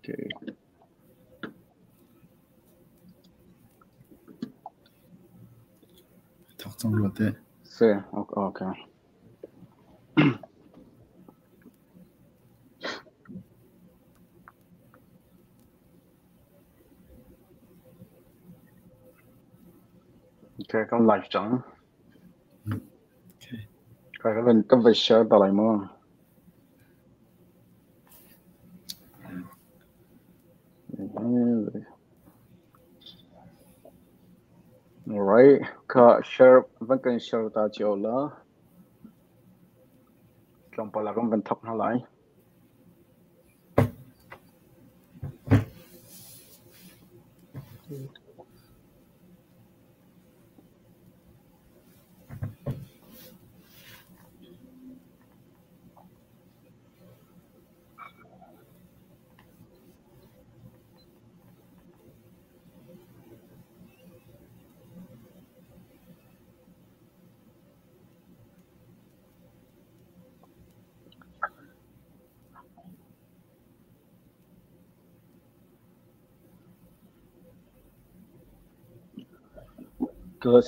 Okay. Thawk cang rua teh. Si, okay. Okay, kan live cang. Okay. Kan van share ta lai maw? Alright, ka share van kan share ta cio la. Tlawmpal ah kan van thawk hna lai.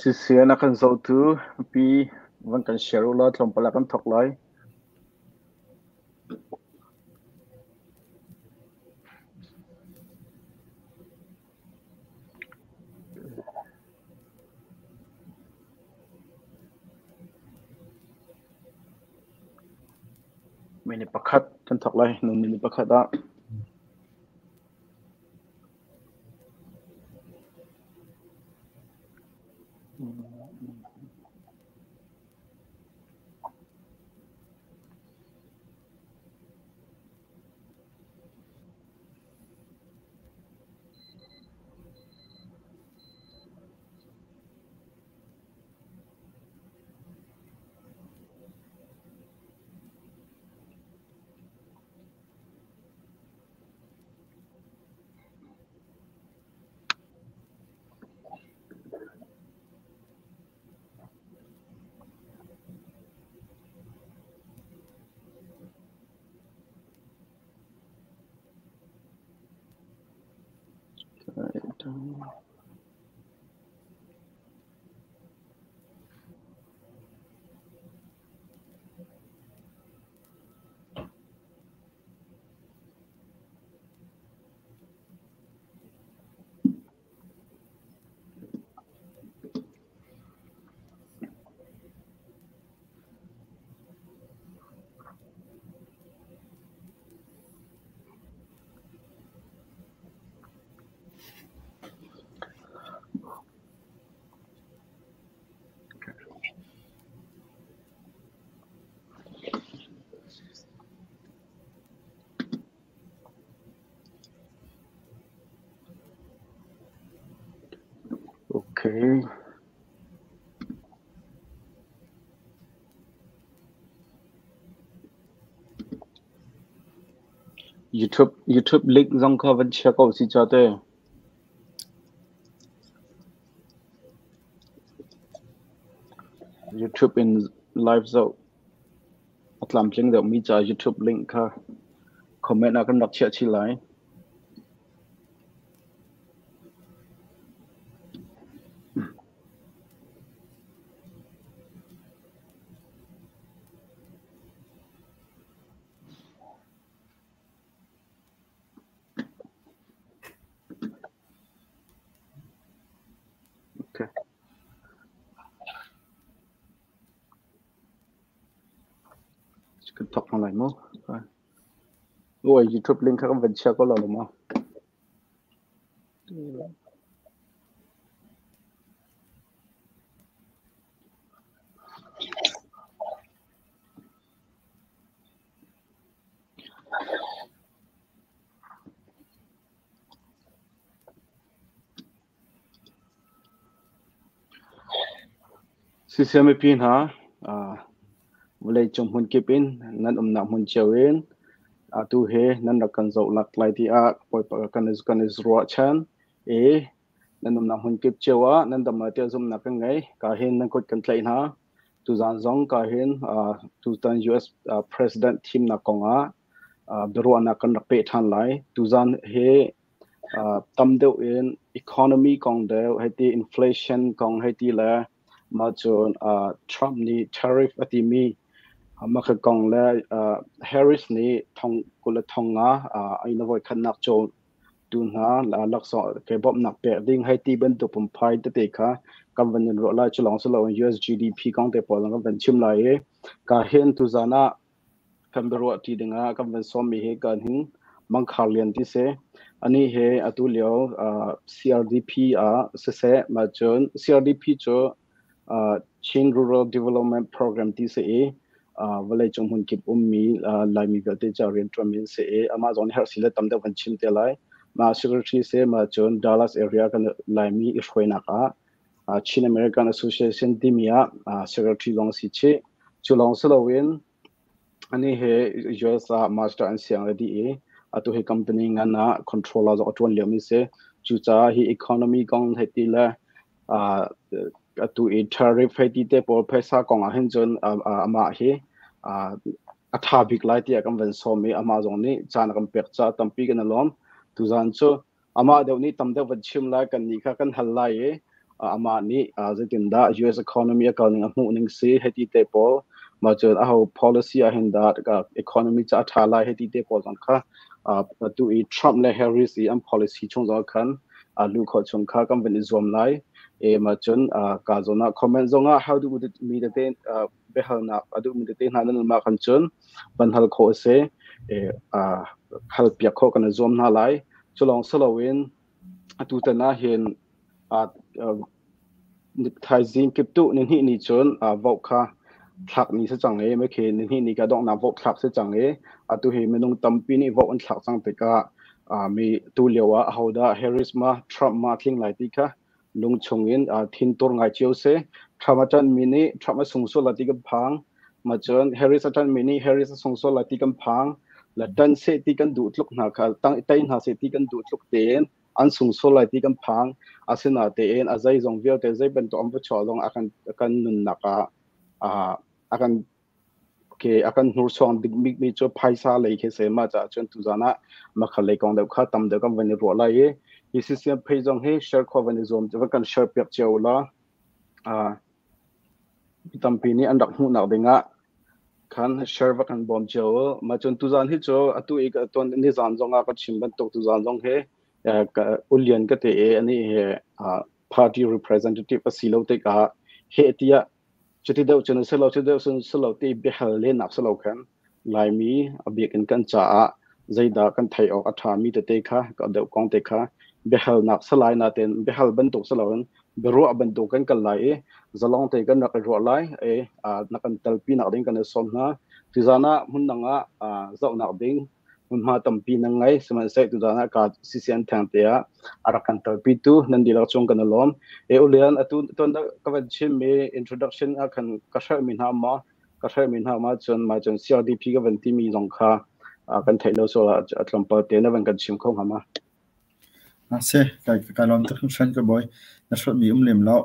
Siseh na kan zohtu pi van kan share u law tlawmpal ah kan thawk lai. Minute pakhat kan thawk lai. Minute pakhat ah. Okay. YouTube link zong kha van chia ko si cha te. YouTube in live zoh a tlamtling deuhmi ca YouTube link kha comment ah kan rak chiah chih lai. Okay. Kan thawk hna lai maw? Oi, YouTube link kha kan van chia ko lo maw? Siseh mipi hna, vawleicung hmunkip in nan umnak hmun cio in atu hi nan rak kan zohlak lai tiah kan i ruahchan i nan umnak hmunkip cio ah nan dam lai tiah zumhnak kan ngei. Ka hin nan kut kan tlaih hna. Tuzaan zong ka hin tutan US President thimnak kong ah Biaruahnak kan rak peh ṭhan lai. Tuzan hi tam deuh in economy kong deuh hei ti, inflation kong hei ti le mah cun Trump nih tariff a timi mah kha kong le Harris nih thong 25 a voikhatnak cawn tu hna laksawng ke bawmhnak pek ding hei ti bantuk pumphai tete kha kan van in ruah lai. Cu lawng si loin US GDP kong te pawl kan van chim lai i ka hin tuzan ah kan biaruah ṭi dingah kan van sawmmi hi kan hin Mang Khar Lian ti si. Anih hi atu lio CRDP ah siseh, mah cun CRDP cu Chin Rural Development Program ti si i vawleicung hmunkip ummi Laimi vialte ca rianṭuanmi an si i amah zong nih herh si le tam deuh kan chim te lai. Mah secretary si, mah cun Dallas area kan Laimi i hruainak ah Chin American Association timi ah secretary zong a si chih. Cu lawng si loin anih hi US ah master an siang le dih i atu hi company ngan ah controller zong a ṭuan liomi si. Cucaah hi economy kong hei ti le atu i tariff hei ti te pawl phaisa kong ah hin cun amah hi a ṭha bik lai tiah kan van sawm i amah zong nih caan a kan pek caah tampi kan i lawm. Tuzaan cu amah deuh nih tam deuh van chim lai, kan nih kha kan hal lai i amah nih zeitindah US economy a kal ning a hmuh ning si hei ti te pawl, mah cun aho policy ah hin dah economy ca a ṭha lai hei ti te pawl zong kha, atu i Trump le Harris i an policy chung zong khan luh khawh chung kha kan van i zuam lai. E mah cun ka zawn ah comment zong ah how do mi tete biahalnak a duhmi tete hna nan mah kan cun van hal khawh a si. Hal piak khawh kan i zuam hna lai. Cu lawng si loin atu tan ah hin thaizing kiptuh ni hnih ni cun vote kha thlak ni si cang i mekhi ni hnih ni ka donghnak vote thlak si cang i atu hi minung tampi nih vote an thlak cang tikah mi tu lio ah ahodah Harris ma Trump ma tling lai ti kha lung chungin thintur ngai cio si. Trump a ṭanhmi nih Trump a sung sual lai ti kan phang. Ma cun Harris a ṭanhmi nih Harris a sung sual lai ti kan phang. Le ṭanh seh ti kan duh tluk hna kha, tei hna seh ti kan duh tluk tein an sung sual lai ti kan phang. Asinain a zeizong vialte zei bantuk an va chuah zong a kan nunnak ah a kan Okay, a kan hnursuang bikmi cu phaisa lei khi si. Mah caah cun tuzaan ah makha lei kong deuh kha tam deuh kan van i ruah lai i hi CCM phei zong hi share khawh van i zuam, van kan share piak cio la. Mi tampi nih an rak hmuhnak ding ah khan share va kan bawm cio. Mah cun tuzaan hi cu atu i ka tuan nizaan zong ah ka chim bantuk tuzaan zong hi Ulian ka te i ani hi party representative a si lo tikah heh tiah cuti deuh cun a si lo, cuti deuh cun si lo ti biahal lennak si lo khan Laimi a bik in kan caah zeidah kan theih awk a ṭhami tete kha ka deuh kong te kha biahalnak salai natin biahal bantuk si loin biaruah bantuk kan kal lai i zalong te kan rak i ruah lai i na kan telpi nak ding kan i sawm hna. Tuzaan ah hmun dang ah zohnak ding hmunhma tampi nan ngei, sihmanhsehlaw tuzaan ah ka CCN theng te ah a rak kan telpitu nan dihlak cung kan i lawm. E Ulian, atu tuan ka van chim mi introduction ah khan ka hrelh mi hna ma ka hrelh mi hna ma cun ma cun CRDP ka van ti mi zong kha kan theih lo so a tlawmpal te na van kan chim kho hnga ma? Se kai lawm tuk hringhran ka bawi. Na hrelh mi um lem lo.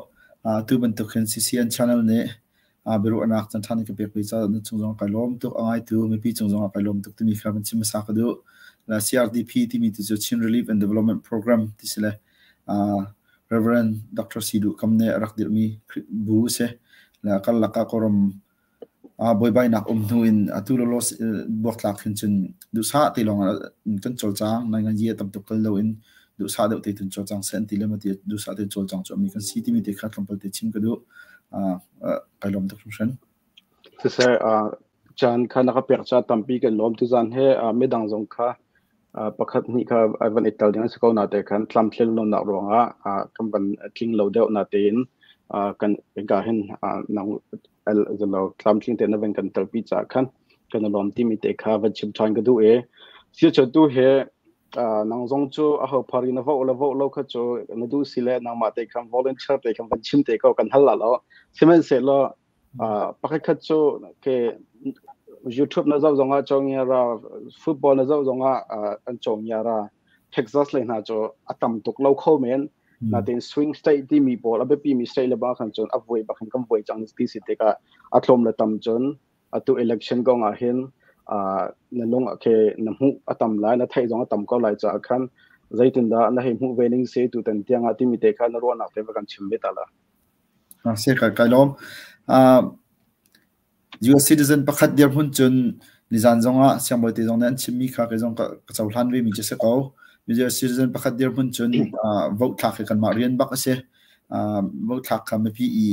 Atu bantuk hin CCN channel nih biaruahnak can ṭhan ka pek ve caah na cung zong kai lawm tuk. A ngaitu mipi cung zong ah kai lawm tuk timi kha van chim hmasa ka duh. La CRDP timi tu cu Chin Relief and Development Program ti si le Reverend Dr. Sidu Kam nih a rak dirhmi bu si. La karlak ah Kawlram buaibainak um hnu in atu lawlaw buaktlak hin cun duhsah te lawng kan cawlcang. Nainganzi a tam tuk kal loin duhsah deuh te tun cawlcang seh an ti le mati duhsah te cawlcang cu mi kan si timi te kha tlawmpal te chim ka duh. Kai lawm tuk hringhran. Siseh, caan kha na ka pek ca tampi kan lawm. Tuzaan he midang zong kha pakhat hnih kha ai van i tel ding an si ko na te khan tlamtlin lonak ruangah kan van tling lo deuh na tein kan ka hin nang zalo tlamtling te na van kan telpi ca khan kan lawm timi te kha van chim ṭhan ka duh e. Si tu he nang zong cu a ho phari na vo la vo lo kha cu na duh si le nangmah te khan volunteer te khan van chim te ko kan hal la lo. Sihmanhsehlaw pakhat khat cu ke YouTube na zoh zongah chong ra, football na zoh zongah an chong ra. Texas le hna cu a tam tuk lo kho men natin swing state timi pawl a biapi mi state le ba khan cun a voi bak in kan voi cang ti si tikah a tlawm le tam cun atu election kong ah hin Na lung ah khe na hmuh a tam lai, na theih zong a tam ko lai caah khan zeitindah na hei hmuh ve ning si tutan tiang ah timi te kha na ruahnak te va kan chim ve ta la. Se kai kai lawm. US citizen pakhat dirhmun cun nizan zongah siangbawi te zong nih an chimmi kha kei zong ka cohlan ve mi cu si ko. US citizen pakhat dirhmun cun vote thlak hi kanmah rian bak a si. Vote thlak kha mipi i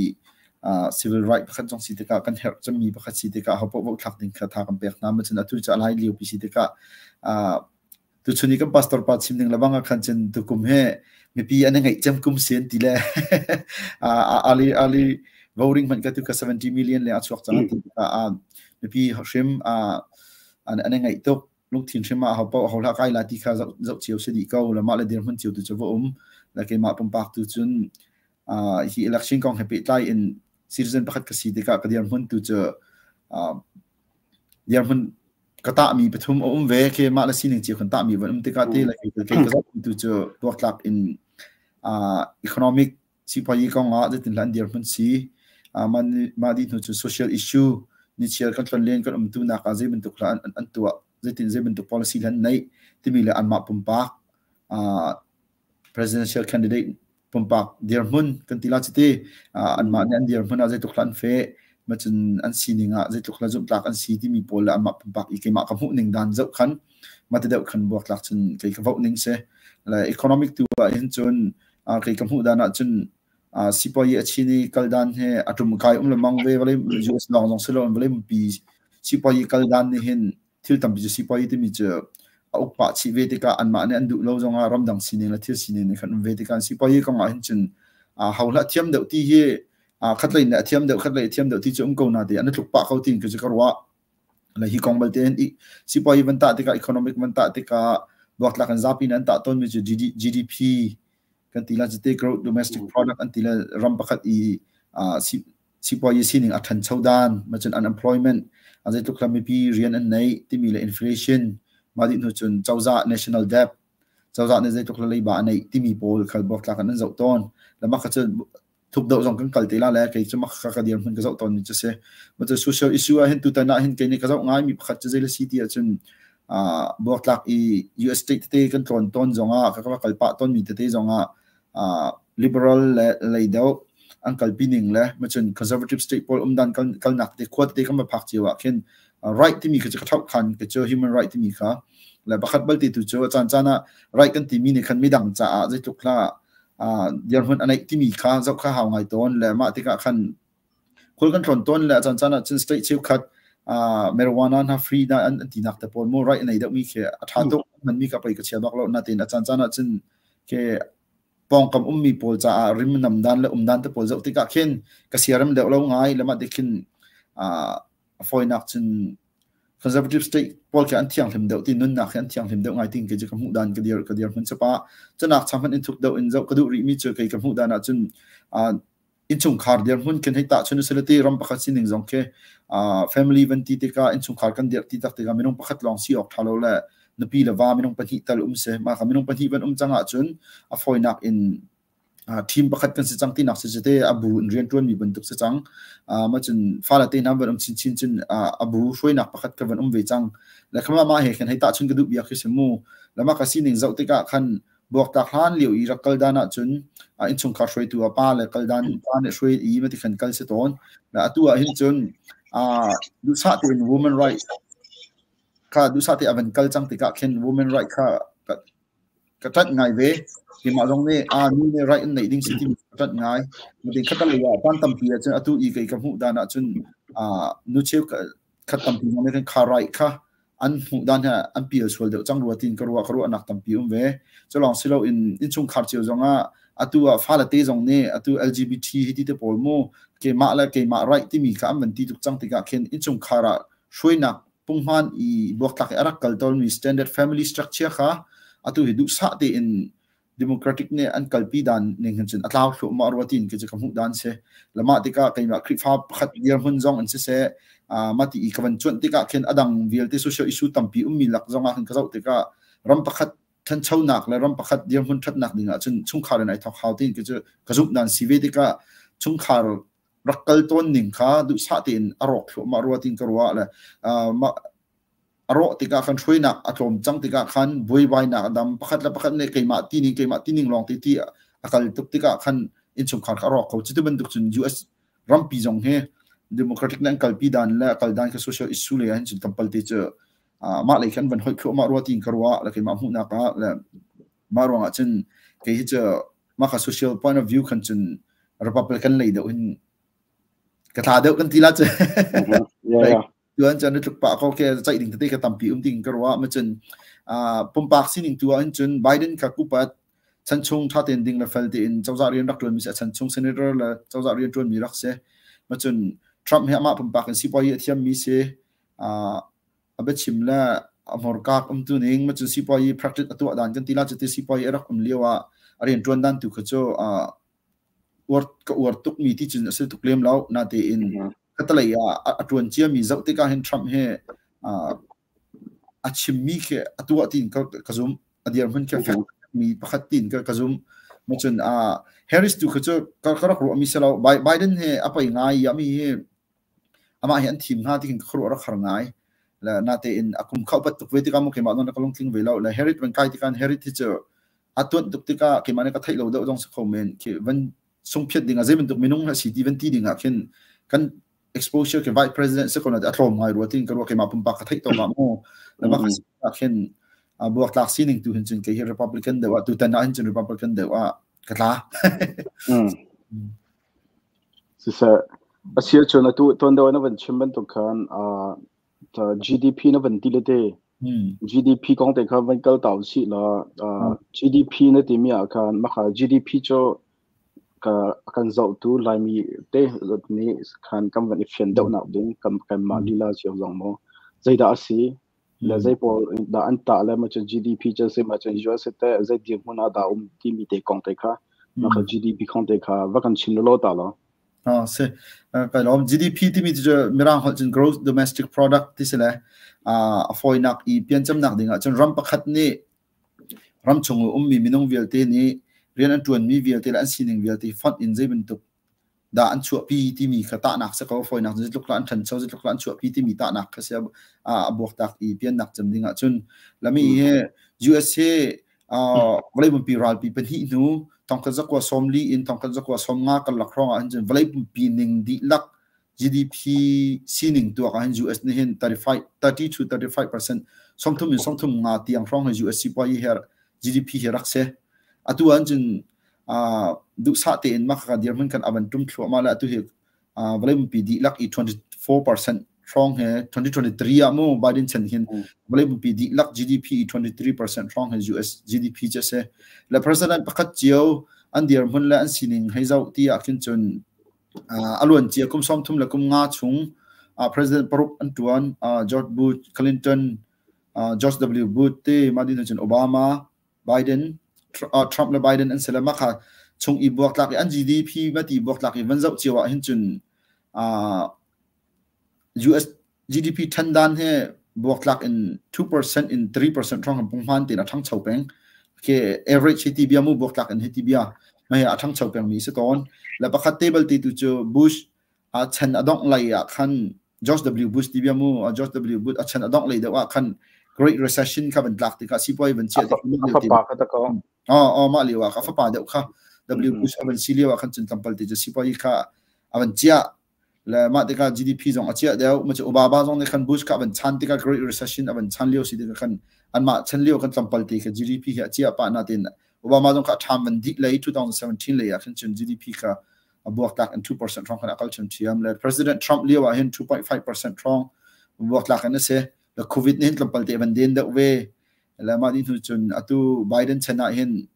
civil right pakhat zong si tikah kan herh cemmi pakhat si tikah hopoh vote thlak ding kha tha kan pek hna. Ma cun atu cu a lai lio pi si tikah tuchun i kan pastor pa chim ning lebang ah khan cun tukum he mipi an i ngeih cem kum si an ti le early early voting hmanh ka tu ka 70 million le a chuak cang an ti tikah mipi hrim an i ngaih tuk. Lungthin hrim ah ho ho hlah kai la ti kha zoh cio si dih ko le mah le dirhmun cio tu cu va um le keimah pumpak tu cun hi election kong he pehtlai in citizen pakhat ka si tikah ka dirhmun tu cu dirhmun ka tahmi pathum a um ve. Ke mah le sining cio kan tahmi van um tikah te le kei ka zoh tu cu tuaktlak in economic sipuazi kong ah zeitin hlah an dirhmun si, mah dih hnu cu social issue nichiar kan tlonlen kan umtu nak ah zei bantuk hlah an tuah, zeitin zei bantuk policy hlah an neih timi le anmah pumpak presidential candidate pumpak dirhmun kan ti la chiti anmah nih an dirhmun ah zeitluk hlah an feh macun an sining ah zeitluk hlah zumhtlak an si timi pawl le anmah pumpak i keimah ka hmuh ning dan zoh khan mah ti deuh khan buaktlak cun kei ka vote ning si. Le economic tu ah hin cun kei ka hmuh dan ah cun sipuayi a chin i kal dan he a tum kai um lemang ve. Vawlei US lawng zong si lo, vawlei pi sipuayi kal dan nih hin thil tampi cu sipuayi timi cu a uk pah chih ve tikah anmah nih an duh lo zongah ramdang sining le thil sining nih khan um ve tikah sipuayi kong ah hin cun ho hlah thiam deuh ti hi khatlei nih a thiam deuh, khatlei a thiam deuh ti cu um ko na ti an i tluk pah ko tiin cu ka ruah. Le hi kong balte hin sipuayi van tah tikah, economic van tah tikah buaktlak in zapi nih an tah tawnmi cu GDP kan ti la cite, growth domestic product an ti le ram pakhat i sipuayi sining a ṭhancho dan, macun unemployment a zeitluk hla mipi rian an neih timi le inflation, mah dih hnu cun cozah national debt, cozah nih zeitluk hla leiba a neih timi pawl kha buaktlak in an zoh tawn. Le mah kha cu thuk deuh zong kan kal te la le kei cu mak ka dir hmun ka zoh tawn mi cu si. Ma cu social issue ah hin tutan ah hin kei nih ka zoh ngai mi pakhat cu zei le si ti ahcun buaktlak i US state tete kan tlawn tawn zongah ka kal pah tawn mi tete zongah liberal le lei deuh an kalpi ning le macun conservative state pawl umdan kalnak te khua tete kan va phak cio ah khin right timi kha cu ka thauh khan ka cu human right timi kha le pakhat balte tu cu caan caan ah right kan timi nih khan midang caah zeitluk hla dirhmun a neih timi kha zoh kha hau ngai tawn. Le mah tikah khan khul kan tlawn tawn le caan caan ah cun state cheukhat marijuana hna free na an tinak te pawl mu right nei deuh mi khi a tha tuk man mi ka pei ka chia bak lo na tin a caan caan ah cun ke pawngkam ummi pawl caah rim nam dan le um dan te pawl zoh tikah khin ka siaram deuh lo ngai. Le mah tikhin a fawinak cun conservative state pawl khi an thianghlim deuh ti, nunnak khi an thianghlim deuh ngai ting kei cu ka hmuh dan ka dir hmun sapa canak chang hmanh in thuk deuh in zoh ka duh rih mi cu kei ka hmuh dan ah cun innchungkhar dirhmun khin hei tah chun usilati ram pakhat sining zong khi family van ti tikah, innchungkhar kan dirh ti tak tikah minung pakhat lawng si awk ṭha lo le nupi le va minung pahnih tal um si. Mah kha minung pahnih van um cang ahcun a fawinak in team pakhat kan si cang tinak si te, a bu in rian ṭuanmi bantuk si cang. Ma cun fale te hna van um chinchin cun a bu hruainak pakhat ka van um ve cang le khama mah he khan hei tahchun ka duh bia khi si mu. Le mah ka sining zoh tikah khan buaktlak hlan lio i rak kal dan ahcun innchungkhar hruaitu a pa le kal dan, pa nih hruai i mati khan kal si tawn. Atu ah hin cun duhsah tein women right kha duhsah te a van kal cang tikah khin women right kha ka ṭanh ngai ve. Keimah zong nih a nu nih right an neih ding si timi ka ṭanh ngai. Natin khatalei ah tan tampi ahcun atu i kei ka hmuh dan ahcun nu cheu khat tampi zong nih khan kha right kha an hmuh dan he an pial sual deuh cang rua tiin ka ruah, ka ruahnak tampi um ve. Culawng si loin innchungkhar cio zongah atu ah fale te zong nih atu LGBT hi ti te pawl mu keimah le keimah right timi kha an van ti tuk cang tikah khin innchungkhar ah hruainak punghman i buaktlak i a rak kal tawnmi standard family structure kha atu hi duhsah tein Democratic nih an kalpi dan ning hin cun a tlau thluahmah rua tiin kei cu ka hmuh dan si. Lamah tikah keimah Khrihfa pakhat dirhmun zong in siseh, mah ti i ka van cuanh tikah khin a dang vialte social issue tampi ummi lak zong ah khin ka zoh tikah ram pakhat ṭhanchonak le ram pakhat dirhmun ṭhatnak ding ah cun chungkhar in ai thawk hau tiin kei cu ka zumh dan si ve tikah chungkhar rak kal tawn ning kha duhsah tein a rawk thluahmah rua tiin ka ruah le mah. A rawh tikah khan hruainak a tlawm cang tikah khan buaibainak a dam. Pakhat le pakhat nih keimah tining keimah tining lawng ti ti a kal tuk tikah khan innchungkhar kha a rawk kho. Cuti bantuk cun US rampi zong hi Democratic nih an kalpi dan le a kal dan kha social issue lei ah hin cun tampal te cu mah lei khan van hoih thluahmah rua tiin ka ruah le keimah hmuhnak ah le mah ruangah cun kei hi cu mah kha social point of view khan cun Republican lei deuh hin ka tla deuh kan ti la cu. Tuan cun tluk pah ko ke ceih ding tete ka tampi um ding ka ruah ma cun pumpak sining tu ah hin cun Biden kha kupat chan chung tha ten ding le fel tein cozah rian rak tuan mi si a chan chung senator le cozah rian tuan mi rak si ma cun Trump hi amah pumpak in sipuazi a thiam mi si a biachim le a hmurkak um tu ning ma cun sipuazi practice a tuah dan kan ti la cu ti sipuazi a rak um lio ah a rian tuan dan tu kha cu uar ka uar tuk mi ti cun a si tuk lem lo natein katalei ah a tuan cia mi zoh tikah hin Trump hi a chimmi khi a tuah tiin ka zum a dirhmun khi fek mi pakhat tiin ka zum ma cun Harris tu kha cu ka rak ruah mi si lo. Biden he a pei ngai ya mi hi amah hi an thim hnga ti khin ka khuaruah rak har ngai le natein a kum kha upat tuk ve tikah mu keimah non ka lungtling ve lo le Harris van kai tikah Harris hi cu a tuanh tuk tikah keimah nih ka theih lo deuh zong si kho men khi van sungphiat ding ah zei bantuk minung a si ti van ti ding ah khin kan exposure ke vice president si ko na a tlawm ngai rua tin ka ruah keimah pumpak ka theih tawk ah mu le bak ah khin buak tlak sining tu hin cun kei hi Republican deuh ah tutan ah hin cun Republican deuh ah ka tla. Siseh, a si ahcun atu tuan deuh na van chim bantuk khan GDP na van ti le te GDP kong te kha van kal ta usih law GDP na timi ah khan maka GDP cu ka kan zohtu Laimi te nih khan kan van i fian deuh nak ding kan kanmah lila cio zong maw zeidah a si le zei pawl dah an tah le ma cun GDP cu si ma cun US te zei dirhmun ah dah um timi te kong te kha maka GDP kong te kha va kan chim lo ta lo. Ah, si. Kai lawm. GDP timi cu Mirang holh cun gross domestic product ti si le a fawinak i piancamnak ding ah cun ram pakhat nih ram chung i ummi minung vialte nih rian an ṭuanmi vialte le an sining vialte fonh in zei bantuk dah an chuahpi timi kha tahnak si ko. Fawinak cun zeitluk lah an ṭhancho, zeitluk lah an chuahpi timi tahnak kha si a buaktak i piannak cem ding ah cun lami hi US hi vawlei pumpi ralpi pahnih hnu 1940 in 1950 karlak hrawng ah hin cun vawlei pumpi ning dihlak GDP sining tuak ah hin US nih hin 35 30 to 35% 30 in 35 tiang hrawng hi US sipuazi hi GDP hi rak si. Atu ah cun duhsah tein mah kha dirhmun kan avan tum thluahmah le atu hi vawlei pumpi dihlak i 24% hrawng he 2023 ah mu Biden chan hin vawlei pumpi dihlak GDP i 23% hrawng he US GDP cu a si. Le president pakhat cio an dirhmun le an sining hei zoh ti ah khin cun a luan cia kum 33 le kum nga chung president paruk an tuan George Bush, Clinton, George W. Bush te mah din cun Obama, Biden, Trump le Biden an si le mah kha chung i buaktlak i an GDP ma ti buaktlak i van zoh cio ah hin cun US GDP ṭhan dan he buaktlak in 2% in 3% hrawng punghman tein a ṭhangcho peng. Ke average hi ti bia mu buaktlak in hi ti bia mai a ṭhangcho peng mi si tawn. Le pakhat table ti tu cu Bush a chan a dongh lei ah khan George W. Bush ti bia mu George W. Bush a chan a dongh lei deuh ah khan Great Recession kha van tlak tikah sipuai van chia tik a fapa kha ta ko oh mah lio ah ka fapa deuh kha W. Bush a van si lio ah khan cun tlampal te cu sipuai kha a van chia le mah tikah GDP zong a chia deuh ma cu Obama zong nih khan Bush kha van chan tikah Great Recession a van chan lio si tikah khan anmah chan lio kan tlampal te kha GDP hi a chia pa na tin Obama zong kha a ṭham van dih lei 2017 lei ah khan cun GDP kha a buaktlak in 2% hrawng khan a kal ṭhiamṭhiam le President Trump lio ah hin 2.5% hrawng buaktlak in a si. Le COVID nih hin tlawmpal te van den deuh ve. Le mah ni hnu cun atu Biden chan ah hin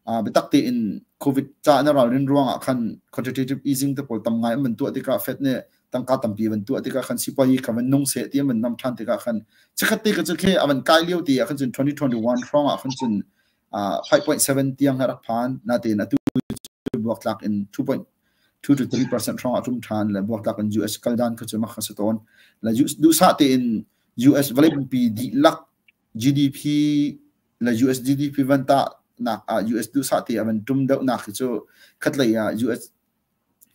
biatak tein COVID ca na ralrin ruang ah khan quantitative easing te pawl tam ngai an van tuah tikah Fed nih tangka tampi van tuah tikah khan sipuayi kha van nung seh ti an van nam ṭhan tikah khan chikkhat te ka cu khe a van kai lio ti ah khan cun 2021 hrawng ah khan cun 5.7 tiang a rak phan. Natein atu buaktlak in 2.2 to 3% hrawng ah tum ṭhan le buaktlak in US kal dan kha cu mak kha si tawn. Le duhsah tein US vawlei pumpi dihlak GDP le US GDP van tah nak ah US duhsah te a van tum deuh nak hi cu khatlei ah US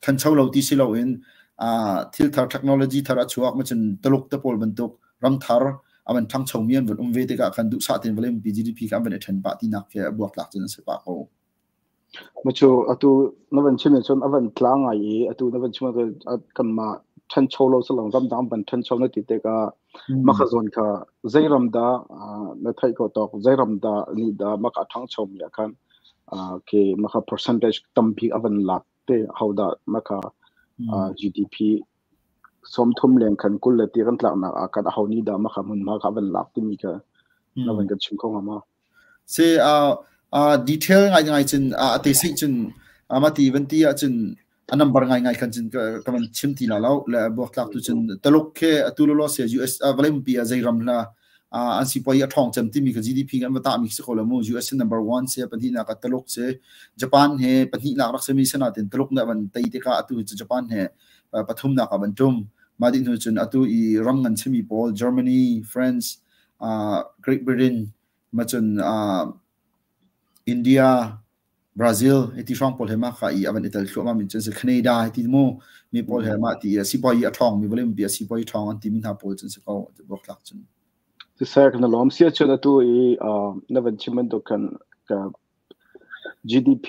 ṭhancho lo ti si loin thil thar technology thar a chuak macun Tuluk te pawl bantuk ram thar. avan ṭhangcho mi an van um ve tikah khan duhsah tein vawlei pumpi GDP kha an van i ṭhen pah tinak khi buaktlak cun an si pah ko. Macu atu na van chim cun a van tla ngai i atu na van chim kanmah ṭhancho lo salang ramdang van ṭhancho na ti tikah maka zawn kha zei ram dah na theih ko tawk zei ram dah nih dah maka ṭhangcho mi ah khan ke maka percentage tambik a van lak te ho dah maka GDP 30 leng khan 20 le ti kan tlaknak ah kan aho nih dah maka hmunhma kha a van lak timi kha na van kan chim kho hnga ma? Si detail ngaingai cun a te sih cun mati van ti ahcun a number ngaingai khan cun ka van chim ti la lo le buaktlak tu cun Taluk khi atu lolo se US vawlei pumpi ah zei ram hla an sipuai a ṭhawng cem timi kha GDP kan va tah mi si ko lo mu. US number one se pahnihnak ah Taluk si. Japan he pahnihnak rak simi sinatin Taluk nih van tei tikah atu cu Japan he pathumnak ah van ṭum. Mah dih hnu cun atu i ram ngan simi pawl Germany, France, Great Britain, macun India, Brazil hiti hrawng pawl he mah kha i a van i tel thluahmah mi cun si. Canada hiti mu mi pawl he mah ti sipuai a ṭhawng mi vawlei pumpi ah sipuai ṭhawng an timi hna pawl cun si ko buaktlak cun. Siseh na lawm sia cun atu i na van chim bantuk khan ka GDP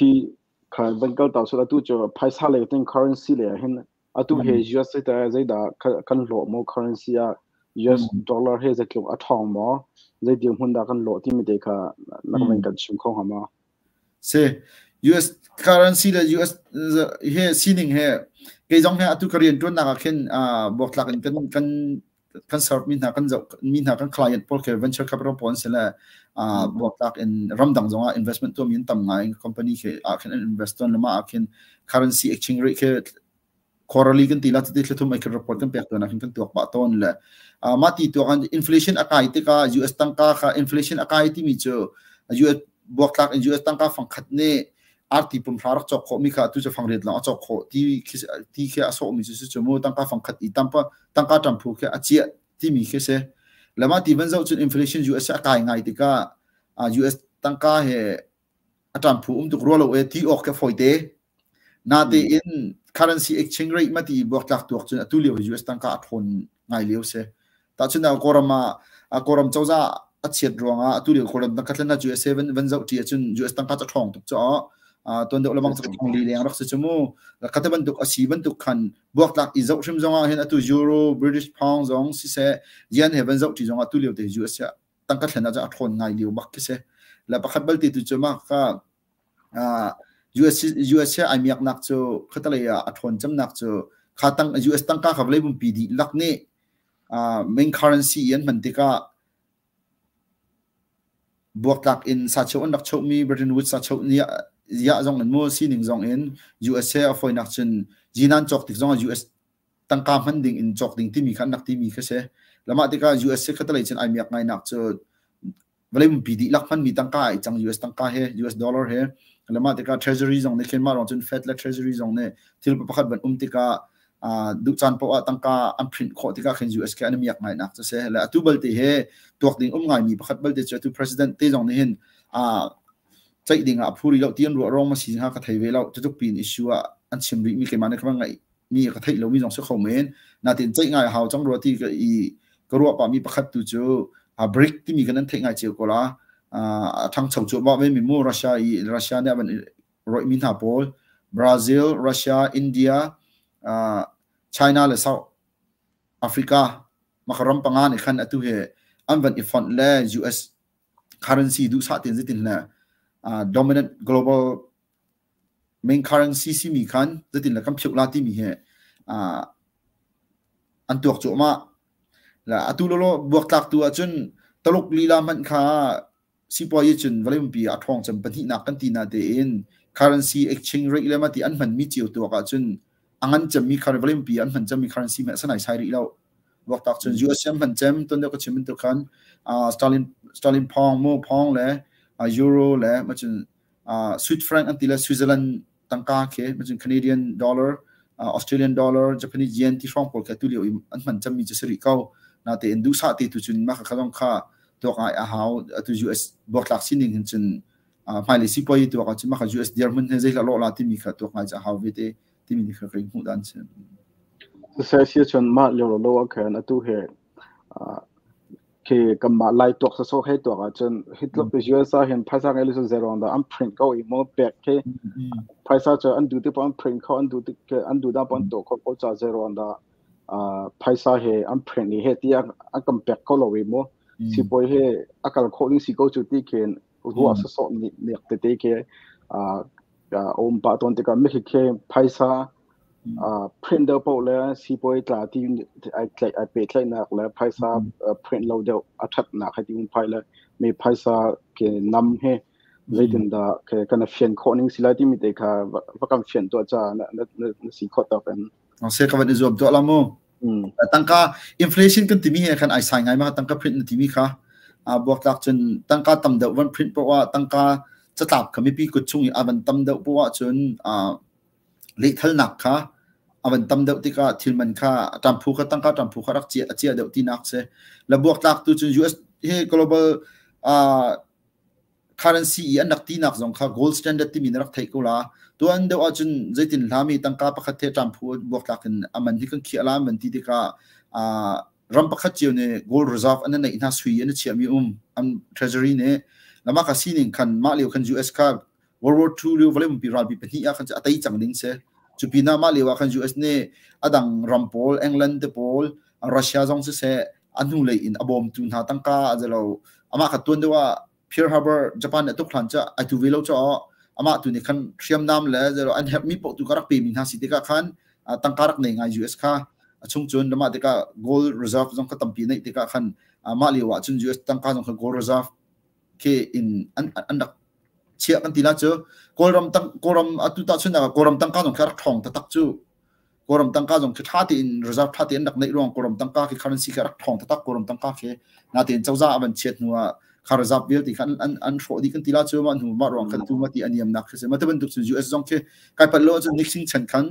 kha van kal ta sul atu cu phaisa lei tin currency lei ah hin atu he US ta zeidah kan hlawh maw currency ah US dollar he zeitluk a ṭhawng maw zei dirhmun dah kan lawh timi te kha na van kan chim kho hnga maw? Si US currency le US he sining he kei zong he atu ka rian ṭuannak ah khin buaktlak in kan serve mi hna kan zoh mi hna kan client pawl khi venture capital pawl an si le buaktlak in ramdang zong ah investment tuahmi an tam ngai. Company khi ah khin an invest tawn le mah ah khin currency exchange rate khi quarterly kan ti la ti thlathum ai report kan pek tawn ah khin kan tuak pah tawn le mah ti tuak an inflation a kai tikah US tangka kha inflation a kai timi cu US buaktlak in US tangka fangkhat nih arti pumhra rak cawk khawh mi kha tu cu fangriat lawng a cawk khawh ti ti khi a sawh mi cu cu mu tangka fangkhat i tampa tangka ṭamphu khi a ciah timi khi si. Lama ti van zoh cun inflation US a kai ngai tikah US tangka he a ṭamphu um tuk rua lo e ti awk khi a fawi te. Natein currency exchange rate ma ti buaktlak tuak cun atu lio hi US tangka a ṭhawn ngai lio si. Tahchun ah Kawlram ah Kawlram cozah a chiat ruangah atu lio Kawlram tangka thlen cu USA van van zoh ṭi ahcun US tangka cu a ṭhawng tuk caah tuan deuh lamang cu thong li leng rak si cu mu. Khate bantuk a si bantuk khan buaktlak i zoh hrim zongah hin atu Euro, British pound zong siseh yen he van zoh ṭi zongah atu lio te US tangka thlen ah cun a ṭhawn ngai lio bak khi si. Le pakhat balte tu cu mah ka US US he ai miaknak cu khatalei ah a ṭhawn cemnak cu kha tang US tangka kha vawlei pumpi dihlak nih main currency i an hman tikah buaktlak in sacheu an rak chohmi Bretton Woods sacheu ni ya zong in mu sining zong in US he a fawinak cun zinan cawk tik zong ah US tangka hman ding in cawk ding timi kha an rak timi kha si. Lamah tikah US he khatalei cun ai miak ngainak cu vawlei pumpi dihlak hmanmi tangka ai cang US tangka he US dollar he. Lamah tikah treasury zong nih khin mah ruang cun Fed le treasury zong nih thil pakhat van um tikah duh caan poah tangka an print khawh tikah khin US khi an i miak ngainak cu si. Le atu balte he tuak ding um ngaimi pakhat balte cu atu president te zong nih hin ceih ding ah a phu rih lo ti an ruah ruang ma si hnga ka thei ve lo. Cutuk pin issue ah an chim rih mi keimah nih ka van ngaih mi ka theih lomi zong si kho men. Natin ceih ngai hau cang rua ti ka i ka ruah pah mi pakhat tu cu BRIC timi kan an theih ngai cio ko la. A ṭhangcho cuahmah ve mi mu Russia i Russia nih a van roih mi hna pawl Brazil, Russia, India, China le South Africa maka ram panga nih khan atu he an van i fonh le US currency duhsah tein zeitin le dominant global main currency simi khan zeitin le kan pheuh la timi hi an tuak cuahmah. La atu lolo buaktlak tu ahcun Taluk lila hmanh kha sipuayi cun vawlei pumpi a ṭhawng cem pahnihnak kan ti na tein currency exchange rate le ma ti an hmanmi cio tuak ahcun a ngan cemmi vawlei pumpi an hman cemmi currency hmeh sanai sai rih lo. Buaktak cun US an hman cem ton deuh ka chim bantuk khan sterling sterling pound mu pound le euro le ma cun Swiss franc an ti le Switzerland tangka khi macun Canadian dollar, Australian dollar, Japanese yen ti hrawng pawl khi atu lio i an hman cemmi cu si rih ko. Natein duhsah te tu cun mah kha zong kha tuak ngai a hau. Atu US buaktlak sining hin cun hmailei sipuayi tuak ahcun mah kha US dirhmun he zeihlah lawh la timi kha tuak ngai cu a hau ve te timi nih kha kai hmuh dan si. Siseh si cun mah lio lo ah khan atu he. Khi kanmah Lai tuak sawsawh he tuak ahcun hi tluk US ah hin phaisa ngei lo cu zei dah an print ko i maw pek khi phaisa cu an duh tik paoh an print kho an duh tik an duh dah paoh an tuah kho ko ca zei dah phaisa he an print i he tiah an kan pek kho lo i maw sipawi he a kal khawh ding si ko cu ti khin ruah sawsawh nek tete khi a um pah tawn tikah mi khi phaisa print deuh paoh le siipawi tla ti ai tlaih ai pehtlaihnak le phaisa print lo deuh a ṭhatnak he ti um phai le mi phaisa ke nam he zeitindah ke kan fian khawh ning si lai timi te kha va kan fian tuah ca na na na si khawh tawk in. Se ka van i zuam tuah la mu. Tangka inflation kan timi he khan ai sai ngai ma tangka print na timi kha buaktlak cun tangka tam deuh van print poah tangka catlap kha mipi kut chung i a van tam deuh poah cun Lehthalnak kha a van tam deuh tikah thil man kha ṭamphu kha tangka ṭamphu kha rak ciah a ciah deuh tinak si. Labuaktlak tu cun US hi global currency i an rak tinak zong kha gold standard timi na rak theih ko la. Tuan deuh ahcun zeitin hlami tangka pakhat he ṭamphu buaktlak in a man hi kan khiah la man ti tikah ram pakhat cio nih gold reserve an neih hna sui an chiahmi um an treasury nih lama ka sining khan mah lio khan US kha World War II lio vawlei pumpi ralpi pahnih ah khan a tei cang ding si. Cu pinah mah lio ah khan US nih a dang ram pawl England te pawl Russia zong siseh a hnulei in a bawmtu hna tangka a zelo amah kha tuan deuh ah Pearl Harbor Japan nih a tuk hlan cu ai tu ve lo cu amah tu nih khan hriamnam le zelo an herhmi paoh tu kha rak pemi hna si tikah khan tangka rak nei ngai US kha a chung cun mah tikah gold reserve zong kha tampi neih tikah khan mah lio ah cun US tangka zong kha gold reserve khi in an an rak chiah kan ti la cu Kawlram tang Kawlram atu ta chun Kawlram tangka zong khi rak ṭhawng taktak cu Kawlram tangka zong khi ṭha tein reserve ṭha tein rak neih ruang Kawlram tangka khi currency khi rak ṭhawng taktak Kawlram tangka khi natein cozah a van chiat hnu ah kha reserve vialte kha an an hrawh dih kan ti la cu mah hnu mah ruang khan tu ma ti aniam nak khi si ma te bantuk cun US zong khi kai pat lo cun Nixon chan khan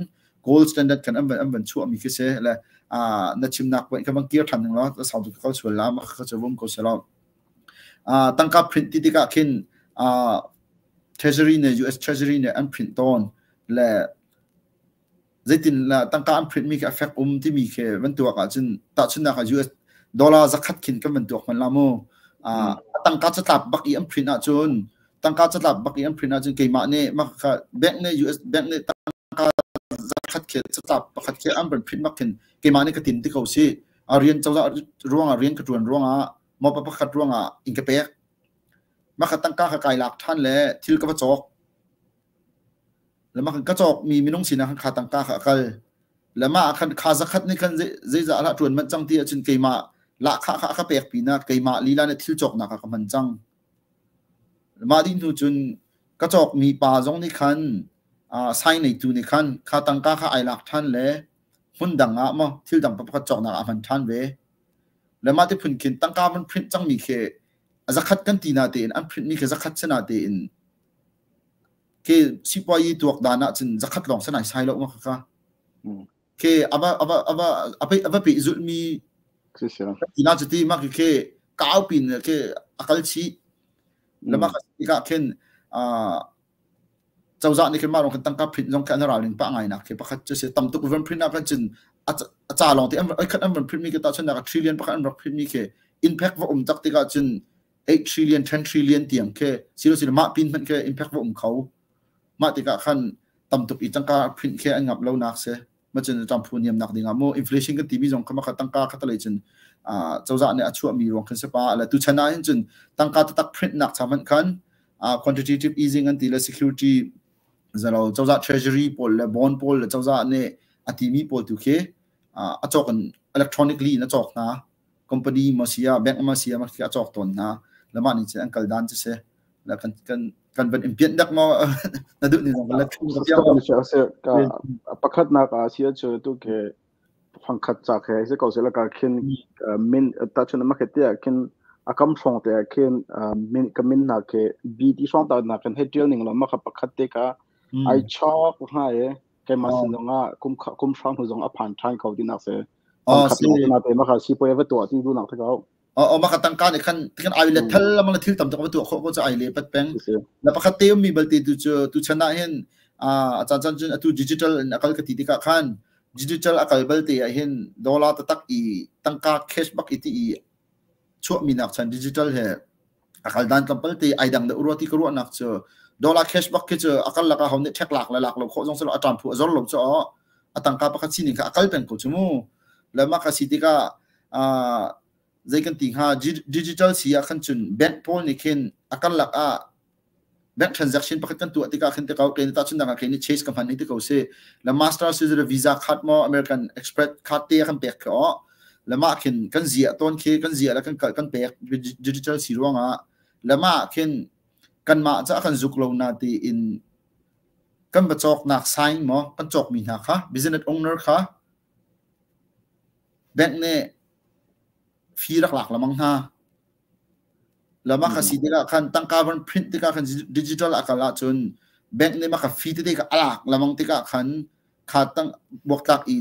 gold standard kan an van an van chuah mi khi si le a na chimnak point ka bang kir than ning lo sau tu ka sual la ma kha chu vum ko se lo Tangka print ti tikah khin Treasury nih US Treasury nih an print tawn le zeitin tangka an print mi khi a fek um timi khi van tuak ahcun tahchunhnak ah US dollar zakhat khin kan van tuak hmanh la mu. A tangka catlap bak i an print ahcun tangka catlap bak i an print ahcun keimah nih mah kha bank nih US bank nih tangka zakhat khi catlap pakhat khi an van print bak khin keimah nih ka tin ti ko si. A rian cozah ruangah rian ka ṭuan ruangah mawpa pakhat ruangah inn ka pek. Mah kha tangka kha kai lak ṭhan le thil ka va cawk. Le mah ka cawkmi minung sinah khan kha tangka kha a kal. Le mah khan kha zakhat nih khan zeizah lah ṭuan manh cang ti ahcun keimah lahkhah kha a ka pek pinah keimah lila nih thil cawknak ah ka hman cang. Mah dih hnu cun ka cawkmi pa zong nih khan sai neitu nih khan kha tangka kha ai lak ṭhan le hmun dang ah maw thil dang pakhat cawknak ah a hman ṭhan ve. Le mah ti phun khin tangka van print cangmi khi a zakhat kan ti na tein an print mi khi zakhat si na tein khi sipuayi tuak dan ah cun zakhat lawng sanai sai lo ma kha khi ava ava ava ava pe zulh mi ti na cu ti ma khi khi kau pin khi akal chi le ma kha khin Cozah nih khin mah lawng khin tangka print zong khi an ralrin pah ngai nak khi pakhat cu si tam tuk van print ah khan cun a ca lawng te an khat an van print mi khi tahchunhnak ah trillion pakhat an rak print mi khi impact va um tak tikah cun 8 trillion 10 trillion tiang khi silo silo mah pin hmanh khi impact va um kho mah tikah khan tam tuk i tangka print khi an ngap lo nak si ma cun ṭamphu niamnak ding ah mu inflation kan timi zong kha ma kha tangka kha talei cun cozah nih a chuahmi ruang khan si pa le tu chan ah hin cun tangka taktak print nak cha hmanh khan quantitative easing an ti le security zalo cozah treasury pawl le bond pawl le cozah nih a timi pawl tu khi a cawk in electronically in a cawk hna company ma sia bank ma sia ma khi a cawk tawn hna le mah nih cun an kal dan cu si la kan kan kan van in pian dak maw na duh ni zong la thu ka pakhat nak a sia chu tu ke fangkhat cha khe se ko se la ka khin min ta chun ma khe te khin akam hrawng te khin min ka min na ke b ti hrawng ta na kan he tial ning lo ma kha pakhat te ka ai chok ha e ke ma sin zong a kum kum hrang hu zong a phan than ko ti nak se fangkhat na te ma kha si poi va to ti du nak te ko O maka tangka nih khan khan ai le thal lamang le thil tam tuk va tuah khawh ko cu ai le pat peng. La pakhat te ummi balte tu cu tu chan ah hin a caan caan cun atu digital in akal ka ti tikah khan digital akal balte ah hin dollar taktak i tangka cash bak i ti i chuahmi nak chan digital he a kal dan tlawmpal te ai dang deuh rua ti ka ruahnak cu dollar cash bak khi cu a kal lak ah ho nih ṭhek lak le lak lo khawh zong si lo a ṭam phu a zor lo cu a tangka pakhat sining kha a kal peng ko cu mu. Le mah ka si tikah zei kan ti hnga digital si ah khan cun bank pawl nih khin a kal lak ah bank transaction pakhat kan tuah tikah khin te ko ke ta chun dang ah khin Chase ka hman ni te ko si la Master si Visa card mo American Express card te kan pek kho la ma khin kan zia ton khi kan zia la kan kan pek digital si ruangah la ma khin kan ma cha kan zuk lo na ti in kan va cawk nak sign mo kan cawk mi hna kha business owner kha bank nih fee rak lak lamang hna. La mah kha si tikah khan tangka van print tikah khan digital a kal ahcun bank nih mah kha fee tete kha a lak lamang tikah khan kha tang buaktlak i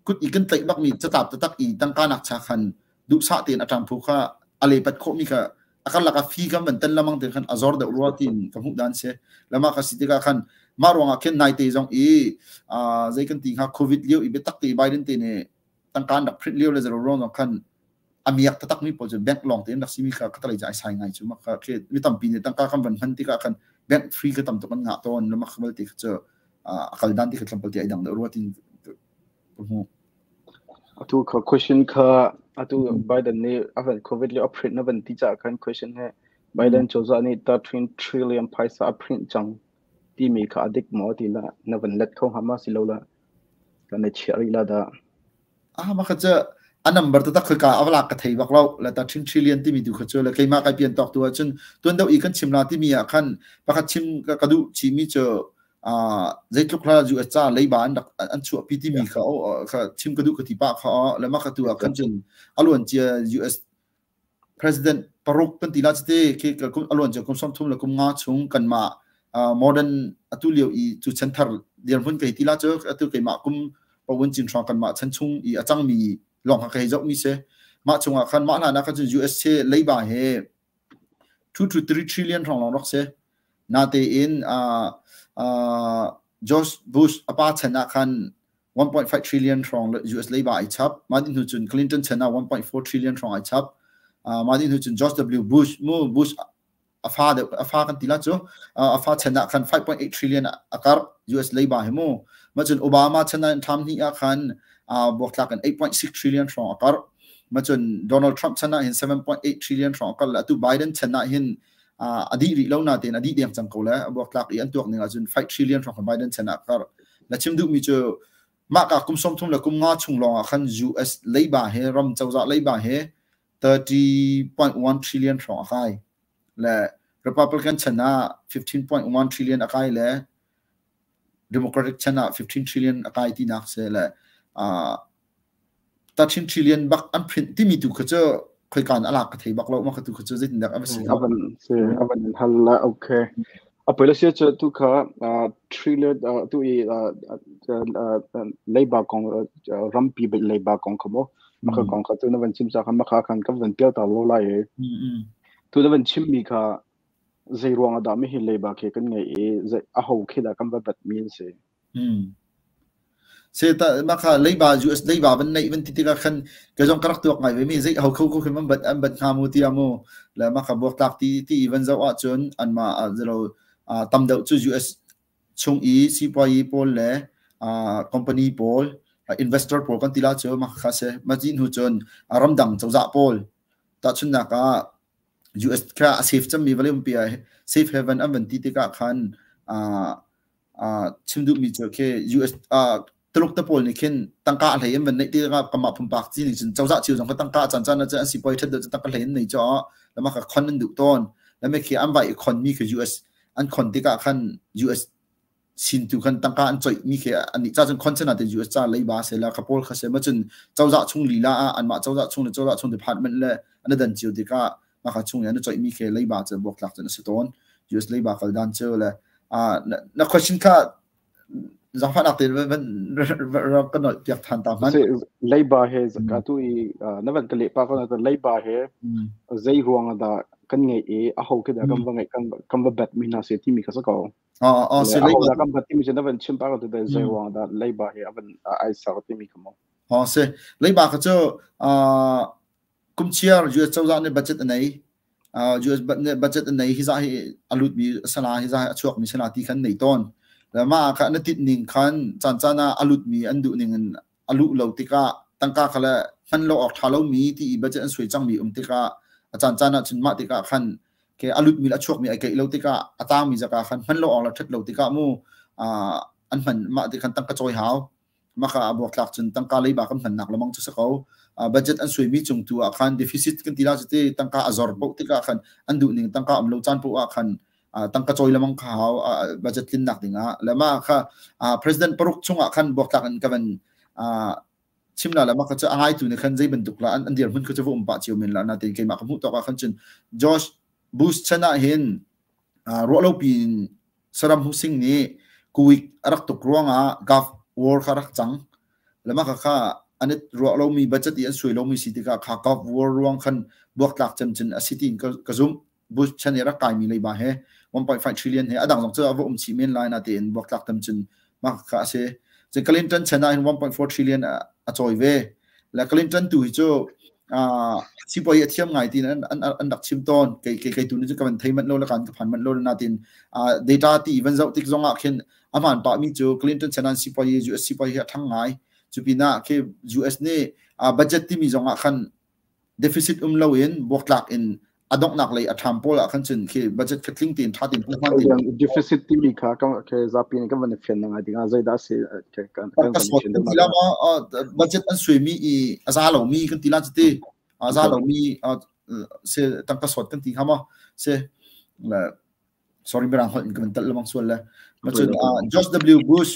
kut i kan tlaih bakmi catlap taktak i tangka nak cha khan duhsah tein a ṭang phu kha a lepat khawhmi kha a karlak ah fee kan van tan lamang te khan a zor deuh rua tiin ka hmuh dan si. Lama kha si tikah khan mah ruangah khin naite zong i zei kan ti hnga COVID lio i biatak te Biden te nih tangka an rak print lio le zero ruang zong khan a miak taktak mi pawl cu bank lawng tein rak simi kha ka talei ai sai ngai cu mak kha khi mi tampi nih tangka kan van hman tikah khan bank free ka tam tuk an ngah tawn le mak bal ti kha cu a kal dan ti kha tlawmpal ti ai dang deuh rua tin ka hmu. Atu kha question kha atu Biden nih a van COVID le a print na van ti ca khan question he Biden cozah nih 13 trillion phaisa a print cang timi kha a dik maw ti la na van let kho hnga ma si lo la kan i chiah rih la dah. Ah mah kha cu a number taktak khoi ka a lak ka thei bak lo la ta 13 trillion timi tu kha cu le keimah kai pian tawk tu ahcun tuan deuh i kan chim la timi ah khan pakhat chim ka duh chimi cu zeitluk hla US ca leiba an rak an chuahpi timi kha kha chim ka duh ka ti pa kha le mah kha tu ah khan cun a luan cia US President paruk kan ti la cite khi a luan cia kum 30 le kum nga chung kanmah modern atu lio i cu chanthar dirhmun kai ti la cu atu keimah kum pawun cin hrawng kanmah chan chung i a cangmi lawng kha ka hei zoh mi si. Mah chungah khan mah hlan ah khan cun USA leiba he 2 to 3 trillion hrawng lawng rak si. Natein George Bush a pa chan ah khan 1.5 trillion hrawng US leiba ai chap. Mah hnu cun Clinton chan ah 1.4 trillion hrawng ai chap. Mah hnu cun George W. Bush mu Bush a fa deuh a fa kan ti la cu a fa chan ah khan 5.8 trillion a karh US leiba hi mu. Ma cun Obama chan ah tham hnih ah khan buaktlak in 8.6 trillion hrawng a karh. Ma cun Donald Trump chan ah hin 7.8 trillion hrawng a karh le atu Biden chan ah hin a dih rih lo natein a dih deng cang ko le a buaktlak i an tuak ning ahcun 5 trillion hrawng Biden chan ah karh. Na chim duhmi cu mah ka kum 30 le kum nga chung lawng ah khan US leiba he ram cozah leiba he 30.1 trillion hrawng a kai. Le Republican chan ah 15.1 trillion a kai le Democratic chan ah 15 trillion a kai tinak si le 13 trillion bak an print timi tu kha cu khoika in a lak ka thei bak lo ma kha tu kha cu zeitindah a va si avan si avan hal la okay. A poi la sia chu tu kha trillion tu i leiba kong rampi leiba kong kha mo maka kong kha tu na van chim cha kha maka khan ka van pial ta lo lai e. Tu na van chim mi kha zei ruang ah dah mi hi leiba khi kan ngei i zei a ho khi dah kan va bat mi an si. Se ta mah kha leiba US leiba van neih van ti tikah khan kei zong ka rak tuak ngai ve mi zei ho kho ko khin an bat hnga mu tiah mu le mah kha buaktlak ti ti van zoh ahcun anmah zero tam deuh cu US chung i sipuayi pawl le company pawl investor pawl kan ti la cu mah kha si. Mah ti hnu cun ramdang cozah pawl tahchunhnak ah US kha a safe cemmi vawlei umpi ah safe haven an van ti tikah khan chim duhmi cu khi US Tuluk te pawl nih khin tangka a hlei in van neih tikah kanmah pumpak ci nih cun cozah cio zong kha tangka a caan caan ah cun an sipuai ṭhat deuh cu tangka hlei in nei cu lama kha khon an duh tawn. Lame khi an vai i khon mi khi US an khon tikah khan US sin tu khan tangka an coih mi khi an nih ca cun khon chan ah US ca leiba se la kha pawl kha se ma cun cozah chung lila ah anmah cozah chung le cozah chung department le an dan cio tikah mah kha chung i an coih mi khi leiba cu buaktlak cun a si tawn. US leiba kal dan cu le na question kha zaangfahnak tein van ka nolh piak than ta hmanh. Leiba he ka tu i na van ka leh pa ko na leiba he zei ruang dah kan ngeih i a ho khi dah kan va ngeih kan va bet mi hna se timi kha sa ko. Ah se leiba kan bat timi cu na van chim pa ko tu zei ruang dah leiba he avan ai ser timi kha mo. Ha se leiba kha cu. Kumchiar US cozah nih budget a nei. US budget a nei hi za hi a lutmi sala hi za hi a chuakmi sala ti khan nei tawn. Le mah kha na tit ning khan caan caan ah a lutmi an duh ning in a luh lo tikah tangka kha le hman lo awk ṭha lomi ti i budget an suai cangmi um tikah a caan caan ah cun mah tikah khan ke a lutmi le a chuakmi ai keih lo tikah a tangmi zaka khan hman lo awk le ṭhat lo tikah mu an hman mah ti khan tangka cawi hau. Maka a buaktlak cun tangka leiba kan hmannak lamang cu si ko. Budget an suaimi cung tu ah khan deficit kan ti la cu ti tangka a zor poh tikah khan an duh ning tangka um lo caan poh ah khan tangka cawi lamang kha hau budget tlinnak dingah. Le mah kha president paruk chungah khan buaktlak in ka van chim la le mah kha cu a ngaitu nih khan zei bantuk la an dirhmun kha cu va um pah cio men la natein keimah ka hmuh tawk ah khan cun George Bush chan ah hin ruahlopi in Saddam Hussein nih Kuwait a rak tuk ruangah Gulf War kha rak cang. Le mah kha an i ruah lomi budget i an suai lomi si tikah kha Gulf War ruang khan buaktlak cemcin a si tiin ka zumh. Bush chan i rak kaimi leiba he 1.5 trillion he a dang zong cu a va um chih men lai natein buaktlak tam cun mah kha a si. Cun Clinton chan ah hin 1.4 trillion a cawi ve. Le Clinton tu hi cu sipuai a thiam ngai tin an rak chim tawn. Kei kei kei tu ni cu ka van thei manh lo le kan ka phan manh lo natin data ti van zoh tik zong ah khin a hmaan pah mi cu Clinton chan an sipuai US sipuai hi a thang ngai. Cu pinah khi US nih budget timi zong ah khan deficit um loin buaktlak in a donghnak lei a ṭham pawl ah khan cun khi budget kha tling tein ṭha tein hman tein deficit timi kha kan ke zapi nih kan van i fian ngai ding ah zeidah si kan kan van fian ding la ma budget an suimi i a za lomi kan ti la ti a za lomi se tangka sawt kan ti kha ma se sorry mirang holh in ka van talh lamang sual le ma cun George W Bush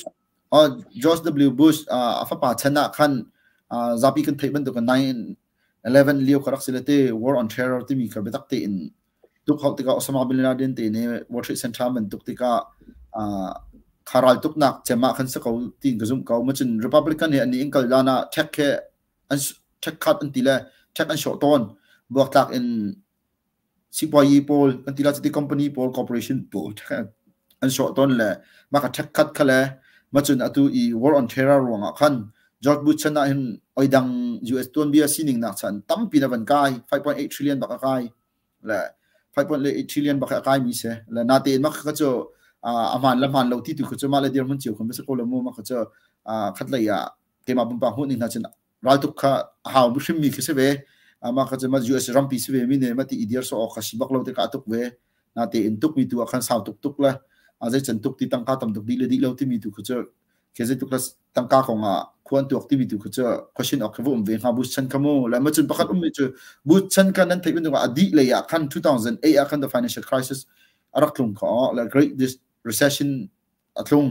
George W Bush a fapa chan ah khan zapi kan theih bantuk 9/11 lio ka rak si le te war on terror timi kha biatak tein tuk hau tikah Osama bin Laden te nih World Trade Center man tuk tikah kha ral tuknak cem ah khan si ko tiin ka zumh ko. Ma cun Republican he an in kal dan ah check he an check cut an ti le check an shawh tawn. Buaktlak in Sipuayi pawl kan ti la cuti company pawl corporation pawl an sawh tawn le mah ka ṭhekkhat kha le macun atu i war on terror ruangah khan George Bush chan ah hin oidang US tuanbia sining nak chan tampi na van kai 5.8 trillion bak a kai le 5.8 trillion bak a kai mi se le natein mak kha cu a hmaan le hmaan lo ti tu kha cu mah le dirhmun cio khan si ko lo mu mah kha cu khat lei ah keimah pumpak hmuh ning hna cun raltuk kha a hau hrimmi khi si ve. Mah kha cu US rampi si ve mi nih mah ti i dir sawh awk kha si bak lo tikah a tuk ve. Natein tuk mi tu ah khan sau tuk tuk le zei can tuk ti tangka tam tuk dih le dih lo timi tu kha cu khi zei tuk le tangka kong ah khuan tuak timi tu kha cu question awk khi va um ve hnga. Bush chan kha mu le ma cun pakhat um mi cu Bush chan kha nan theih bantuk ah a dih lei ah khan 2008 ah khan the financial crisis a rak tlung kho le Great Recession a tlung.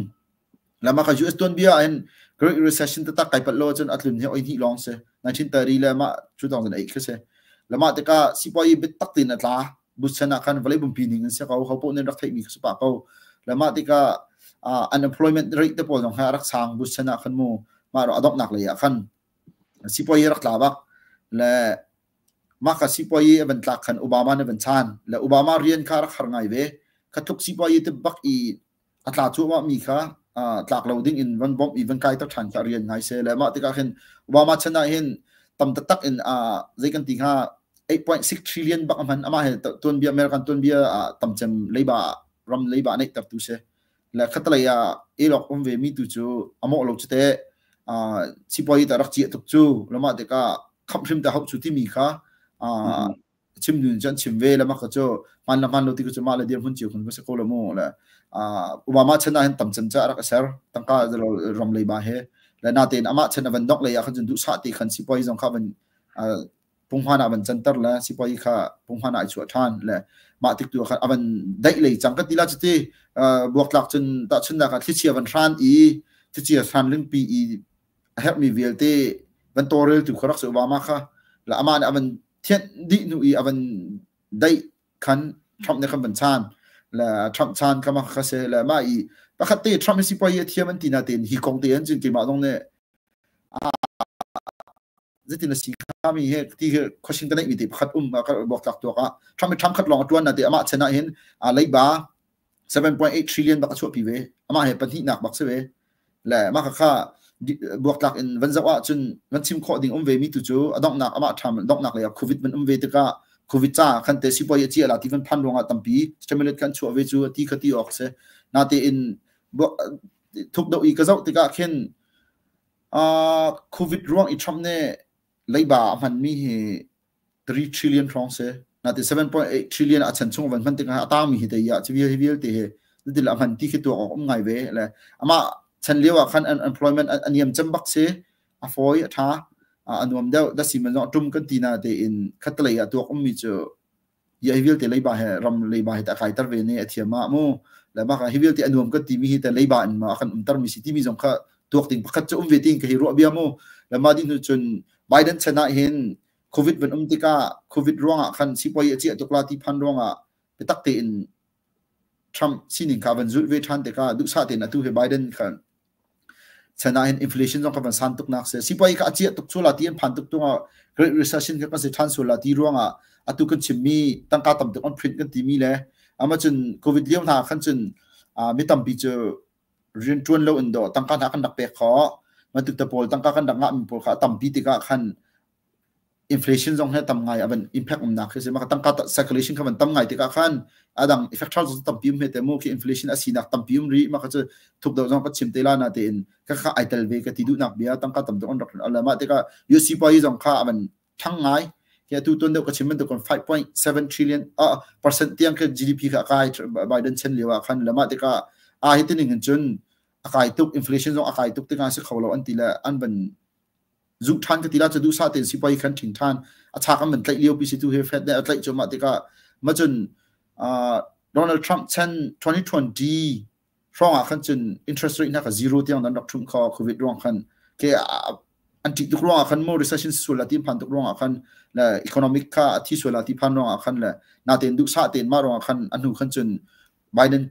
Lama ka US tuanbia ah hin Great Recession taktak kai pat lo ahcun a tlun hi oi hnih lawng si. 1930 le mah 2008 khi si. Lama tikah sipuayi biatak tein a tla. Bush chan ah khan vawlei pumpi ning in si ko. Ho paoh nih rak theihmi khi si pah ko. Lama tikah unemployment rate te pawl zong kha a rak sang Bush chan ah khan mu. Mah ro a donghnak lei ah khan sipuayi rak tla bak. Le mah ka sipuayi a van tlak khan Obama nih van chan. Le Obama rian kha rak har ngai ve. Kha tluk sipuayi te bak i a tla cuahmah mi kha tlak lo ding in van bawmh i van kai ter ṭhan kha rian ngai se le mah tikah khin Obama chan ah hin tam taktak in zei kan ti hnga 8.6 trillion bak a hman amah he tuanbia American tuanbia tam cem leiba ram leiba neih tertu si le khatalei ah elok um ve mi tu cu amawh lo cu te sipuai ta rak ciah tuk cu lama tikah khamh hrim ta hauh cu timi kha chim nun cu an chim ve le mah cu hman le hman lo ti cu mah le dirhmun cio kun va si ko lo mu le Obama chan ah hin tam cem ca rak a ser tangka ram lei ba he le natein amah chan a van dok lei ah khan cun duhsah te khan sipuai zong kha van punghman ah van canter le sipuai kha punghman ah i chuah ṭhan le mah tik tu khan a van daih lei cang ka ti la cuti buaktlak cun tahchunnak ah thlichia van hran i thlichia hran lingpi i a herhmi vialte van tawlreltu kha rak si Obama kha la amah nih a van thianh dih hnu i a van daih khan Trump nih khan van chan le Trump chan kha mah kha si le mah i pakhat te Trump hi sipuai a thiam an ti na tein hi kong te an cun keimah zong nih zeitin a si kha mi he ti hi question ka neih mi te pakhat um ka buak tlak tuak ah Trump hi Trump khat lawng a tuan na te amah chan ah hin leiba 7.8 trillion bak a chuahpi ve. Amah he pahnihnak bak si ve. Le mah kha kha Buaktlak in van zoh ahcun van chim khawh ding um ve mi tu cu a donghnak amah ṭham donghnak lei ah COVID van um ve tikah COVID ca khan te sipuai a cia la ti van phan ruangah tampi stimulate kan chuah ve cu ti kha ti awk si. Natein thuk deuh i ka zoh tikah khin COVID ruang i Trump nih leiba a hmanmi hi 3 trillion hrawng si. Nate 7.8 trillion a chan chung van hman tikah a tangmi hi te ya chi vial hi vialte hi zetil a hman ti khi tuak awk um ngai ve le amah chan lio ah khan unemployment a niam cem bak si a fawi a tha a nuam deuh da si man zong tum kan ti na te in khatlei ah tuak ummi cu hi vialte leiba he ram leiba he ta kai tar ve ne a thiam ah mu le bak hi vialte a nuam kan ti mi hi te leiba in ma kan um tar mi si ti mi zong kha tuak ding pakhat cu um ve ting ka hi ruah bia mu le ma din hnu cun Biden chan ah hin COVID van um tikah COVID ruangah khan sipuai a chiah tuk la ti phan ruangah biatak tein Trump sining kha van zulh ve ṭhan tikah duhsah tein atu he Biden khan chan ah hin inflation zong kha van san tuk nak si. Sipuai kha a chiah tuk sual la ti an phan tuk tungah Great Recession kha kan si ṭhan sual la ti ruangah atu kan chimmi tangka tam tuk an print kan timi le ama cun COVID lio hna khan cun mi tampi cu rianṭuan lo in dawh tangka hna kan rak pek khawh. Bantuk te pawl tangka kan rak ngahmi pawl kha a tampi tikah khan inflation zong hi tam ngai a van impact umnak khi si maka tangka circulation kha van tam ngai tikah khan adang effect thar zong tampi um he te mu khi inflation a sinak tampi um ri maka cu thuk deuh zong ka chim te la na te in ka kha ai tel ve ka ti duhnak bia tangka tam tuk an rak ala ma tikah UC pa yi zong kha avan thang ngai hi atu ton deuh ka chim bantuk 5.7 trillion percent tiang ka GDP kha kai Biden chen lio ah khan lama tikah a hi tining in cun a kai tuk inflation zong a kai tuk tikah si kho lo an ti le an van zuh ṭhan ka ti la cu duhsah tein sipai khan ṭhing ṭhan a chak an van tlaih lio pi si tu hi Fed nih a tlaih cuahmah tikah macun Donald Trump chan 2020 hrawng ah khan cun interest rate hna kha zero tiang nan rak ṭhumh kho COVID ruang khan ke an ṭih tuk ruangah khan mo recession sual la ti phan tuk ruangah khan le economic kha a thi sual la ti phan ruangah khan le natein duhsah tein mah ruangah khan a hnu khan cun Biden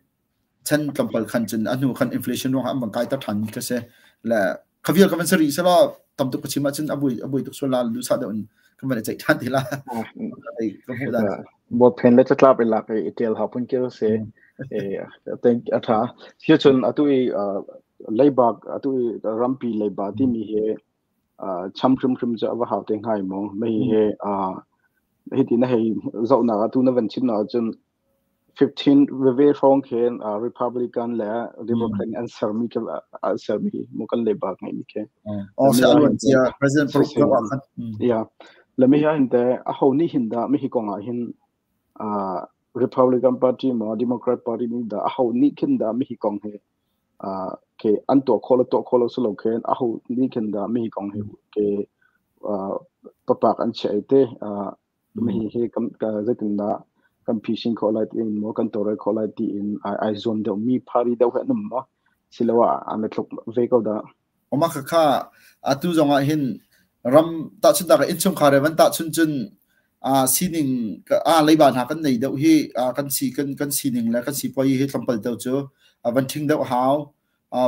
chan tlawmpal khan cun a hnu khan inflation ruangah an van kai ter ṭhan mi kha si le khavial ka van sari selaw tam tuk ka chim ahcun a bui tuk sual la duhsah deuh in kan van i ceih ṭhan ti la ka hmuh dan. Bawphen le catlap i lak i ṭial hau phun kil si thank a ṭha hi cun atu i leibak atu i rampi leiba timi hi cham hrimhrim cu a va hau te hngai maw mei he hiti na hei zohnak atu na van chim nak cun 15 veve hrawng khin Republican le Democrat an sermi an sermi mu kan le bak ngai mi khi. Oh, se aluan cia President paruk ah khan. Yeah. Le mi hin te a ho ni hin da mi hi kong ah hin Republican Party mo Democrat Party ni da a ho ni khin da mi hi kong he ke an tuah khawh lo tuah khawh lo si lo khin a ho ni khin da mi hi kong he ke papak an chia te Hihi kan zeitindah kan phisin khawh lai tiin maw kan tawlrel khawh lai tiin ai zuam deuhmi party deuh hi an um maw? Siloah an i tluk ve ko dah? Mah khakha atu zong ah hin ram tahchunhnak ah innchungkhar he van tahchun cun sining leiba hna kan nei deuh hi kan si kan kan sining le kan sipuai hi tlawmpal deuh cu van ṭhing deuh hau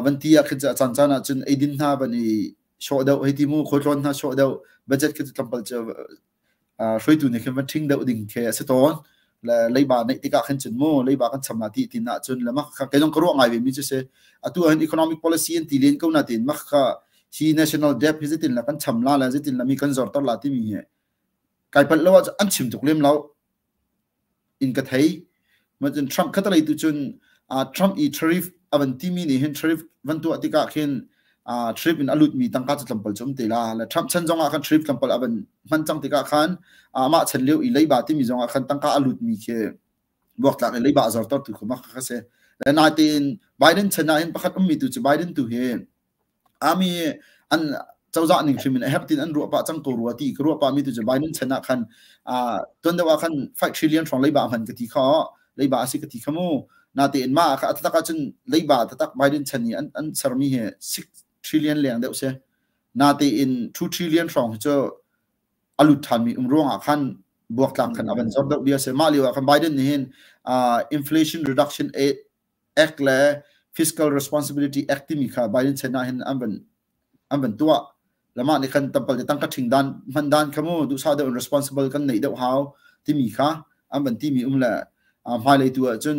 van ti ah khin cu a caancaan ah cun eidin hna van i sawh deuh hei ti mu khualtlawn hna sawh deuh budget khi cu tlawmpal cu hruaitu nih khin van ṭhing deuh ding khi a si tawn. Le leiba neih tikah khin cun mu leiba kan cham la ti tin ahcun le mah kha kei zong ka ruah ngai ve mi cu si. Atu ahhin economic policy an ti len ko na tiin mah kha hi national debt hi zeitin la kan cham la le zeitin la mi kan zorter la timi hi kai palh lo ahcun an chim tuk lem lo. In ka thei. Macun Trump khatalei tu cun Trump i tariff a van timi nih hin tariff van tuah tikah khin tariff in a lutmi tangka cu tlawmpal cu um te la. Le Trump chan zongah khan tariff tlawmpal a van hman cang tikah khan amah chan lio i leiba timi zongah khan tangka a lutmi khi buaktlak i leiba a zorter tu kha mak kha si. Le natein Biden chan ah hin pakhat ummi tu cu Biden tu hi Army an cozah ning hrim in a herh tin an ruah pah cang ko rua ti ka ruah pah mi tu cu Biden chan ah khan tuan deuh ah khan 5 trillion hrawng leiba hman ka ti kha leiba a si ka ti kha mu natein mah kha tatak ah cun leiba tatak Biden chan i an an sermi hi 6 trillion leng deuh si natein 2 trillion hrawng hi cu a lut ṭhanmi um ruangah khan buaktlak khan a van zor deuh bia si mah lio ah khan Biden nih hin Inflation Reduction Act le Fiscal Responsibility Act timi kha Biden chan ah hin an van tuah. Lamah nih khan tampal te tangka ṭhing dan hman dan kha mu duhsah deuh in responsible kan neih deuh hau timi kha an van timi um le hmailei tu ah cun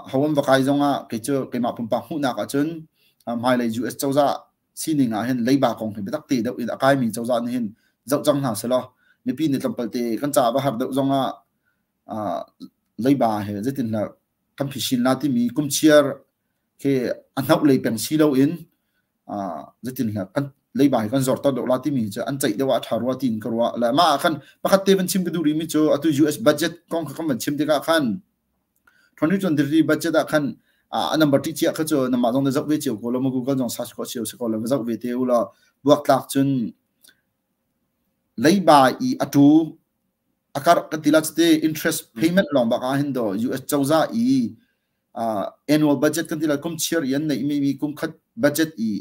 ho an va kai zong ah kei cu keimah pumpak hmuhnak ah cun hmailei US cozah. sining ah hin leiba kong hi biatak te deuh in a kaimi cozah nih hin zoh cang hna selaw mipi nih tlawmpal te kan ca va har deuh zong ah leiba he zeitin hlah kan phisin la timi kumchiar khi a hnoh lei peng si lo in zeitin hlah kan leiba hi kan zorter deuh la timi cu an ceih deuh ah ṭha rua tiin ka ruah. Le mah ah khan pakhat te van chim ka duh rihmi cu atu US budget kong kha kan van chim tikah khan 2023 budget ah khan a number ṭih cia kha cu namah zong na zoh ve cio ko lo ma Google zong search khawh cio si ko lo va zoh ve te u law buaktlak cun leiba i a tu a karh kan ti la cite interest payment lawng bak ah hin do US cozah i annual budget kan ti la kum chiar i an neih mi kum khat budget i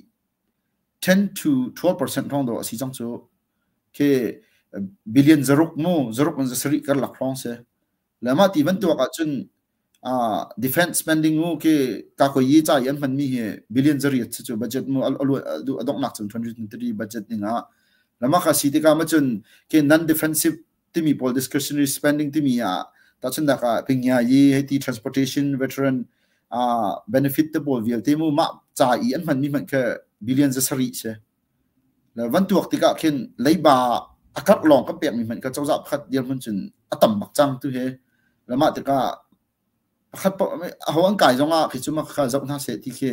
10 to 12% hrawng do a si cang cu ke billion zaruk mu zaruk in zasarih karlak hrawng si le mah ti bantuk ahcun defense spending mu khi ka ko yi ca i an hman mi hi billion zariat cu budget mu a donghnak cun 2023 budget ning ah lama kha si tikah ma cun ke non defensive timi pawl discretionary spending timi ah tahchunhnak ah pingya yi hei ti transportation veteran benefit te pawl vialte mu mah ca i an hman mi hmanh kha billion zasarih si. Le van tuak tikah khin leiba a karh lawng kan pekmi hmanh kha cozah pakhat dirhmun cun a tam bak cang tu hi. Le mah tikah pakhat aho an kai zongah khi cu mah kha zoh hna seh ti khi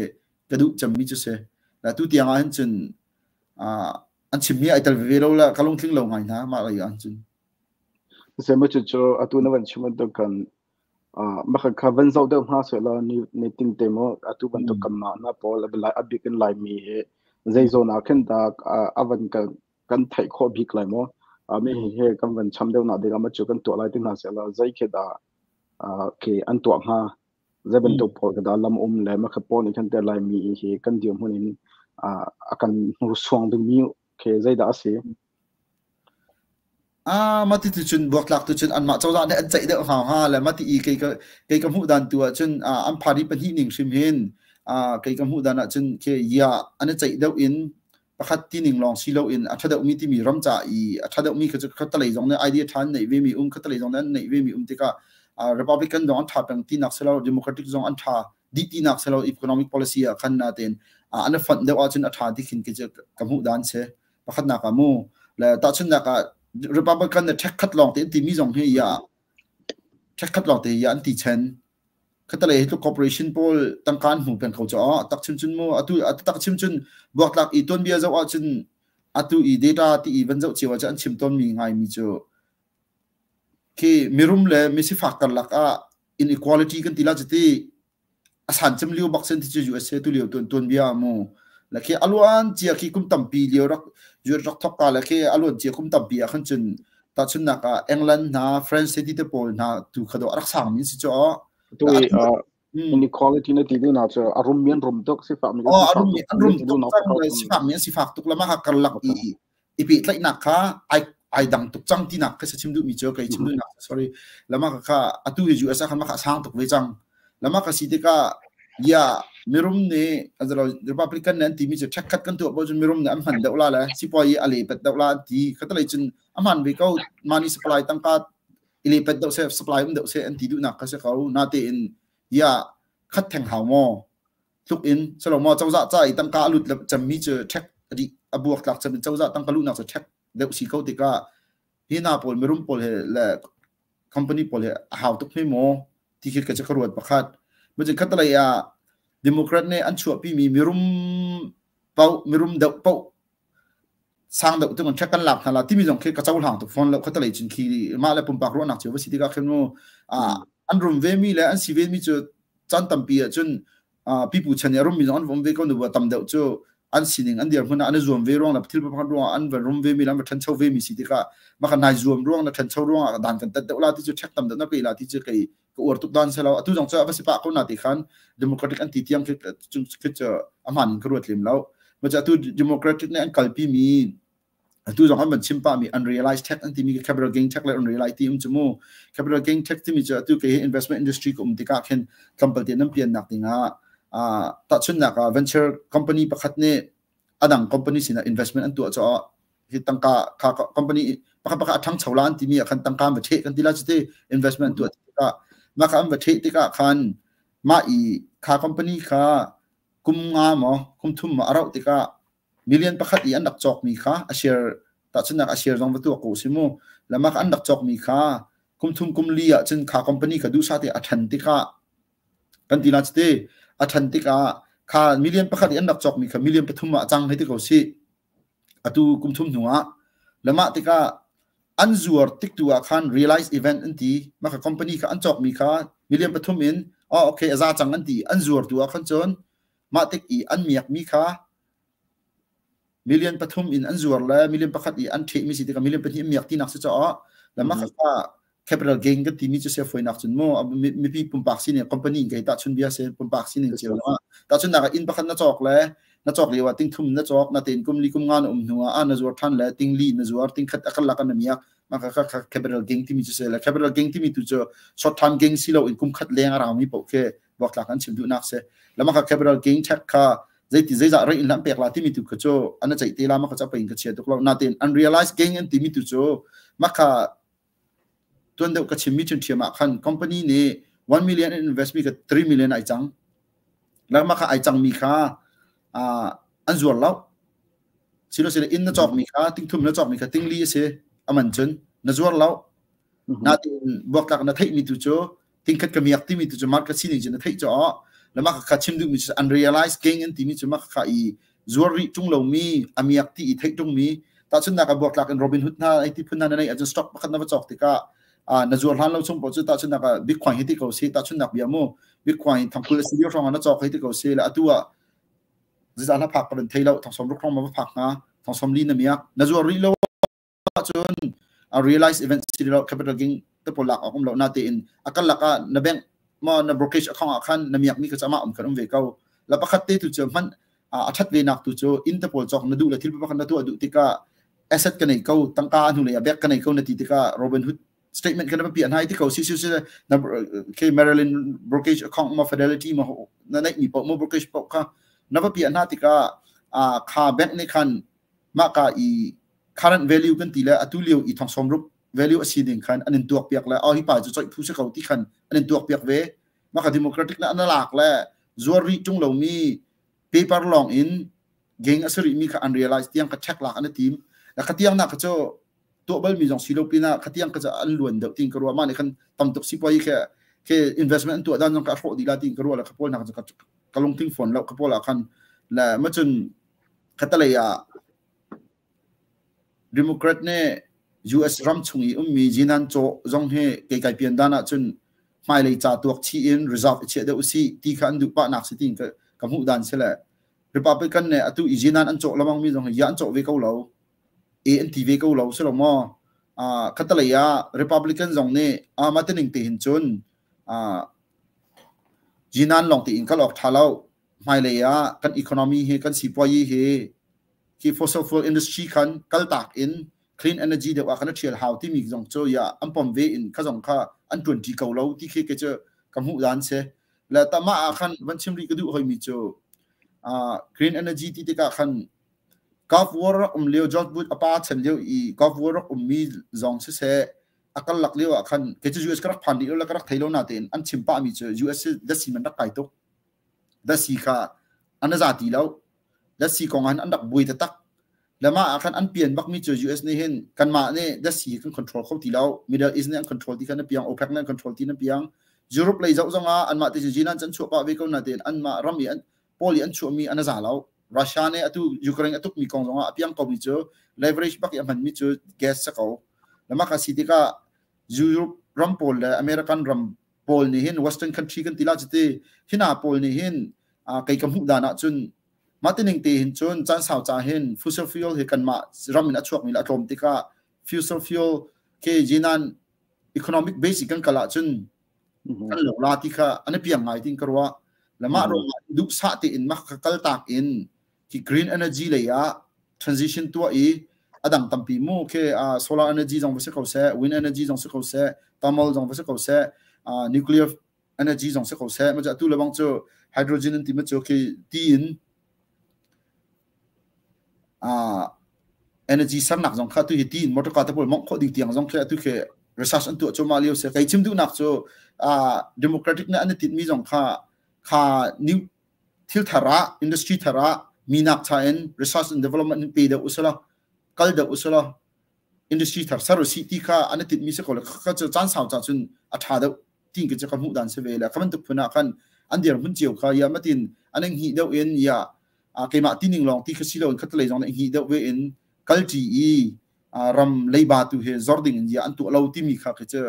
ka duh cemmi cu si. Le tu tiang ah hin cun an chimmi ai tel veve lo le ka lungtling lo ngai hna mah lei ah cun. Semacu atu na van chim bantuk kan Mah kha van zoh deuh hna sehlaw nitin te maw atu bantuk kanmah hna pawl a bik in Laimi hi zei zawn ah khin dah a van kan theih khawh bik lai maw? Mi hi kan van cham deuh nak ding ah cu kan tuah lai ti hna sehlaw zei khi dah khi an tuah hnga? Zei bantuk pawl khi dah lam um le mah kha pawl nih khan te Laimi hi kan dirhmun in a kan hnursuang dingmi khi zeidah a si? Ah, mati tu cun buaktlak tu cun anmah cozah nih an ceih deuh hngau hnga le mati i kei ka hmuh dan tu ah cun an party pahnih ning hrim hin kei ka hmuh dan ah cun khi ya an i ceih deuh in pakhat ti ning lawng si lo in a ṭha deuhmi timi ram ca i a ṭha deuhmi kha cu khatalei zong nih idea ṭha an neih ve mi um khatalei zong nih an neih ve mi um tikah Republican zong an ṭha peng tinak si lo Democratic zong an ṭha dih tinak si lo economic policy ah khan natein an i fonh deuh ahcun a ṭha ti khin khi cu ka hmuh dan si. Pakhatnak ah mu le tahchunhnak ah Republican nih ṭhek khat lawng te an timi zong hi ya ṭhek khat lawng te ya an ti chen. Khatalei hi tluk corporation pawl tangka an hmu peng ko cu tak chim cun mu atu tak chim cun buaktlak i tuanbia zoh ahcun atu i data ti i van zoh cio ahcun an chim tawnmi ngaimi cu khi mirum le misifak karlak ah inequality kan ti la cu ti a san cem lio bak sen ti cu USA tu lio tuan tuan bia mu la khi aluan cia khi kum tampi lio rak US rak thok ka la khi aluan cia kum tampi ah khan cun tahchunnak ah England hna France te te pawl hna tu kha do rak sang min si cho tu inequality na ti na chu a rum mi an rum tuk sifak mi oh a rum mi an rum tuk sifak mi an sifak tuk lama ha karlak i i pehtlaihnak kha ai ai dang tuk cang tinak ka chim duhmi cu kei chim duhnak sorry lama kha atu hi US ah khan maka sang tuk ve cang lama ka si tikah ya mirum nih azalo Republican nih an timi cu ṭhekkhat kan tuah bo cun mirum nih an hman deuh la le sipuai a le pet deuh la an ti khatalei cun a hman ve ko money supply tangka i le pet deuh se supply um deuh se an ti duhnak kha si ko na te in ya khat theng hau maw tluk in selo maw cozah ca i tangka a lut cemmi cu ṭhek a dih a buak tlak cem in cozah tangka luhnak cu ṭhek deuh si ko tikah hi hna pawl mirum pawl he le company pawl he a hau tuk hme maw ti khi ka ka ruat pakhat macin khatalei ah Democrat nih an chuahpi mi mirum paoh mirum deuh paoh sang deuh tu kan ṭhek kan lak hna la timi zong khi ka cohlang tuk fawn lo khatalei cun khi mah le pumpak ruahnak cio va si tikah khin mu an rum ve mi le an si ve mi cu caan tampi ah cun pipu chan i a rummi zong an um ve ko nu tam deuh cu an sining an dirhmun ah an i zuam ve ruang le thil pakhat ruang ah an va rum ve mi le an va ṭhancho ve mi si tikah maka nai zuam ruang na ṭhancho ruang ah dan kan tat deuh la ti cu ṭhek tam deuh na pe la ti cu kei ka uar tuk dan selo atu zong cu a va si pah ko na ti khan Democratic an ti tiang khi cu a hmaan in ka ruat lem lo ma atu Democratic nih an kalpi mi atu zong an van chim pah mi unrealized tax an timi capital gain tax le unrealized ti um cu mu capital gain tax timi cu atu kei investment industry ka um tikah khin tlawmpal te nan pian nak dingah tahchunnak ah venture company pakhat nih adang company sinah investment an tuah caah hi tangka kha company pakhat pakhat a ṭhangcho la an timi ah khan tangka an va ṭheh kan ti la cu ti investment an tuah tikah mah kha an va ṭheh tikah khan mah i kha company kha kum nga maw kum thum maw a rauh tikah. Million pakhat i an rak cawkmi kha a share, tahchunhnak a share zong va tuak ko si mu, le mah kha an rak cawkmi kha kum thum kum li ah cun kha company kha duhsah te a ṭhan tikah kan ti la cite, a ṭhan tikah kha million pakhat i an rak cawkmi kha million pathum ah a cang hei ti ko si. Atu kum thum hnu ah le mah tikah an zuar tik tu ah khan realize event an ti. Mah kha company kha an cawkmi kha million pathum in, oh okay, a za cang an ti, an zuar tu ah khan cun mah tik i an miakmi kha million pathum in an zuar le million pakhat i an ṭhehmi si tikah million pahnih an miak tinak si caah le mah kha capital gain kan timi cu sia foinak cun mu mipi pumpak sining, company in kei tahchun bia se, pumpak sining cio ah tahchun nak inn pakhat na cawk le na cawk lio ah ting thum na cawk na ten, kum li kum nga na um hnu ah na zuar than le ting li na zuar, ting khat akal lak na miak. Mah kha kha capital gain timi cu se. Le capital gain timi tu cu short term gain si lo in kum khat leng a raumi paoh khi buaktlak an chim duhnak si. Le mah kha capital gain tax kha zeiti zeizah rate in lam pek la timi tu kha cu an ceih te la. Mah kha ca in ka chia tuk lo natin unrealized gain an timi tu cu mah kha tuan deuh ka chimmi ṭhiamṭhiam ah khan company nih 1 million in invest mi ka 3 million ai cang lakma kha ai cangmi kha an zuar lo silo sile inn na cawk mi kha ting thum na cawk mi kha ting li a si aman cun na zuar lo natin buaktlak na theih mi tu cu ting khat ka miak timi tu cu market sining cu na theih cu le mah kha chim duh mi cu unrealized gain an timi cu mah kha i zuar rih ṭung lomi a miak ti i theih ṭungmi. Tahchunhnak ah buaktlak in Robinhood hna ai ti phun hna na neih ahcun stock pakhat na va cawk tikah na zuar hlan lo chung paoh cu, tahchunhnak ah Bitcoin hi ti ko si, tahchunhnak bia mu, Bitcoin thongkul a si lio hrawng ah na cawk hei ti ko si le atu ah zeizah hla phak ka van thei lo, thong sawm ruk hrawng ma va phak hnga, thong sawm li na miak, na zuar rih lo ahcun a realize event si lo, capital gain te pawl lak awk um lo. Na tein a kal lak ah na bank ma na brokerage account ah khan na miak mi ka chama um khan um ve ko. La pakhat te tu cu hman a that ve nak tu cu inn te pawl cawk na duh le thil pakhat na tuah duh tikah asset ka nei ko, tangka hnu le a bek ka nei ko na ti tikah Robinhood statement kan va piah hna ti ko si si si na ke Maryland brokerage account ma Fidelity ma na neih mi po mo brokerage po kha na va piah hna tikah kha bank nih khan mah ka i current value kan ti le atu lio i thong som ruk value a si ding khan an in tuak piak le oh hi pa cu coih phu si ko ti khan an in tuak piak ve. Mah ka democratic na an lak le zuar rih tung lomi paper long in gang a si rih mi kha an realize tiang ka check lak an tim la kha tiang na ka cu tuah bal mi zong si lo pina kha tiang ka an luan deuh tin ka ruah. Ma ne khan tam tuk si poi khe ke investment an tuah dan zong ka hrawh dih la tin ka ruah la kha pawl nak ka ka lungting phone lo kha pawl ah khan le ma cun khatalei ah Democrat nih US ram chung i ummi zinan cawh zong hi kei kai pian dan ahcun hmailei ca tuak chih in reserve i chiah deuh usih ti kha an duh pahnak si tiin ka hmuh dan si le Republican nih atu i zinan an cawh lamang mi zong hi ya an cawh ve ko lo, e an ti ve ko lo si lo maw? Khatalei ah Republican zong nih mah tining te hin cun zinan lawng tiin kal awk ṭha lo, hmailei ah kan economy hi, kan sipuayi hi khi fossil fuel industry khan kaltak in clean energy deuh ah khan a ṭhial hau timi zong cu ya an pom ve in kha zong kha an ṭuanṭi ko lo ti khi ke cu ka hmuh dan si. Le tama ah khan van chim rih ka duh hoi mi cu green energy ti tikah khan Gulf War rak um lio, George Bush a pa chan lio i Gulf War rak ummi zong siseh a kal lak lio ah khan kei cu US ka rak phan rih lo le ka rak thei lo na tein an chim pah mi cu US dasi man rak kai tuk, dasi kha an za ti lo, dasi kong ah an rak buai taktak le mah ah khan an pian bak mi cu US nih hin kanmah nih dasi kan control kho ti lo, Middle East nih an control ti khan a piang, OPEC nih an control ti na piang, Europe lei zoh zong ah anmah te cu an chuah pah ve ko na tein anmah ram i an pawl i an chuah mi an za lo. Russia nih atu Ukraine a tuk mi kong zong ah a piang ko mi cu leverage bak i a hman mi cu gas sa ko le mah kha si tikah Europe ram pawl le American ram pawl nih hin, western country kan ti la cuti, hina pawl nih hin kei ka hmuh dan ah cun mah tining te hin cun caan sau ca hin fossil fuel hi kanmah ram in a chuak mi le a tlawm tikah fossil fuel ke jinan economic base kan kal ahcun kan lo la ti kha an piang ngai tin ka ruah. Le mah ruangah duhsah tein mah kha kal tak in khi green energy lei ah transition tuah i adang tampi mu khi solar energy zong va si ko seh, wind energy zong si ko seh, thermal zong va si ko seh, nuclear energy zong si ko seh, ma atu le bang cu hydrogen an ti ma cu khi ti in energy sernak zong kha tu hi ti in motor car te pawl mongh khawh ding tiang zong khi atu khi research an tuah cuahmah lio si. Kei chim duhnak cu democratic nih an i tinhmi zong kha kha new thil thar ah, industry thar ah Minak cha in research and development in pe deuh usala kal deuh usala industry thar ser usih ti kha an i tinhmi si ko le kha cu caan sau ca cun a ṭha deuh ti ka cu ka hmuh dan si ve le kha bantuk phun ah khan an dirhmun cio kha ya matin an i hngih deuh in ya keimah tining lawng ti kha si loin khatlei zong nih hngih deuh ve in kalṭi i ram leiba tu hi zor ding in ya an tuah lo timi kha khi cu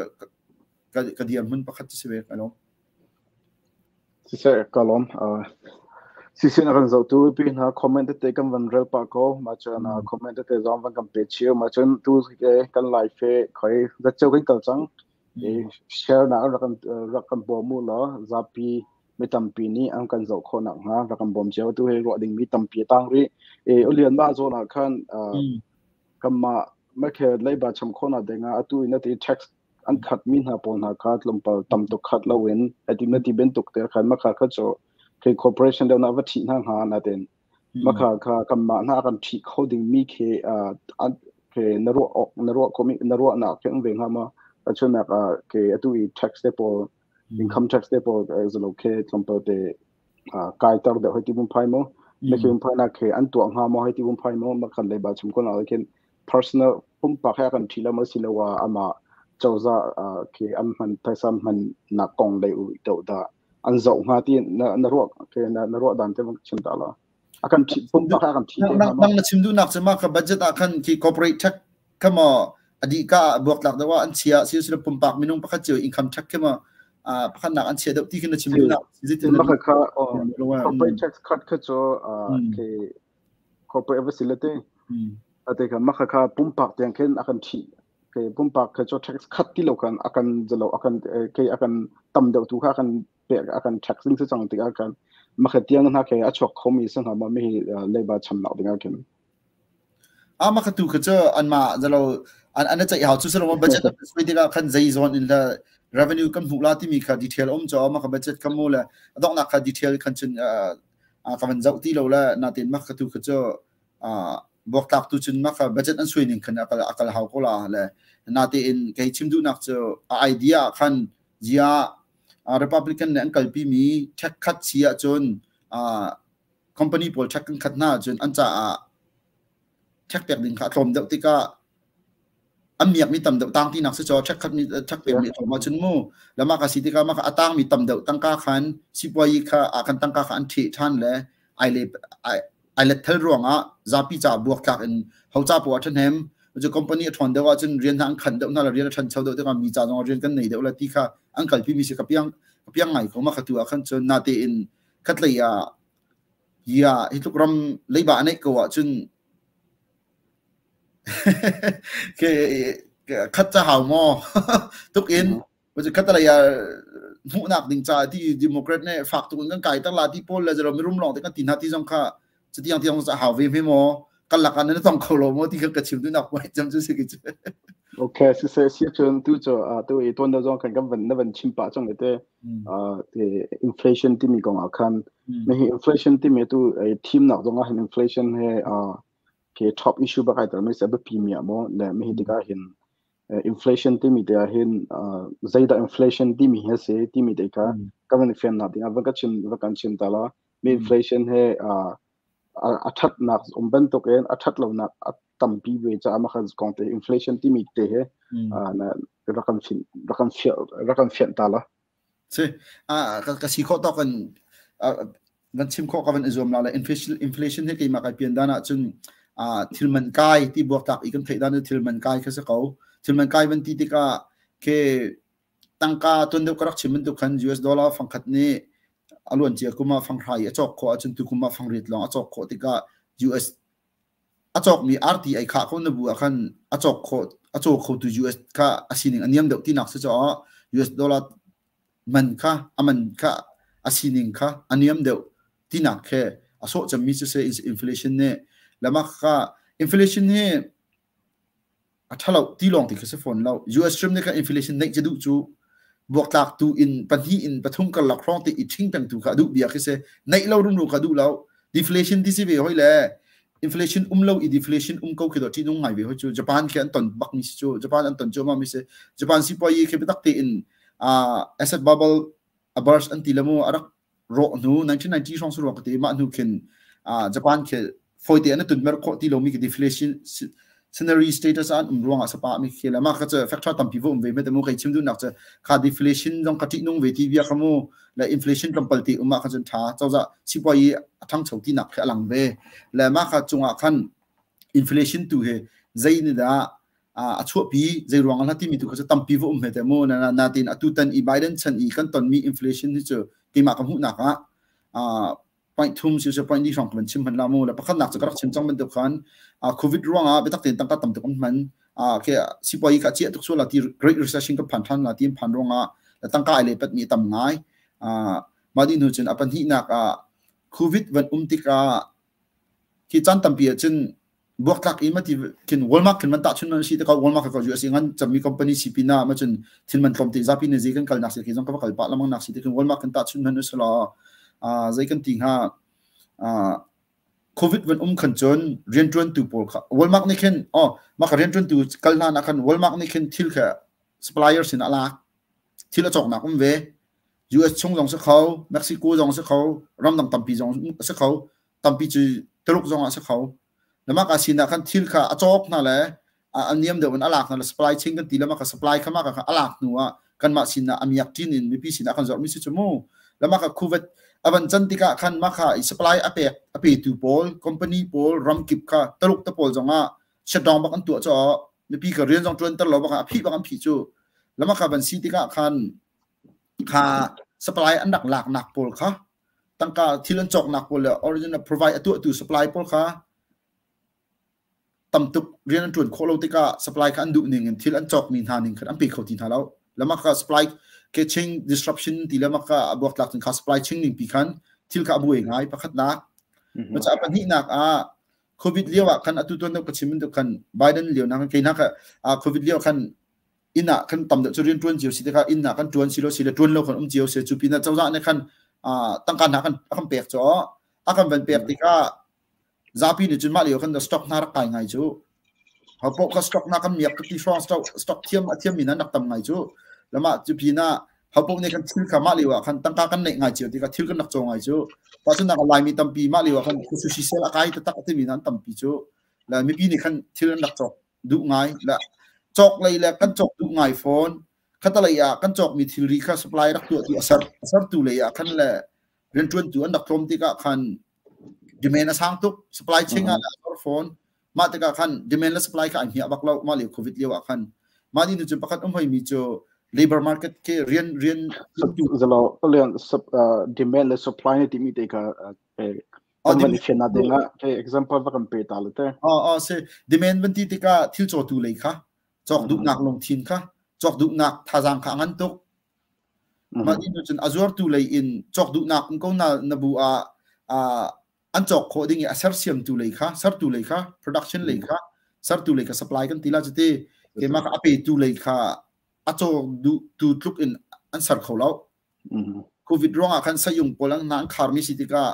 ka dirhmun pakhat cu si ve ka lawm. Siseh ka lawm. Siseh na kan zohtu pi hna comment tete kan van rel pah ko. Mah cun comment tete zong van kan pe cio. Mah cun tu kan live he khoi zatceu kan kal cang. Share na rak kan bawm u law zapi mi tampi nih an kan zoh khawh nak hnga rak kan bawm cio. Tu hi ruah ding mi tampi a tang rih. Ulian mah zawn ah khan kanmah makhe leiba cham khawh nak ding ah atu in ati tax an khatmi hna pawl hna kha tlawmpal tam tuk khat loin ati na ti bantuk te khan makha kha cu khi corporation deuh na va ṭhih hna hnga natin makha kha kanmah hna kan ṭhih kho ding mi khi ke na ruah awk na ruah khomi na ruahnak khi um ve hnga ma tachunak ke atu i tax te pawl income tax te pawl zalo ke tlawmpal te kai tar deuh hei ti bum phai mo na khi bum phai na ke an tuah hnga mo hei ti bum phai mo makhan le ba chim ko na khin personal pumpak he kan ṭhi lo maw siloah amah cozah khi an hman phaisa hman nak kong lei u deuh dah an zoh hnga ti na ruah ke na ruah dan te chim ta la a kan ṭhi pumpak he a kan ṭhi te hnga nang na chim duhnak cu mah kha budget ah khan khi corporate tax kha maw a dih ka buaktlak deuh ah an chia si sila pumpak minung pakhat cio income tax khi maw pakhat nak an chia deuh ti khi na chim duhnak si mah kha corporate tax cut kha cu ke corporate va si le te ate kha makha kha pumpak tiang khin a kan ṭhih ke pumpak kha cu tax khat ti lo khan akan zalo akan ke akan tam deuh tu kha akan pe akan tax ding si cang tikah khan makha tiang hna ke a chuak khomi si hnga ma mi leiba cham nak ding ah khin. A makha tu kha cu anmah zalo an an ceih hau cu silo budget an sui tikah khan zei zawn in la revenue kan hmuh la timi kha detail um cho ma kha budget kha mu le adongnak kha detail khan cun ka van zoh ti lo le natin mak ka tu kha cu buaktlak tu cun mak budget an sui ning khan a kal hau ko la le natein kei chim duhnak cu a idea khan zia Republican nih an kalpi mi tax khat si ahcun company pawl tax kan khat hna ahcun an caah tax pek ding kha a tlawm deuh tikah an miakmi tam deuh tang tinak si caw ṭhekkhat mi ṭhek pek mi tlawm ahcun mu lama ka si tikah maka a tangmi tam deuh tangka khan sipuayi kha a kan tangka kha an ṭheh ṭhan le ai le ai let thel ruangah zapi ca buak tlak in ho ca po a ṭhahnem cu company a ṭhawn deuh ahcun rian hna an khan deuh hna le rian a ṭhancho deuh tikah mi ca zong rian kan nei deuh le ti kha an kalpi mi si ka piang ka piang ngai ko ma kha tu ah khan cun nate in khatlei ah ya hi tluk ram leiba a neih ko ahcun Khat ca hau maw? Tuk in khat lei ah hmuhnak ding caah ti Democrat nih fak tuk in kan kai ter la ti pawl le zero mirum lawng te kan ti hna ti zong kha cutiang tiang ca hau ve hme maw? Kan lakah nan tong kho lo maw ti kha ka chim duhnak point cem cu si ki cu. Okay, si se si cun tu cu tu i tuan deuh zong kan kan van na van chim pah cang te te inflation timi kong ah khan na hi inflation timi tu thimnak zong ah hin inflation he Khi top issue bak ai tel mi si a biapi mi ah maw le mi hi tikah hin inflation timi te ah hin zeidah inflation timi hi a si timi te kha ka van i fiannak ding ah van ka chim va kan chim ta la. Mi inflation he a thatnak um bantuk in a that lonak a tampi ve caah mah kha kong te inflation timi te he na rak kan fin rak kan fiah rak kan fianh ta la. Si ka si khawh tawk in van chim khawh ka van i zuam la le inflation inflation hi keimah kai pian dan ahcun thil man kai ti buaktlak i kan theih dan thil man kai kha si ko. Thil man kai van ti tikah ke tangka tuan deuh ka rak chim bantuk khan US dollar fangkhat nih a luan cia kum ah fanghra i a cawk khawh ahcun tu kum ah fangriat lawng a cawk khawh tikah US a cawkmi arti ei khah ko na bu ah khan a cawk khawh a caw khotu US kha a sining a niam deuh tinak si caah US dollar man kha a man kha a sining kha a niam deuh tinak khe a sawh cemmi cu si inflation nih lamak kha inflation hi a ṭhalo ti lawng ti kha si fawn lo. US hrim nih khan inflation neih cu duh cu buaktlak tu in pahnih in pathum karlak hrawng te i ṭhing peng tu kha a duh bia khi si. Neih lo rumro kha duh lo. Deflation ti si ve hoi le inflation um lo i deflation um ko khi do ṭihnung ngai ve hoi cu. Japan khi an ton bak mi si cu. Japan an ton cu ma mi si. Japan sipuayi khi biatak tein asset bubble a burst an ti le mu a rak rawh hnu 1990 hrawng su ruang ka ti mah hnu khin. Japan khi foite an tun mer khawh ti lomi khi deflation scenario status an um ruangah sapa mi khi la ma kha che factor tampi vo um ve me te mu kai chim du nak che kha deflation zong ka ti nung ve ti bia kha mu le inflation tlawmpal ti um ah kha cun tha cozah sipuai a thangcho ti nak khi alang ve le ma kha chungah khan inflation tu he zei ni dah a chuahpi zei ruang ah timi tu kha tampi va um he te mu na na tin atu tan i Biden chan i kan ton mi inflation hi chu keimah ka hmuh nak ah point thum si se point li hrawng kan chim hman la mu la pakhat nak chu ka rak chim cang bantuk khan covid ruang ah biatak tein tangka tam tuk an hman ke sipuai ka chia tuk suala ti great recession ka phan than la ti phan ruang ah tangka ai le pat mi tam ngai ma di nu cun a pahnih nak ah covid van um tikah khi chan tampi ah cun buaktlak i mati khin Walmart khin man ta chun man si te ka Walmart ka US ngan chami company si pina ma chun thil man tlom te zapi ne zi kan kal nak si ki zong ka kal pa lamang nak si te khin Walmart kan ta chun man usala a zai kan ti nga a covid van um khan chun rian tuan tu pawl kha Walmart ni khin oh ma ka rian tuan tu kal hna na khan Walmart ni khin thil kha supplier sin alak thil a chok nak um ve US chung zong si kho Mexico zong si kho ramdang tampi zong si kho tampi cu Tuluk zong ah si kho Lamah ka sinah khan thil kha a cawk hna le a niam deuh in a lak hna le supply chain kan ti lamah ka supply kha mah ka a lak hnu ah kanmah sinah a miak ṭin in mipi sinah kan zorhmi si cu mu. Lamah ka khuvet a van can tikah khan mah kha i supply a pek a petu pawl company pawl ramkip kha Taluk te pawl zongah shutdown bak an tuah caah mipi ka rian zong ṭuan ter lo bak a phih bak an phih cu. Lamah ka van si tikah khan kha supply an rak laknak pawl kha tangka thil an cawknak pawl le original provide a tuahtu supply pawl kha tamtuk rian an ṭuan khawh lo tikah supply kha an duh ning in thil an cawkmi hna ning khan an pe kho ti hna lo. Lamah kha supply ke chain disruption ti lamah kha a buak tlak cun kha supply chain ning pi khan thil kha a buai ngai pakhatnak. Maca pahnihnak ah COVID lio ah khan atu tuan ka chim khan Biden lio na kei na kha COVID lio khan inn ah kan tam deuh cu rian ṭuan cio si tikah inn ah kan ṭuan si lo si le ṭuan lo kan um cio si cu pinah cozah nih khan tangka hna kan a kan pek cu a kan van pek tikah zapi nih cun mah lio khan stock hna rak kai ngai cu hopoh kha stock na kan miak ti hrawng stock stock thiam a thiam mi nan rak tam ngai cu lama cu pinah hopoh nih kan thil kha mah lio ah khan tangka kan neih ngai cio tikah thil kan rak caw ngai cu pa cun nak laimi tampi mah lio ah khan khususi sel a kai taktak a timi nan tampi cu la mipi nih khan thil an rak cawk duh ngai la cawk lei le kan cawk duh ngai fawn khatalei ah kan cawkmi thilri kha supply rak tuah tu a ser a sertu lei ah khan le rianṭuantu an rak tlawm tikah khan demand a sang tuk supply chain ah a zor fawn mah tikah khan demand le supply kha an hia bak lo mah lio covid lio ah khan mah ni nu cun pakhat um hoi mi cu labor market ke rian rian zalo lian demand le supply ni timi te kha Kan van i fiannak ding ah hei example va kan pe ta le te. Oh, oh, si demand van ti tikah thil cawtu lei kha cawk duhnak lungthin kha cawk duhnak thazaang kha a ngan tuk. Mah ti cun a zuartu lei in cawk duhnak um ko na na bu ah an cawk khawh ding i a sersiamtu lei kha sertu lei kha production lei kha sertu lei kha supply kan ti la cuti keimah kha a petu lei kha a cawk duh tu tluk in an ser kho lo. Covid ruangah khan sayung pawl an hna an kharmi si tikah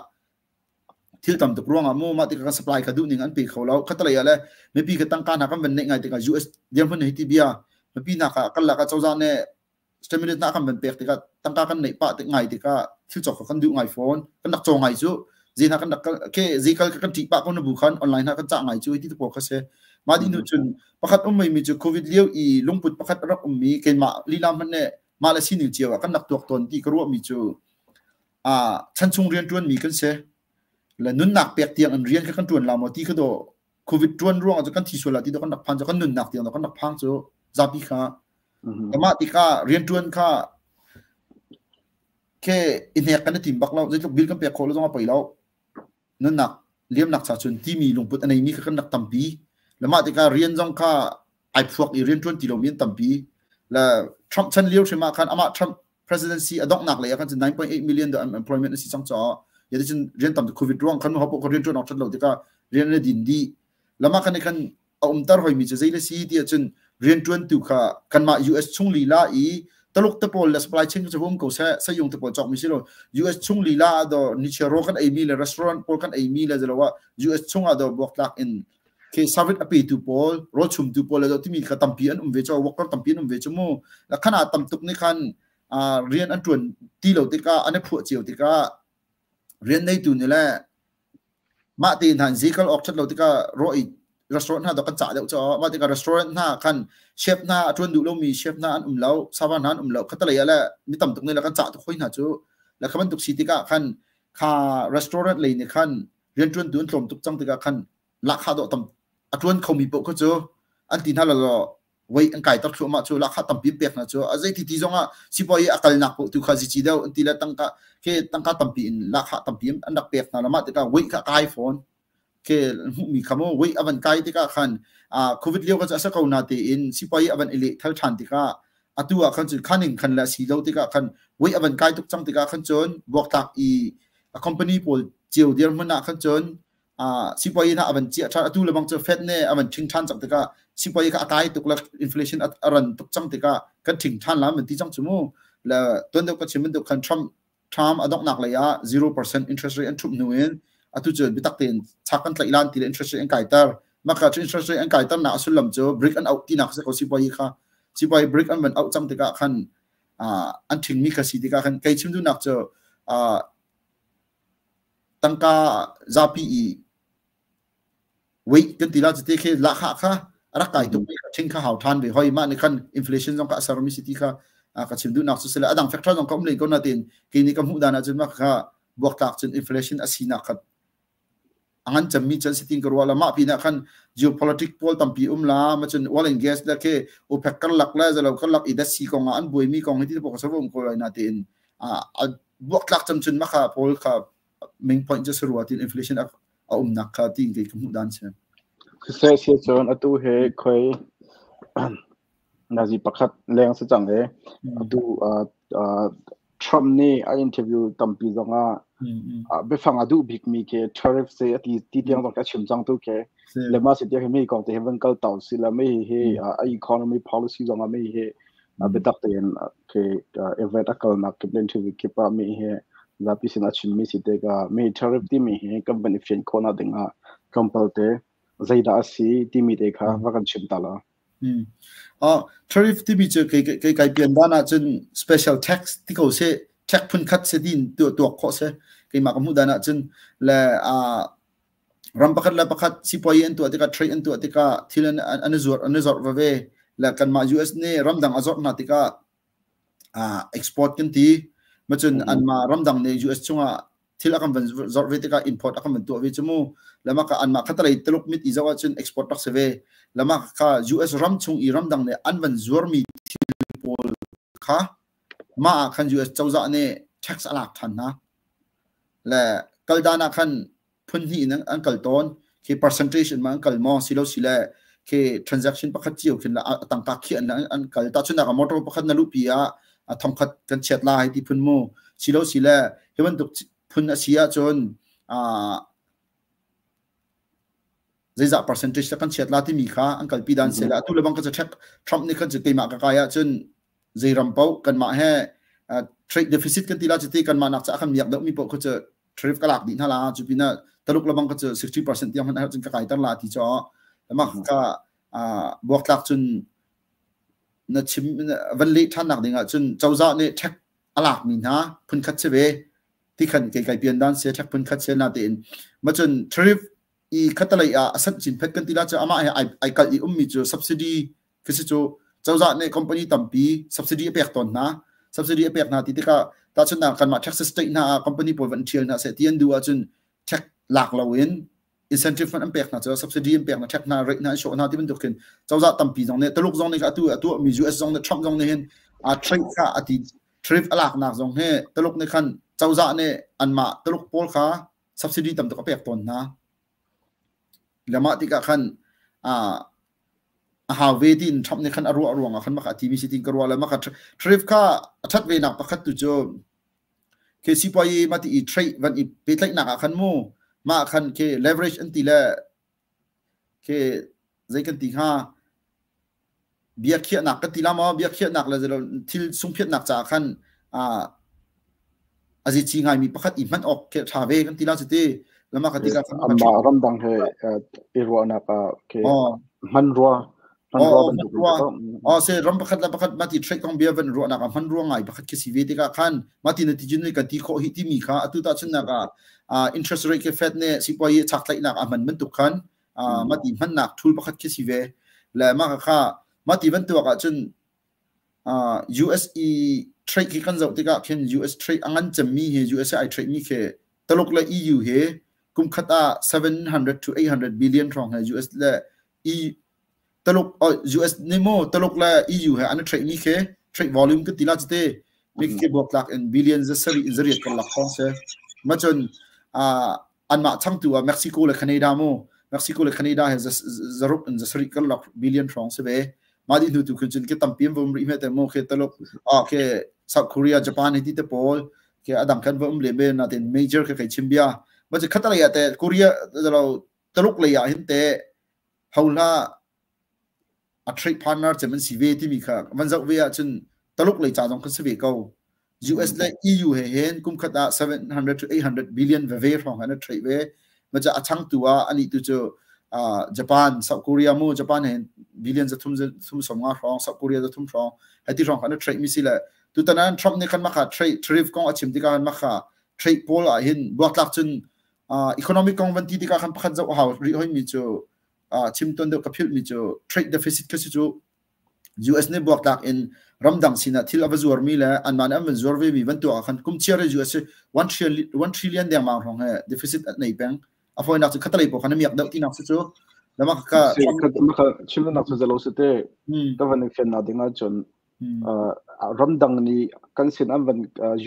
thil tam tuk ruangah mu mah tikah kan supply kha duh ning an pe kho lo khatalei ah le mipi ka tangka hna kan van neih ngai tikah US dirhmun hi ti bia mipi hna kha kan lak ah cozah nih stimulus na kan van pek tikah tangka kan neih pah tik ngai tikah thil cawk kha kan duh ngai fawn kan rak caw ngai cu zi hna kan rak ke zi kal kan ṭih pah ko na bu khan online hna kan cah ngai cu ti te pawl kha si mah di nu cun pakhat um mi cu covid lio i lungput pakhat rak um mi keimah lila hmanh nih mah le sining cio ah kan rak tuak tawn ti ka ruahmi cu chanchung rian ṭuanmi kan si le nunnak pek tiang in rian kha kan ṭuan la maw ti kha do covid ṭuan ruang ah kan thi sual la ti do kan rak phan cu kan nunnak tiang do kan rak phang cu zapi kha mah tikah rian ṭuan kha ke i hnek kan i tim bak lo zeitluk bil kan pek khawh lo zong a poi lo nunnak liamnak cha cun timi lungput a neimi kha kan rak tampi le mah tikah rian zong kha ai phuak i rian ṭuan ti lomi an tampi le Trump chan lio hrim ah khan amah Trump presidency a donghnak lei ah khan cun 9.8 million do unemployment a si cang caah yati cun rian tam covid ruang khan ho poh rian ṭuan awk ṭhat lo tikah rian le din dih lama khan khan a umter hoimi cu zei le si ti ahcun rianṭuantu kha kanmah US chung lila i Taluk te pawl le supply chain cu um ko seh sayung te pawl cawkmi si lo US chung lila ah do nichia ro kan eimi le restaurant pawl kan eimi le zelo ah US chung ah do buaktlak in ke service a petu pawl rawl chumtu pawl le do timi kha tampi an um ve cho worker tampi an um ve chu mu la khana tam tuk ni khan rian an ṭuan ti lo tikah an i phuah cio tikah rian neitu nih le Mah te hna in zikal awk ṭhat lo tikah rawh i restaurant hna dawh kan cah deuh caw. Mah tikah restaurant hna khan chef hna a ṭuan duh lomi chef hna an um lo, server hna an um lo. Khatalei ah le mi tam tuk nih le kan cah tuk hoi hna cu. Le kha bantuk si tikah khan kha restaurant lei nih khan rianṭuantu an tlawm tuk cang tikah khan lahkhah dawh tam a ṭuan khomi paoh kha cu an ti hna lo law wei an kaiter thluahmah cu lahkhah tampi an pek hna cu a zeiti ti zongah sipuai a kalnak paoh tu kha zici deuh an ti le tangka ke tangka tampi in lahkhah tampi an rak pek hna mah tikah wei kha kai fawn ke hmuhmi kha mu wei a van kai tikah khan covid lio kha cu a sa ko na tein sipuai a van i leh thal ṭhan tikah atu ah khan cun khaning khan le si lo tikah khan wei a van kai tuk cang tikah khan cun buaktlak i a company pawl cio dirhmun ah khan cun sipuai hna a van chiah ṭhan. Atu lebang cu Fed nih a van ṭhing ṭhan cang tikah sipuai kha a kai tuk le inflation a ran tuk cang tikah kan ṭhing ṭhan la man ti cang cu mu. Le tuan deuh ka chim bantuk khan Trump term a donghnak lei ah 0% interest rate an ṭhumh hnu in atu cu biatak tein chak kan tlaih lan ti le interest rate an kaiter. Maka cu interest rate an kaiter nak a sullam cu brick an auh tinak si ko sipuai kha. Sipuai brick an van auh cang tikah khan an ṭhingmi kha si tikah khan kei chim duhnak cu Tangka zapi i wait kan ti la cite khi lahkhah kha a rak kai tuk mi kha ṭhing kha hau ṭhan ve hoi. Mah nih khan inflation zong kha a sermi si ti kha ka chim duhnak cu si le a dang factor zong ka um len ko nain kei nih ka hmuh dan ahcun mah kha buaktlak cun inflation a sinak kha a ngan cemmi chan si tin ka ruah la. Mah pinah khan geopolitic pawl tampi um la ma cun oil and gas le khi OPEC karlak le zalo karlak i dat si kong ah an buaimi kong hi ti pawh ka servo um ko lai na tein buaktlak cam cun maka pawl kha main point cu si rua tin inflation a umnak kha tin kei ka hmuh dan si. Siseh si cun atu he khoi nazi pakhat leng si cang e atu Trump nih a interview tampi zong ah biafang a duh bikmi ke tariff se ati ti tiang zong ka chim cang tu ke le ma si tiang hi mi kong te hi van kal tau si la mi hi a economy policy zong ah mi hi biatak tein ke event a kalnak kip le interview kip ah mi hi zapi sin a chimmi si tikah mi tariff timi hi kan van i fian khawhnak ding ah tlawmpal te zeidah a si timi te kha va kan chim ta la. Tariff timi cu kei kei kai pian dan ahcun special tax ti ko seh, tax phun khat se din tuak khawh se keimah ka hmuh dan ahcun le ram pakhat le pakhat sipuai an tuah tikah, trade an tuah tikah, thil an an i zuar an i zorh veve le kanmah US nih ramdang a zorh hna tikah export kan ti. Macun anmah ramdang nih US chungah thil a kan van zorh ve tikah import a kan van tuah ve cu mu. Lama ka anmah khatalei Tuluk mit i zoh ahcun export rak si ve. Lama kha US ram chung i ramdang nih an van zuarmi thil pawl kha mah ah khan US cozah nih tax a lak ṭhan hna. Le kaldan ah khan phun hnih in an kal tawn. Khi percentage in ma an kal maw silo sile khi transaction pakhat cio khin la tangka khi an an kal. Tahchunhnak ah motor pakhat na luhpi ah thongkhat kan chiat la hei ti phun mu silo sile hi bantuk phun a si ahcun zeizah percentage kan chiat la timi kha an kalpi dan se la. Atu le bang ka check Trump nih khan keimah ka kai ahcun zei ram paoh kanmah he trade deficit kan ti la cuti kanmah nak ca kan miak deuh mi paoh kha cu tariff ka lak dih hna la. Cu pinah Taluk lebang ka cu 60% tiang hmanh cun ka kaiter la ti cho mah ka buaktlak cun na chim van leh ṭhan nak ding ah cun cozah nih tax a lak mi hna phun khat si ve ti khan kei kai pian dan se tax phun khat se na tein ma cun tariff i khatalei ah a sat chin phet kan ti la cu amah he ai kal i ummi cu subsidy khi cu cozah nih company tampi subsidy a pek tawn hna. Subsidy a pek hna ti tikah tahchunhnak kanmah Texas state hna ah company pawl van ṭhial hna seh ti an duh ahcun tax lak loin incentive fund an pek hna cu, subsidy an pek hna, tax hna rate hna an hrawh hna ti bantuk khin cozah tampi zong nih, Tuluk zong nih atu a tuahmi, US zong nih, Trump zong nih hin a trade kha a ti tariff a laknak zong hi Tuluk nih khan cozah nih anmah Tuluk pawl kha subsidy tam tuk a pek tawn hna. Le mah tikah khan a hau ve tiin Trump nih khan a ruah ruangah khan maka a timi si tiin ka ruah le maka tariff kha a ṭhat ve nak pakhat tu cu khi sipuai ma ti i trade van i pehtlaihnak ah khan mu mah khan khi leverage an ti le khi zei kan ti hnga, biakhiahnak kan ti la maw, biakhiahnak le thil sungphiatnak caah khan a zici ngaimi pakhat i hman awk khi ṭha ve kan ti la cu ti lama ka ti ka amah ramdang he i ruahnak ah khi hman rua. Hmanrua bantuk in ko. Oh se ram pakhat le pakhat mati trade kong bia van ruahnak ah hmanrua ngai pakhat khi si ve tikah khan mati na tijun ni kan ti khawh hi timi kha atu ta chunnak ah interest rate ke Fed ne sipuai chak tlaihnak a hman bantuk khan mati hmannak tool pakhat khi si ve le ma kha mati van tuak ah cun US i trade khi kan zoh tikah khin US trade a ngan cemmi hi USA ai trade mi khi Taluk le EU he kum khat ah 700 to 800 billion hrawng he US le E Taluk US nih maw Taluk le EU he an i trade mi khi trade volume kan ti la cite mi khi buak tlak in billion za sarih in zariat karlak hrawng si. Ma cun anmah changtu ah Mexico le Canada mu Mexico le Canada he zaruk in zasarih karlak billion hrawng si ve. Mah dih hnu tu khin cun ke tampi an va um rih hme te mu khi Taluk khi South Korea Japan hi ti te pawl khi adang kan va um le be na ten major kha kai chim bia. Ma cu khatalei ah te Korea lo Taluk lei ah hin te hohla a trade partner cem an si ve timi kha van zoh ve ahcun Taluk lei ca zong kan si ve ko. US le EU he hin kum khat ah 700 to 800 billion veve hrawng an trade ve. Maca a changtu ah ani tu cu Japan, South Korea mu Japan he billion za thum thum som nga hrawng, South Korea za thum hrawng heti hrawng kan trade mi si le tutanan Trump nih khan makha trade tariff kong a chim tikah khan makha trade pawl ah hin buaktlak cun economic kong van ti tikah khan pakhat zoh a hau rih hoi mi cu chim ton deuh ka philh mi cu trade deficit kha si cu US nih buaktlak in ramdang sinah thil a va zuar mi le anmah nih an van zuar ve mi van tuah ah khan kum chiar US 1 trillion 1 trillion dengmang hrawng he deficit a nei peng. A fawinak cu khatalei pawl khan a miak deuh tinak si cu. Lama ka ka chimnak cu zalo si te ka van fian na ding ahcun ramdang nih kan sin an van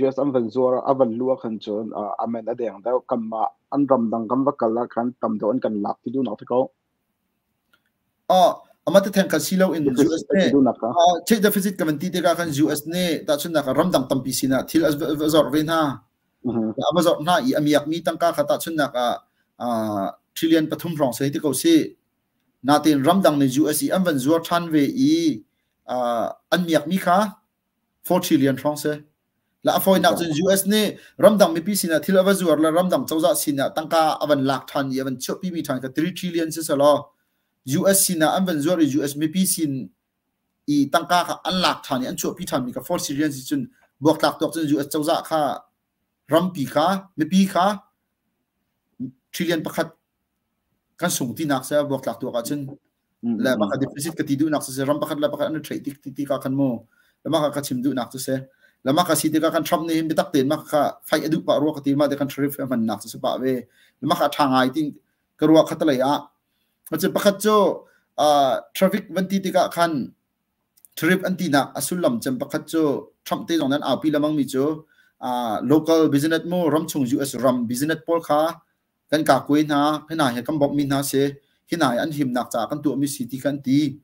US an van zuar a van lu ah khan cun amen a deng deuh kanmah an ramdang kan va kal ah khan tam deuh an kan lak ti duhnak ti ko. Amah te theng kha si lo in US nih trade deficit ka van ti tikah khan US nih tahchunhnak ah ramdang tampi sinah thil a zorh ve hna. A va zorh hna i a miakmi tangka kha tahchunhnak ah trillion pathum hrawng si hei ti ko si. Natein ramdang nih US i an van zuar ṭhan ve i an miakmi kha 4 trillion hrawng si. La a fawinak cun US nih ramdang mipi sinah thil a va zuar le ramdang cozah sinah tangka a van lak ṭhan i a van chuahpimi ṭhan kha 3 trillion si selaw US sinah an van zuar i US mipi sin i tangka kha an lak ṭhan i an chuahpi ṭhanmi kha 4 trillion si cun buaktlak tuak cun US cozah kha rampi kha mipi kha trillion pakhat kan sung tinak se buaktlak tuak ahcun le maka deficit ka ti duhnak cu si ram pakhat le pakhat an trade tik ti ka khan mu le maka ka chim duhnak cu si le maka si tikah kan Trump nih hin biatak tein maka kha fight a duh pah rua ka ti ma te kan tariff hman nak cu si pah ve le maka tha ngai tin ka rua khatalei ah macun pakhat cu traffic van ti tikah khan Tariff an tinak a sullam cem pakhat cu Trump te zong nih an aupi lengmang mi cu local business mu ramchung US ram business pawl kha kan kakue hna hina he kan bawmhmi hna si hina hi an himnak caah kan tuahmi si ti kha an ti.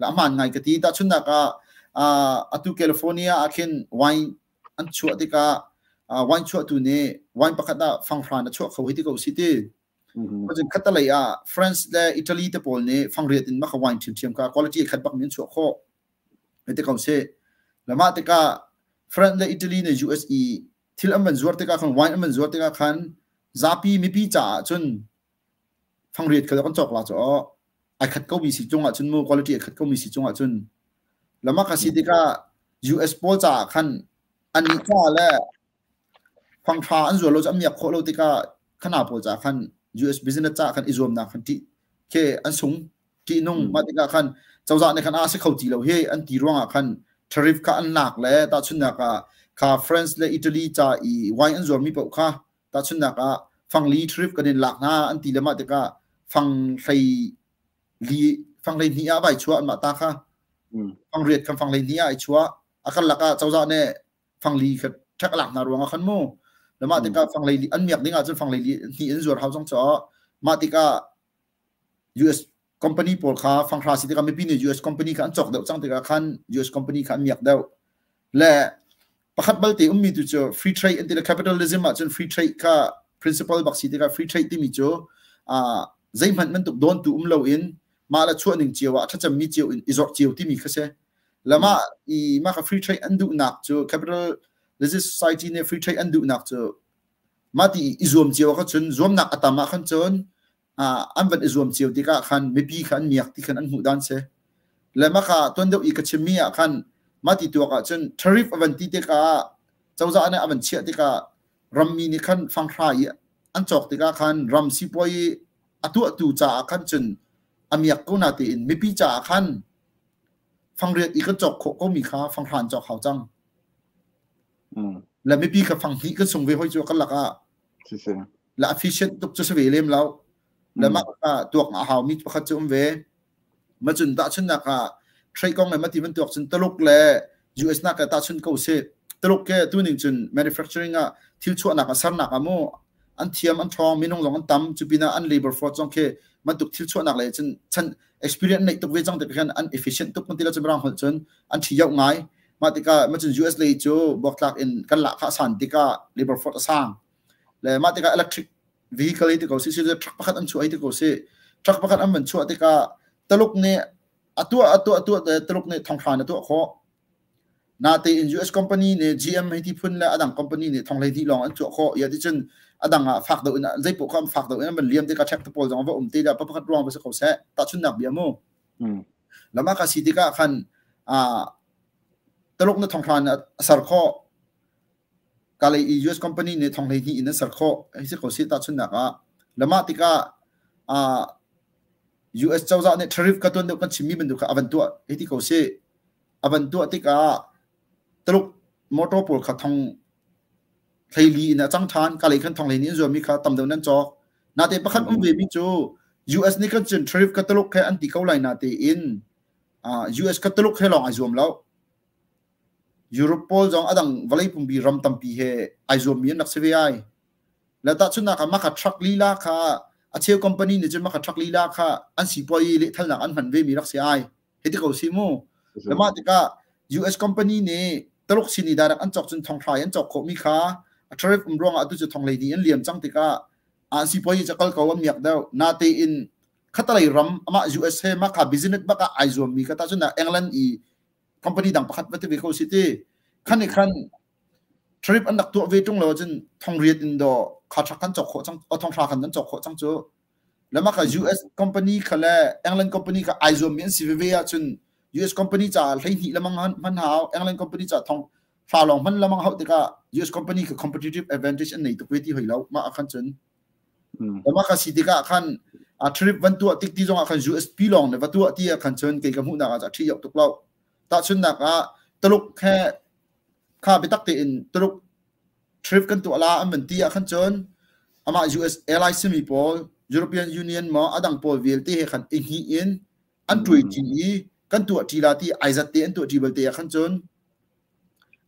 La hmaan ngai ka ti. Tahchunhnak ah atu California ah khin wine an chuah tikah wine chuahtu nih wine pakhat ah fanghra na chuah kho hei ti ko si ti. Cun khattelei ah France le Italy te pawl nih fangriat in maka wine ṭhiamṭhiam kha quality khat bak in chuah khawh. Hei ti ko sih. Le mah tikah France le Italy nih US i thil an van zuar tikah khan wine an van zuar tikah khan zapi mipi caah cun fangriat kha kan cawk la cu aw ai khat ko mi si cung ah cun mu quality ai khat ko mi si cung ah cun le mah ka si tikah US pawl caah khan an nih ca le Fanghra an zuar lo cu an miak khawh lo tikah khana pawl caah khan US business caah khan i zuamnak khan ṭih khi an sung ṭihnung. Mah tikah khan cozah nih khan a si kho ti lo hi an ti ruangah khan tariff kha an lak le tahchunhnak ah kha France le Italy ca i wine an zuarmi paoh kha tahchunhnak ah fangli tariff kan in lak hna an ti le mah tikah fang hlei li fang hlei hnih ah vai chuah anmah ta kha fang riat khan fang hlei hnih ah ai chuah a kan lakah cozah nih fangli kha ṭhek lak hna ruangah khan mu le mah tikah fanglei an miak ding ahcun fanglei hnih in zuar hau cang caah mah tikah US company pawl kha fanghra si tikah mipi nih US company kha an cawk deuh cang tikah khan US company kha an miak deuh le pakhat balte ummi tu cu free trade an ti le capitalism ahcun free trade kha principle bak si tikah free trade timi cu zeihmanh bantuk dawntu um loin mah le chuah ning cio ah thlacammi cio in i zorh cio timi kha si. Le mah i mah kha free trade an duhnak cu capitalist society nih free trade an duhnak cu mah ti i zuam cio kha cun zuamnak a tam ah khan cun an van i zuam cio tikah khan mipi kha an miak ti khan an hmuh dan si. Le maka tuan deuh i ka chimmi ah khan mah ti tuak ahcun tariff a van ti tikah, cozah nih a van chiah tikah, rammi nih khan fanghra i an cawk tikah khan ram sipuai a tuahtu caah khan cun a miak ko na tein mipi caah khan fangriat i kan cawk khawh komi kha fanghra an cawk hau cang. Le mipi kha fang hnih kan sung ve hoi cu kan lakah. Le efficient tuk cu si ve lem lo. Le mah kha tuak a hau mi pakhat cu um ve. Macun tahchunhnak ah trade kong le mati bantuk cun Taluk le US nak ke tahchun ko si. Taluk ke tuning cun manufacturing ah thil chuahnak a sernak ah mu an thiam, an ṭhawng, minung zong an tam, cu pinah an labor force zong khi bantuk thil chuahnak le cun chan experience neih tuk ve cang tik khan an efficient tuk ti la cun rang holh cun an ṭhi yoh ngai. Mah tikah macun US lei cu buaktlak in kan lah kha san tikah labor force a sang le mah tikah electric vehicle ti ko si si truck pakhat an chuah ti ko si. Truck pakhat an van chuah tikah Taluk nih a tuah a tuah tuah Taluk nih thonghran a tuah khawh. Natein US company nih GM hei ti phun le adang company nih thong 12 lawng an chuah khawh. Ya ti cun adang ah fak deuh in zeipoh kha fak deuh in an van liam tikah check te pawl zong va um te da pakhat ruang va si ko seh, tahchunnak bia mu. Lama ka si tikah khan a Taluk na thonghran a ser khawh, kalei i US company nih thong 12 in an ser khawh hei si ko si tahchunnak ah. Lama tikah a US cozah nih tariff ka tuan deuh kan chimmi bantuk kha a van tuah hei ti ko si. A van tuah tikah Tuluk motor pawl kha thong 14 in a cang ṭhan. Kalei khan thong 12 in zuammi kha tam deuh nan cawk. Natein pakhat um ve mi cu US nih kan cun tariff ka Tuluk he an ti ko lai, natein US ka Tuluk he lawng ai zuam lo. Europe pawl zong adang vawlei pumpi ram tampi he ai zuammi an rak si ve ai. Le tahchunhnak ah maka truck lila kha a cheu company nih cun maka truck lila kha an sipuai lehthalnak an hman ve mi rak si ai. Hiti ko si mu. Le mah tikah US company nih Taluk sin i direct an cawk cun thonghrai an cawk khawhmi kha a tariff um ruangah atu cu thong 12 an liam cang tikah an sipuai ca kal ko an miak deuh. Natein khatalei ram amah US he mah kha business bak ah ai zuammi ka ta cun England i company dang pakhat va ti ve ko si ti khan i khan trip an rak tuah ve ṭung lo cun thong riat in do kha ṭhak kan cawk khawh cang, thong hra khan kan cawk khawh cang cu. Le mah kha US company kha le England company kha ai zuammi an si veve ahcun US company caah 12 lamang hman hau, England company caah thong hra lawng hman lamang hauh tikah US company kha competitive advantage an nei tuk ve ti hoi lo mah ah khan cun. Le mah kha si tikah khan a trip van tuah tik ti zongah khan USP lawng ne va tuah ti ah khan cun kei ka hmuhnak ah a ṭhi tuk lo. Tahchunhnak ah Taluk he kha biatak tein Tuluk trip kan tuah la an van ti ah khan cun amah US airline simi pawl, European Union maw adang pawl vialte he khan i hnih in an tuai ṭi i kan tuah ṭi la ti ai zat te an tuah ṭi balte ah khan cun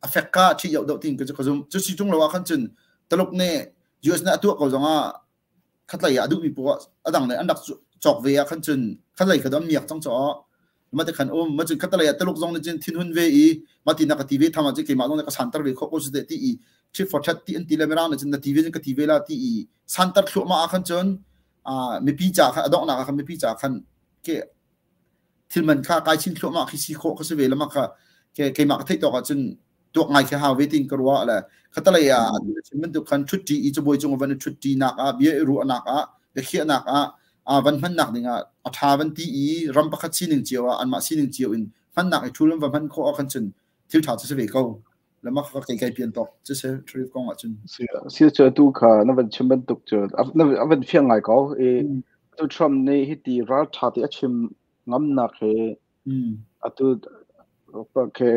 a fek ka ṭhi yoh deuh tin ka zum. Cu si ṭung lo ah khan cun Taluk nih US nih a tuah ko zongah khatlei ah a duhmi poah a dang nih an rak cawk ve ah khan cun khatlei kha an miak cang caw. Ma te khan um ma cun khatlei ah Taluk zong nih cun thinhun ve i ma ti na ka ti ve tham ah cun keimah zong nih ka santer ve khawh ko si ti i tit for tat ti an ti le mirang nih cun na ti ve cun ka ti ve la ti i santer thluahmah ah khan cun mipi ca khan a donghnak ah khan mipi ca khan ke thil man kha kai chin thluahmah khi si khawh kha si ve lama kha ke keimah ka theih tawk ah cun tuak ngai khi hau ve tin ka ruah. Le khatalei ah chim bantuk khan ṭhutṭi i cabuai cung van i ṭhutṭi nak ah, bia i ruahnak ah, biakhiahnak ah van hmannak ding ah a ṭha van ti i ram pakhat sining cio ah anmah sining cio in hmannak i ṭhul va hman khawh ah khan cun thil ṭha cu si ve ko. Le mah kha kei kai pian tawk cu si tariff kong ah cun. Si cu atu kha na van chim bantuk cu a van fiang ngai ko i tu Trump nih hiti ral ṭha ti a chim ngamnak he atu ke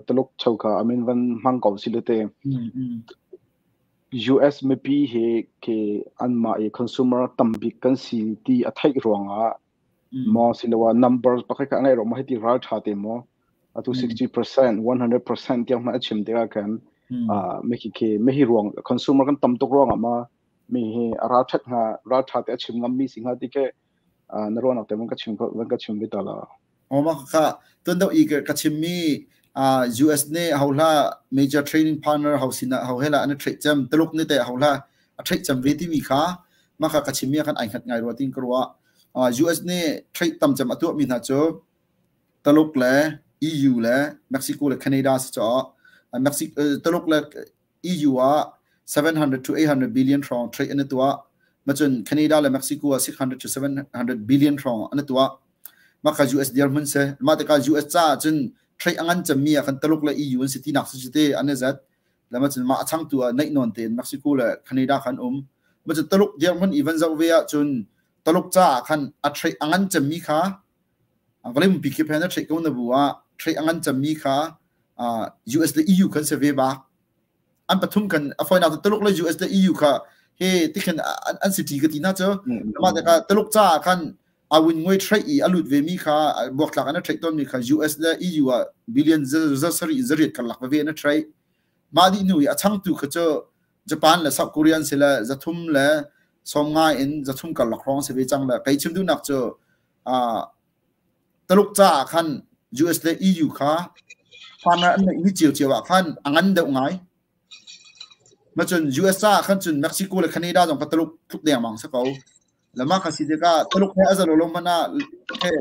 Tuluk chokha amin van hmang ko si le te US mipi he ke anmah i consumer tambik kan si ti a theih ruangah maw siloah number pakhat kha a ngeih ruang maw hiti ral ṭha te maw atu 60% 100% tiang hmanh a chim tikah khan mi khi mi hi ruang consumer kan tam tuk ruangah ma mi hi a ral ṭhat hnga, ral ṭha te a chim ngam mi si hnga ti ke na ruahnak te van ka chim van ka chim ve ta la. Oma kha tuan deuh i ka chimmi US nih hohla major trading partner ho sinah ho hela an trade cem, Tuluk nih te hohla a trade cem ve timi kha mah kha ka chimmi khan ai hngat ngai rua tin ka ruah. US nih trade tam cem a tuah mi hna cu Tuluk le EU le Mexico le Canada si cho. Mexico, Tuluk le EU ah 700 to 800 billion hrawng trade an tuah. Macun Canada le Mexico ah 600 to 700 billion hrawng an tuah. Mah kha US dirhmun si. Mah tikah US caah cun trade a ngan cemmi ah khan Taluk le EU an si tinak si cu te an i zat. Le ma cun mah a changtu ah naih nawn tein Mexico le Canada khan um. Ma cun Taluk dirhmun i van zoh ve ahcun Taluk caah khan a trade a ngan cemmi kha vawlei pumpi kip he na trade ko na bu ah trade a ngan cemmi kha US le EU khan si ve bak. An pathum kan a fawinak cu Taluk le US le EU kha he tikhin an si ṭi ka ti na cu. Mah tikah Taluk caah khan a win ngoi trade i a lut ve mi kha buaktlak an a trade tawn mi kha US le EU ah billion za sarih in zariat karlak veve an a trade. Mah dih hnu i a changtu kha cu Japan le South Korea an si le zathum le sawmnga in zathum karlak hrawng si ve cang le kei chim duhnak cu Taluk caah khan US le EU kha farmer an neih mi ciocio ah khan a ngan deuh ngai. Macun US caah khan cun Mexico le Canada zong kha Taluk tluk dengmang si ko. Le mah kha si tikah Taluk he a zalo lo hmanh ah he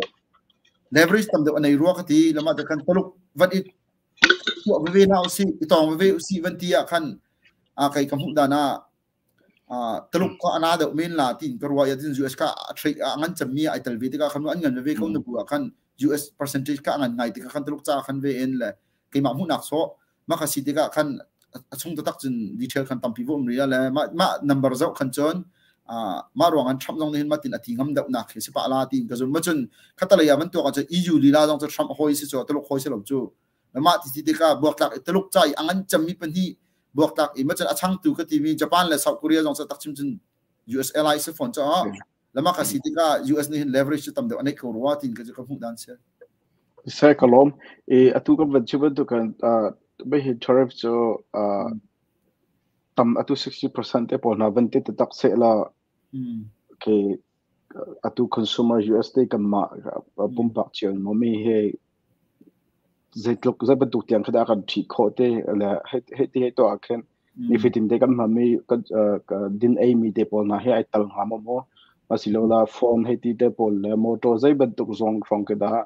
leverage tam deuh a nei rua ka ti. Le mah te khan Taluk van i tuah veve hna usih, i tawng veve usih van ti ah khan kei ka hmuh dan ah Taluk kha a na deuh men la tiin ka ruah i cun US kha a trade a ngan cemmi ai tel ve tikah khan an ngan veve ko na bu ah khan US percentage kha a ngan ngai tikah khan Taluk ca khan ve in le keimah hmuhnak sawh mah kha si tikah khan a chung taktak cun detail khan tampi va um rih le mah mah number zoh khan cun mah ruang an Trump zong nih hin mah tin a ti ngam deuh nak khi si pah la tiin ka zum ma cun khatalei ah van tuak ah cun EU lila zong cu Trump hoi si cu Taluk hoi si lo cu mah ti ti tikah buaktlak i Taluk ca i a ngan cemmi pahnih buaktlak i macun a changtu ka timi Japan le South Korea zong cu tak chim cun US ally si fawn caah lama ka si tikah US nih hin leverage cu tam deuh a neih ko rua tin ka cu ka hmuh dan si. Sai ka lawm. I atu kan van chim bantuk kan bai hi tariff cu tam atu 60% te pawl hna van ti tak se la ke atu consumer US te kan mah pumpak cio mo mi he zeitluk zei bantuk tiang kha dah kan ṭhih khawh te le hei ti hei tuah ah khin nifatin te kan hmanmi kan din ei mi te pawl hna hi ai tal hnga maw maw asilo la phone hei ti te pawl le motor zei bantuk zong hrawng khi dah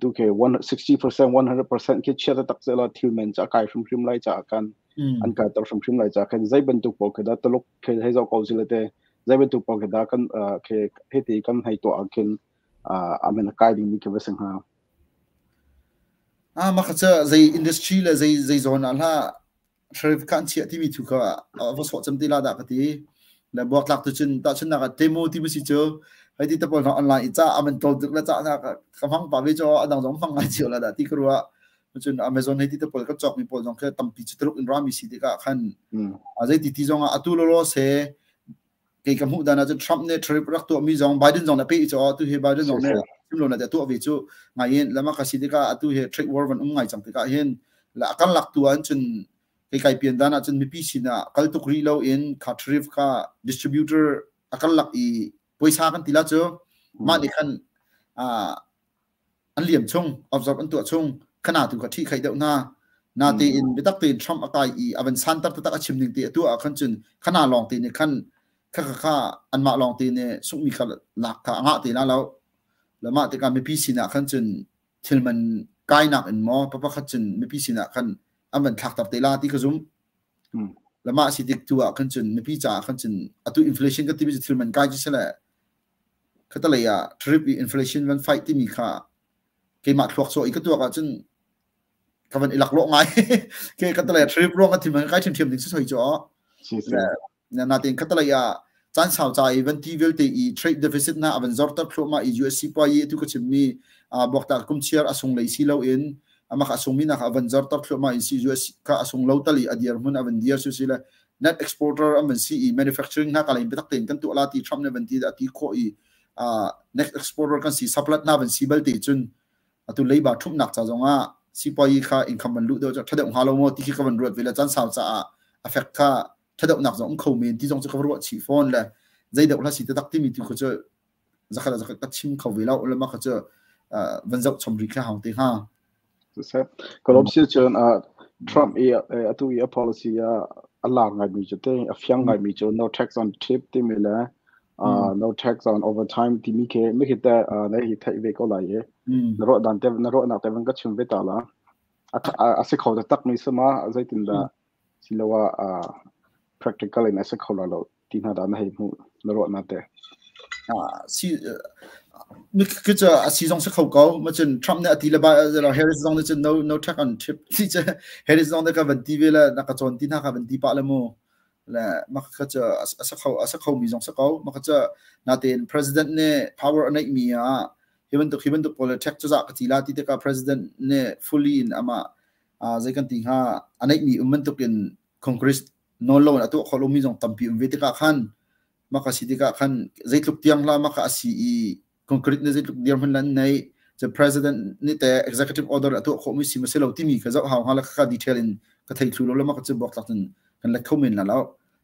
tu ke 60% 100% khi chia tak se la thil men cha kai hrimhrim lai cha kan an kai tar hrimhrim lai cha khan zei bantuk pawl khi dah Taluk khi hei zoh ko sile te zei bantuk pawl khi dah kan khi hei ti kan hei tuah ah khin amen a kai dingmi khi va si hnga. Ah, mah kha cu zei industry le zei zei zawn ah hlah tariff kha an chiah timi thu kha va sawh cem te la dah ka ti. Le buaktlak tu cun tahchunhnak ah Temu ti si cu hei ti te pawl hna online i ca aman tol tuk le ca na ka hmang pa ve cu adang zong hmang ngai cio la dah ti ka ruah. Cun Amazon hei ti te pawl ka cawk mi pawl zong khi tampi cu Tuluk in rami si tikah khan zei ti ti zong ah atu lolo se kei ka hmuh dan ah cun Trump nih tariff rak tuahmi zong Biden zong nih a peh i cu atu hi Biden zong nih chim lo na te tuah ve cu ngai in lama ka si tikah atu hi trade war van um ngai cang tikah hin la a kan lak tu ah cun kei kai pian dan ah cun mipi sin ah kal tuk rih lo in kha tariff kha distributor a kan lak i puaisa kan ti la cu mah nih khan an liam chung observe an tuah chung khana tu kha ṭhi khai deuh hna na tein biatak tein Trump a kai i a van santer taktak a chim ning te a tuah ah khan cun khana lawng te nih khan kha kha kha anmah lawng te nih sungmi kha lak kha a ngah te la lo le mah tikah mipi sinah khan cun thil man kainak in maw pa pakhat cun mipi sinah khan an van thlakter te la ti ka zum le mah si tik tu ah khan cun mipi caah khan cun atu inflation ka timi cu thil man kai cu sile Khatalei ah tariff i inflation van fight timi kha keimah thluak sawh i ka tuak ahcun ka van i laklawh ngai. Ke khatalei ah tariff ruang a thim kai ṭhiamṭhiam ding si soi cu aw. Natein khatalei ah caan sau ca i van ti vialte i trade deficit na a van zorter thluahmah i US sipuayi atu ka chimmi buaktlak kum chiar a sung lei si loin amah a sungmi nak a van zorter thluahmah i US kha a sung lo tal i a dir hmun a van dir su si le net exporter an van si i manufacturing hna ka lein biatak tein kan tuah la ti Trump nih van ti a ti khawh i net exporter kan si supply hna van si balte cun atu leiba thumnak ca zongah sipuayi kha income van luh deuh tha deuh hnga lo maw ti khi ka van ruat ve le caan sau caah affect kha tha deuhnak zong um kho men ti zong cu ka ruah chih fawn le zei deuh hla si taktak timi tu kha cu zakhat zakhat ka chim kho ve lo le ma kha cu van zoh chom rih kha hang te hnga. Siseh, ka lawm si cun Trump i atu i a policy ah a lar ngaimi cu te a fiang ngaimi cu no tax on tip timi le no tax on overtime timi khi mi khi te na hi theih ve ko lai i na ruah dan te na ruahnak te van ka chim ve ta la. A si kho taktak mi si ma zeitindah siloah practical in a si kho la lo ti hna dah na hei hmuh na ruahnak te. Si khi cu a si zong si kho ko. Ma cun Trump nih a ti le ba Harris zong nih cun no no tax on chip ti cu Harris zong nih ka van ti ve le na ka cawn ti hna ka van ti pah le mu. Le mah kha cu a sa kho a sa kho mi zong si ko. Mah kha cu natein president nih power a neih mi ah hi bantuk pawl tax cu zah ka ti la ti tikah president nih fully in amah zei kan ti hnga a neih mi um bantuk in Congress nawl lo in a tuah kho lomi zong tampi um ve tikah khan maka si tikah khan zeitluk tiang hla maka a si i concrete nih zeitluk dirhmun lan nei the president nih te executive order a tuah khawhmi si ma si lo timi ka zoh hau hnga le kha detail in ka thei thlu lo le maka cu bok tlak cun kan let kho men la lo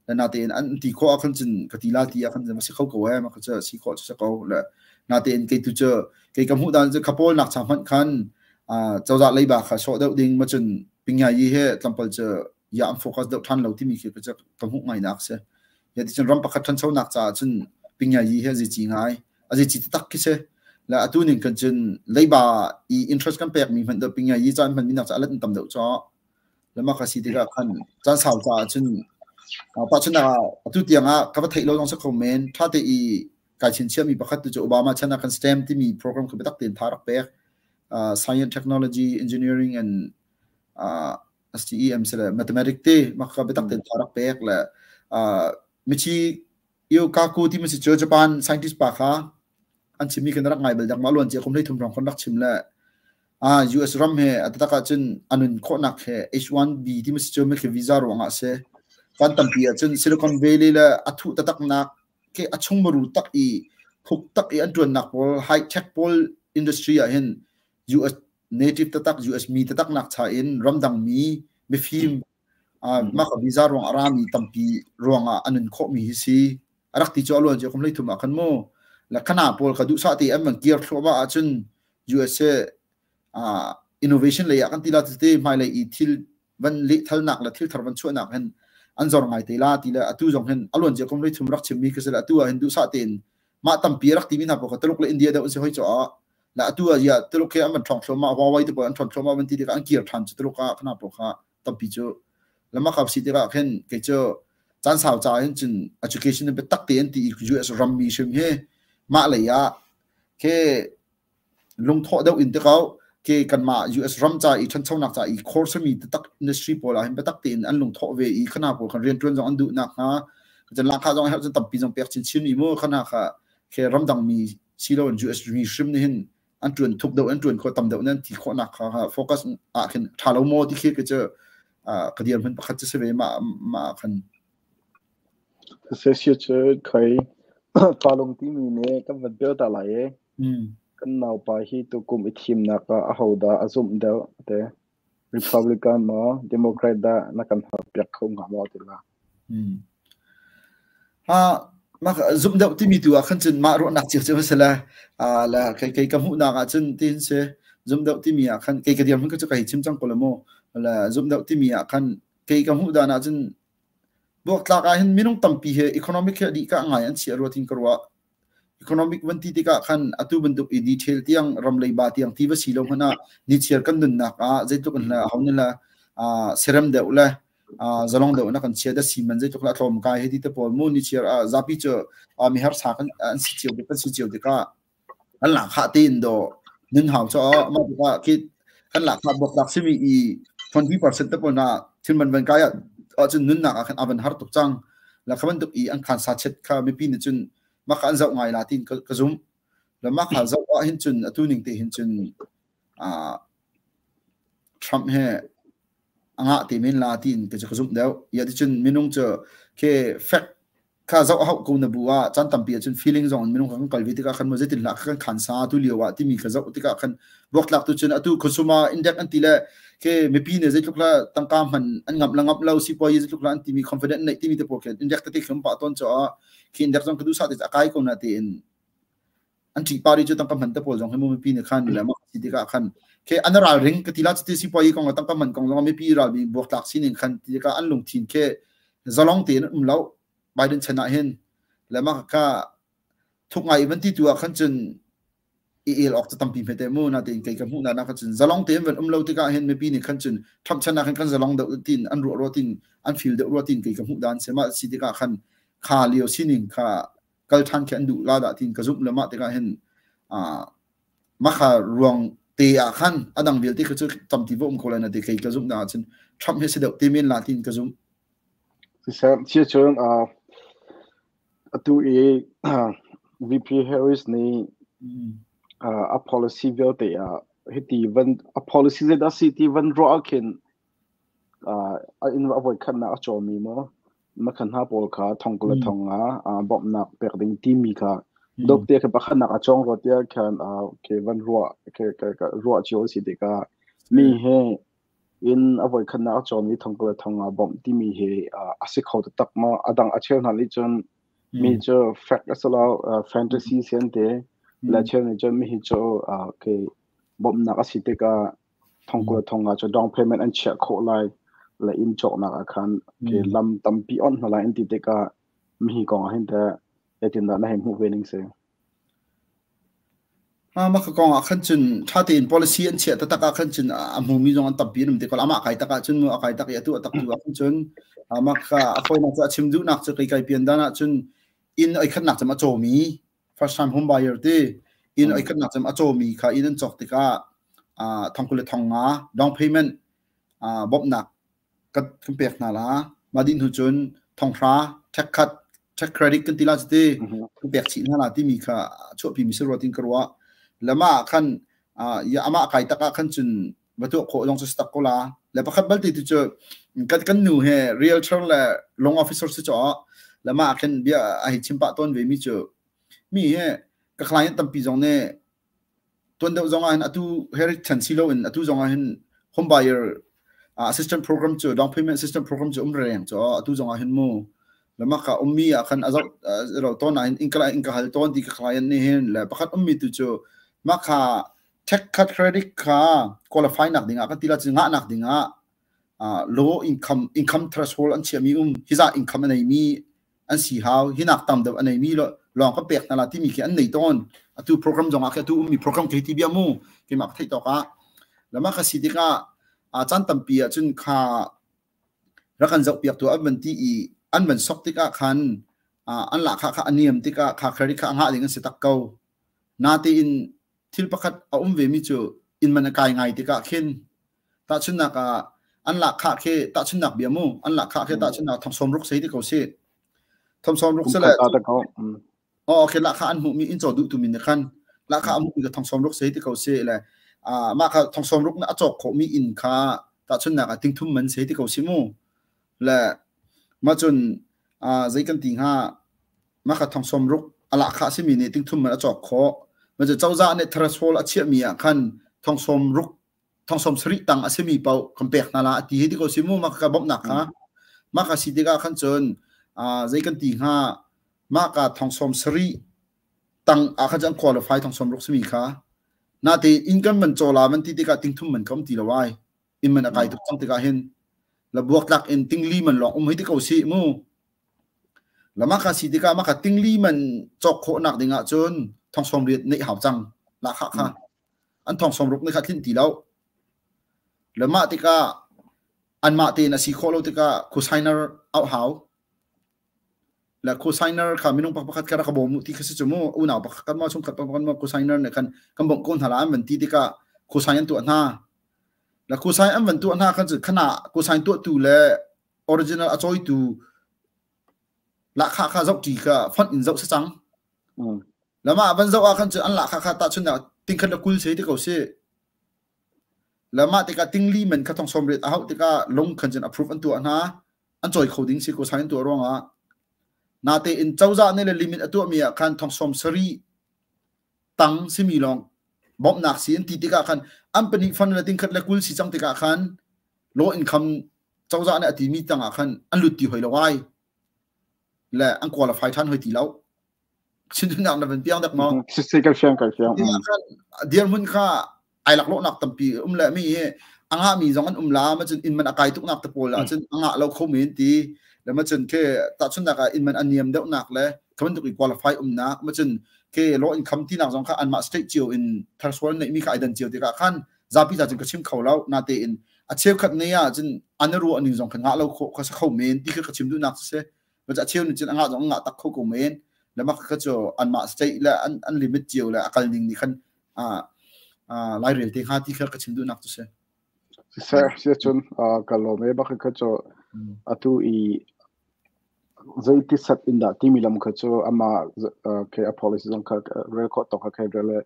le na tein an ti khawh ah khan cun ka ti la ti ah khan cun si kho ko eh maka cu si khawh cu si ko le na tein kei tu cu kei ka hmuh dan cu khapol nak cha hmanh khan cozah leiba kha sawh deuh ding ma cun pingya yi he tlampal cu ya an focus deuh than lo timi khi ka ka hmuh ngai nak si. Ya ti cun ram pakhat ṭhanchonak caah cun pingya yi he zici ngai a zici taktak khi si. La atu ning kan cun leiba i interest kan pek mi hmanh deuh pingya yi caan hman mi nak ca alat tam deuh cho. Le ma ka si tikah khan caan sau caah cun pa chun atu tiang ah ka va theih lo zong sa kho men tha te i kai chin chia mi pakhat tu cu Obama chan ah kan STEM timi program kha biatak tein tha rak pek. Science, technology, engineering and STEM sile mathematics te maka biatak tein tha rak pek le michi io kaku ti mi si cu Japan scientist pa kha an chimmi kan rak ngai bal dak ma luan cia kum hlei thum rong kon rak chim le US ram he atatak ah cun anun khawhnak he H1B ti mi si cu mi khi visa ruang ah si kan tampi ah cun Silicon Valley le athu tatak nak ke achung maru tak i thuk tak i an tuannak pawl high tech pawl industry ah hin US native tatak US mi tatak nak cha in ramdang mi mifim mah ka visa ruang a rami tampi ruangah anun khawh mi hi si arak ti chu aluan chu kum hlei thum ah khan mu la khana pawl kha duh sa te an man kir thluahmah ahcun USA innovation lei ah kan ti la te hmai lei i thil van lehthalnak le thil thar van chuahnak hin an zor ngai te la ti le atu zong hin aluan cia kum hlei thum rak chim mi ka si le atu ah hin duh sa tein mah tampi rak ti mi hna pawl kha Tuluk le India deuh an si hoi cho ah la atu ah ya Tuluk he an van ṭhawng thluahmah Huawei te pawl an ṭhawn thluahmah van ti tikah an kir ṭhan cu Tuluk ah khana pawl kha tampi cu lama kap si tikah khin kei cu caan sau ca hin cun education biatak te an ti i US rammi hrim hi mah lei ah ke lungthawh deuh in te ko ke kanmah US ram ca i ṭhanchonak ca i course mi taktak industry pawl ah hin biatak tein an lungthawh ve i khana pawl khan rianṭuan zong an duh nak hnga cun lahkhah zong herh cun tampi zong pek chinchin mi mu khana kha ke ramdang mi si lo in US mi hrim nih hin an ṭuan thuk deuh an ṭuan khawh tam deuh nan ti khawhnak kha focus ah khin ṭha lo maw ti khi ka cu ka dirhmun pakhat cu si ve mah mah khan. Sesio cu khoi palung timi nih kan van bel ta lai i kan naupa hi tukum i thimnak ah ahodah a zumh deuh te Republican maw Democrat dah na kan halpiak kho hnga maw ti la. Mah zumh deuh timi tu ah khan cun mah ruahnak cio cu si le le kei kei ka hmuhnak ah cun tin si zumh deuh timi ah khan kei ka dirhmun cu ka hei chim cang ko le mu le zumh deuh timi ah khan kei ka hmuh dan ah cun buaktlak ah hin minung tampi he economic he dih ka ngai an chia ruat in ka ruah. Economic van ti tikah khan atu bantuk i detail tiang ram leiba tiang ti va si lo hmanh ah nichiar kan nunnak ah zeitluk in le ho le serem deuh le zalong deuh na kan chia da si man zeitluk la tlawm kai he ti te pawl mu nichiar zapi cu mi harsa kan an si cio kan si cio tikah kan lahkhah tein do nun hau cho mah tikah khi kan lahkhah buaktlak simi i 20% te pawl na thil man van kai ah cun nunnak ah khan avan har tuk cang la kha bantuk i an khan sa chet kha mipi nih cun mah kha an zoh ngai la tin ka zum la mah kha zoh ah hin cun atu ning te hin cun Trump he a ngah te men la tiin ka ka zumh deuh. Ya ti cun minung cu ke fact kha zoh hau ko na bu ah caan tampi ahcun feeling zong in minung kan kal ve tikah khan mo zeitin hlah kan khan sa tu lio ah timi ka zoh tikah khan buaktlak tu cun atu consumer index an ti le ke mipi ne zeitluk la tangka hman an ngamh la ngamh lo sipuayi zeitluk la an timi confident neih timi te pawl khin index tete khim pa ton cho ah khi index zong ka duh sa te a kai ko na tiin an ṭih pah rih cu tangka hman te pawl zong hi mu mipi nih khan le mah si tikah khan ke an ral ring ka ti la cuti sipuayi kong le tangka hman kong zong mipi ral mi buaktlak sining khan ti tikah an lungthin ke zalong tein an um lo Biden chan ah hin le mah ka thuk ngai van ti tu ah khan cun i el awk cu tampi hme te mu na tein kei ka hmuh na na khan cun zalong tein van um lo tikah hin mipi nih khan cun Trump chan ah khan kan zalong deuh tin an ruah ruah tin an feel deuh ruah tin kei ka hmuh dan se ma si tikah khan kha lio sining kha. Kal ṭhan khi an duh la dah tiin ka zumh le mah tikah hin makha ruang te ah khan a dang vialte kha cu tampi va um ko lai na ti kei ka zumh na ahcun Trump hi si deuh te men la tiin ka zumh. Siseh, si cun atu i VP Harris nih a policy vialte ah hiti van a policy zeidah si ti van ruah ah khin a inn a voikhatnak a cawmi maw makhan hna pawl kha thong kul le thong nga bawmhnak pek ding timi kha dokte kha pakhatnak a cawng rua tiah khan ke van ruah ke ruah cio si tikah mi he in a voikhatnak a cawmi thong kul le thong nga bawmh timi hi a si kho taktak maw? A dang a cheu hna nih cun mi cu fact a si lo, fantasy si an ti. Le cheu nih cun mi hi cu ke bawmhnak a si tikah thong kul thong nga cu down payment an chiah khawh lai le inn cawknak ah khan ke lam tampi on hna lai an ti tikah mi hi kong ah hin teh zeitindah na hei hmuh ve ning si? Mah ka kong ah khan cun ṭha tein policy an chiah taktak ah khan cun a hmumi zong an tampi an um te ko. Amah kai tak ahcun mu a kai tak i atu a tak tu ah khan cun mah kha a fawinak cu a chim duhnak cu kei kai pian dan ah cun inn oi khatnak cem a cawmi first time home buyer ti inn oi khatnak cem a cawmi kha inn an cawk tikah thong kul le thong nga down payment bawmhnak kan pek hna la. Mah dih hnu cun thonghra tax cut tax credit kan ti la cuti kan pek chih hna la timi kha chuahpi mi si rua tin ka ruah. Le mah khan ya amah kai tak ah khan cun va tuah khawh zong cu si tak ko la. Le pakhat balte tu cu kan kan nu he realtor le loan officer si chaw le mah khan bia a hei chim pah tawn ve mi cu mi he ka client tampi zong nih Tuan deuh zong ah hin atu he chan si loin atu zong ah hin home buyer assistant program cu down payment assistant program cu um reng cu atu zong ah hin mu lama ka ummi ah khan azau ro ton ah hin in ka in ka hal ton ti ka client nih hin le pakhat ummi tu cu mah kha tax cut credit kha qualify nak ding ah kan ti la cu ngah nak ding ah low income income threshold an chiami um hiza income a nei mi an si hau. Hinak tam deuh a neimi lawng kan pek hna la timi khi an nei tawn. Atu program zong ah khi atu ummi program khi ti bia mu keimah ka theih tawk ah. Lama ka si tikah a caan tampi ah cun kha rak kan zoh piak tu an van ti i an van sok tikah khan an lahkhah kha a niam tikah kha credit kha a ngah ding an si tak ko. Natein thil pakhat a um ve mi cu inn man a kai ngai tikah khin tahchunhnak ah an lahkhah khi tahchunhnak bia mu an lahkhah khi tahchunhnak thong sawm ruk sei ti ko si thong sawm ruk sele oh okay lahkhah an hmuh mi inn caw duh tu min ne khan lahkhah a hmuh mi thong sawm ruk sei ti ko si le mah kha thong sawm ruk na a cawk khawh mi inn kha tahchunhnak ah tingthum man sei ti ko si mu le mah cun zei kan ti hnga mah kha thong sawm ruk a lahkhah simi nih tingthum man a cawk khawh ma cu cozah nih threshold a chiahmi ah khan thong sawm ruk thong sawm sarih tang a simi paoh kan pek hna la a ti hi ti ko si mu mah ka bawmhnak kha mah ka si tikah khan cun zei kan ti hnga mah ka thong sawm sarih tang ah khan cun qualify thong sawm ruk simi kha nate income man cawla man ti tikah tingthum man ka um ti lo ai inn man a kai tuk cang tikah hin la buaktlak in tingli man lawng um hei ti ko si mu lama kha si tikah maka tingli man cawk khawh nak ding ah cun thong sawm riat neih hau cang la kha kha an thong sawm ruk ne kha thlin ti lo le mah tikah anmah tein a si khawh lo tikah co-signer auh hau le co-signer kha minung pakhat kha rak ka bawm u ti kha si cu mu unau pakhat kan ma chungkhat pakhat ma co-signer ne khan kan bawmh ko hna la an van ti tikah co-sign an tuah hna le co-sign an van tuah hna khan cu khana co-sign tuahtu le original a cawitu lahkhah kha zoh ṭi kha font in zoh si cang lama van zoh ah khan cu an lahkhah kha tahchun ah tingkhat le kul se ti ko si lama tikah tingli man kha thong sawm riat a hauh tikah lung khan cun approve an tuah hna an cawi kho ding si ko sign tuah ruangah nate in cozah nih le limit a tuahmi ah khan thong sawm sarih tang simi lawng bawmhnak si an ti tikah khan an pahnih fund le tingkhat le kul si cang tikah khan low income cozah nih a timi tang ah khan an lut ti hoi lo ai le an qualify than hoi ti lo Chintunak na van piang dak maw? Si ka fiang ka fiang. Dirhmun kha ai laklawhnak tampi um le mi hi a ngah mi zong an um la ma cun inn man a kai tuk nak te pawl ah cun a ngah lo kho men ti le ma cun ke tahchunnak ah inn man a niam deuh nak le khaman tuk i qualify um nak ma cun ke low income ti nak zong kha anmah state cio in threshold neih mi kha ai dan cio tikah khan zapi ta cun ka chim kho lo na te in a cheukhat ne ah cun an ruah ning zong kha ngah lo kho kha sa kho men ti kha ka chim duh nak si ma a cheu nih cun a ngah zong ngah tak kho ko men. Le mak kha cu anmah state le an limit cio le a kal ning nih khan lairel te hnga ti kha ka chim duhnak cu si. Siseh, siacun ka lawm e bak kha cu atu i zeiti set in dah timi lam kha cu amah ke a policy zong kha rel khawh tawk kha khe rel le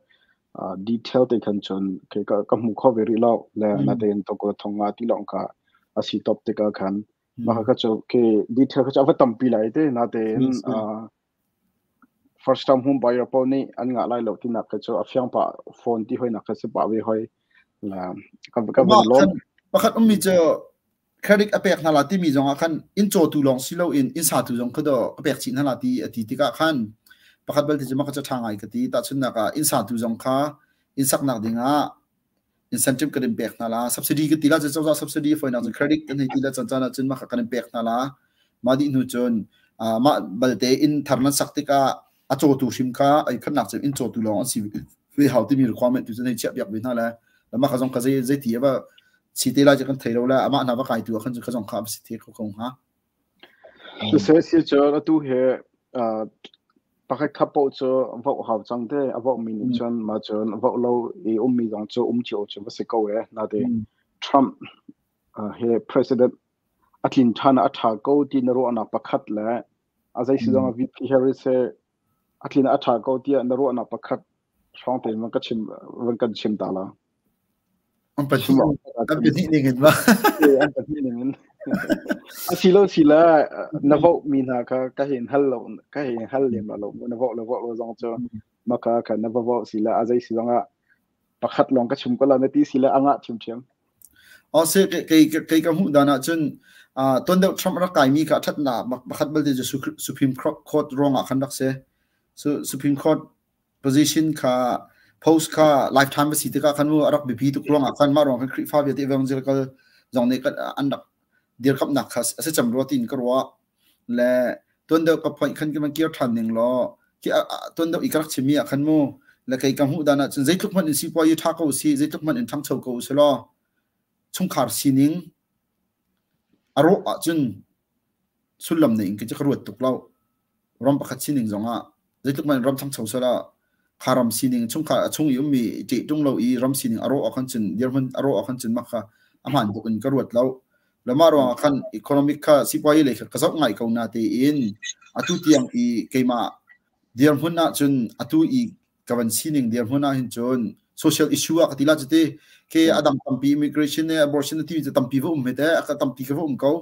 detail te khan cun ke ka hmu kho ve rih lo le na tein to ko thong nga ti long kha a si top tikah khan mah kha cu ke detail kha cu a va tampi lai te na tein first time home buyer paoh nih an ngah lai lo tinak kha cu a fiang pah phone ti hoinak kha si pah ve hoi. La ka ka van lawm. Pakhat ummi cu credit a pek hna la timi zong ah khan inn cawtu lawng si loin inn satu zong kha do a pek chih hna la ti a ti tikah khan pakhat balte cu mah kha cu ṭha ngai ka ti. Tahchunhnak ah inn satu zong kha inn saknak dingah incentive kan in pek hna la subsidy kan ti la cozah subsidy foinak cun credit kan hei ti la caan caan ah cun mah kha kan in pek hna la mah dih hnu cun mah balte inn thar nan sak tikah a cawtu hrim kha ai khatnak cun inn cawtu lawng an si ve hau timi requirement tu cun hei chiah piak ve hna le mah kha zong kha zei zei ti ava si te lai cu kan thei lo le amah hna va kai tu ah khan cun kha zong kha a si the kho ko hnga. Siseh si cun atu hi pakhat khat paoh cu voh hau cang te. A vohmi nih cun mah cun voh lo i ummi zong cu um cio cu va si ko ee. Natein Trump hi president a tlin ṭhan ah a ṭha ko ti na ruahnak pakhat le a zei si zong ah VP Harris hi a tlin ah a ṭha ko tiah na ruahnak pakhat hrawng tein van ka chim van kan chim ta la. An pahnih an pahnih ning in ma. An pahnih ning in. A si lo si la na vote mi hna kha ka hin hal lo ka hin hal lem lo na vote lo vote lo zong cu maka kha na va vote si la a zei si zong ah pakhat lawng ka chim ko la na ti si la anga chim thiam. O se kei kei ka hmuh dan ah cun ton deuh Trump rak kai mi kha thatna pakhat balte cu Supreme Court ruang ah khan rak se. Supreme Court position kha post kha lifetime a si tikah khan mu a rak biapi tuk ruangah khan mah ruang khan Khrihfa vialte evangelical zong nih an rak dirkamnak kha a si cem rua tiin ka ruah. Le tuan deuh ka point khan kan kir ṭhan ning law ki tuan deuh i ka rak chimmi ah khan mu le kei ka hmuh dan ah cun zeitluk hmanh in sipuayi ṭha ko si zeitluk hmanh in ṭhangcho ko si law chungkhar sining a rawh ahcun sullam nei in ka ka ruat tuk lo. Ram pakhat sining zongah zeitluk man ram ṭhangcho sala kha ram sining chungkhar a chung i ummi ṭeh ṭung lo i ram sining a rawh ahkhan cun dirhmun a rawh ahkhan cun mah kha a hmaan tuk in ka ruat lo. Le mah ruangah khan economic kha sipuayi lei kha ka zoh ngai ko na tein atu tiang i keimah dirhmun ahcun atu i ka van sining dirhmun ah hin cun social issue ah ka ti la cu ti ke adang tampi immigration ne abortion ti cu tampi va um he te ka tampi ka va um ko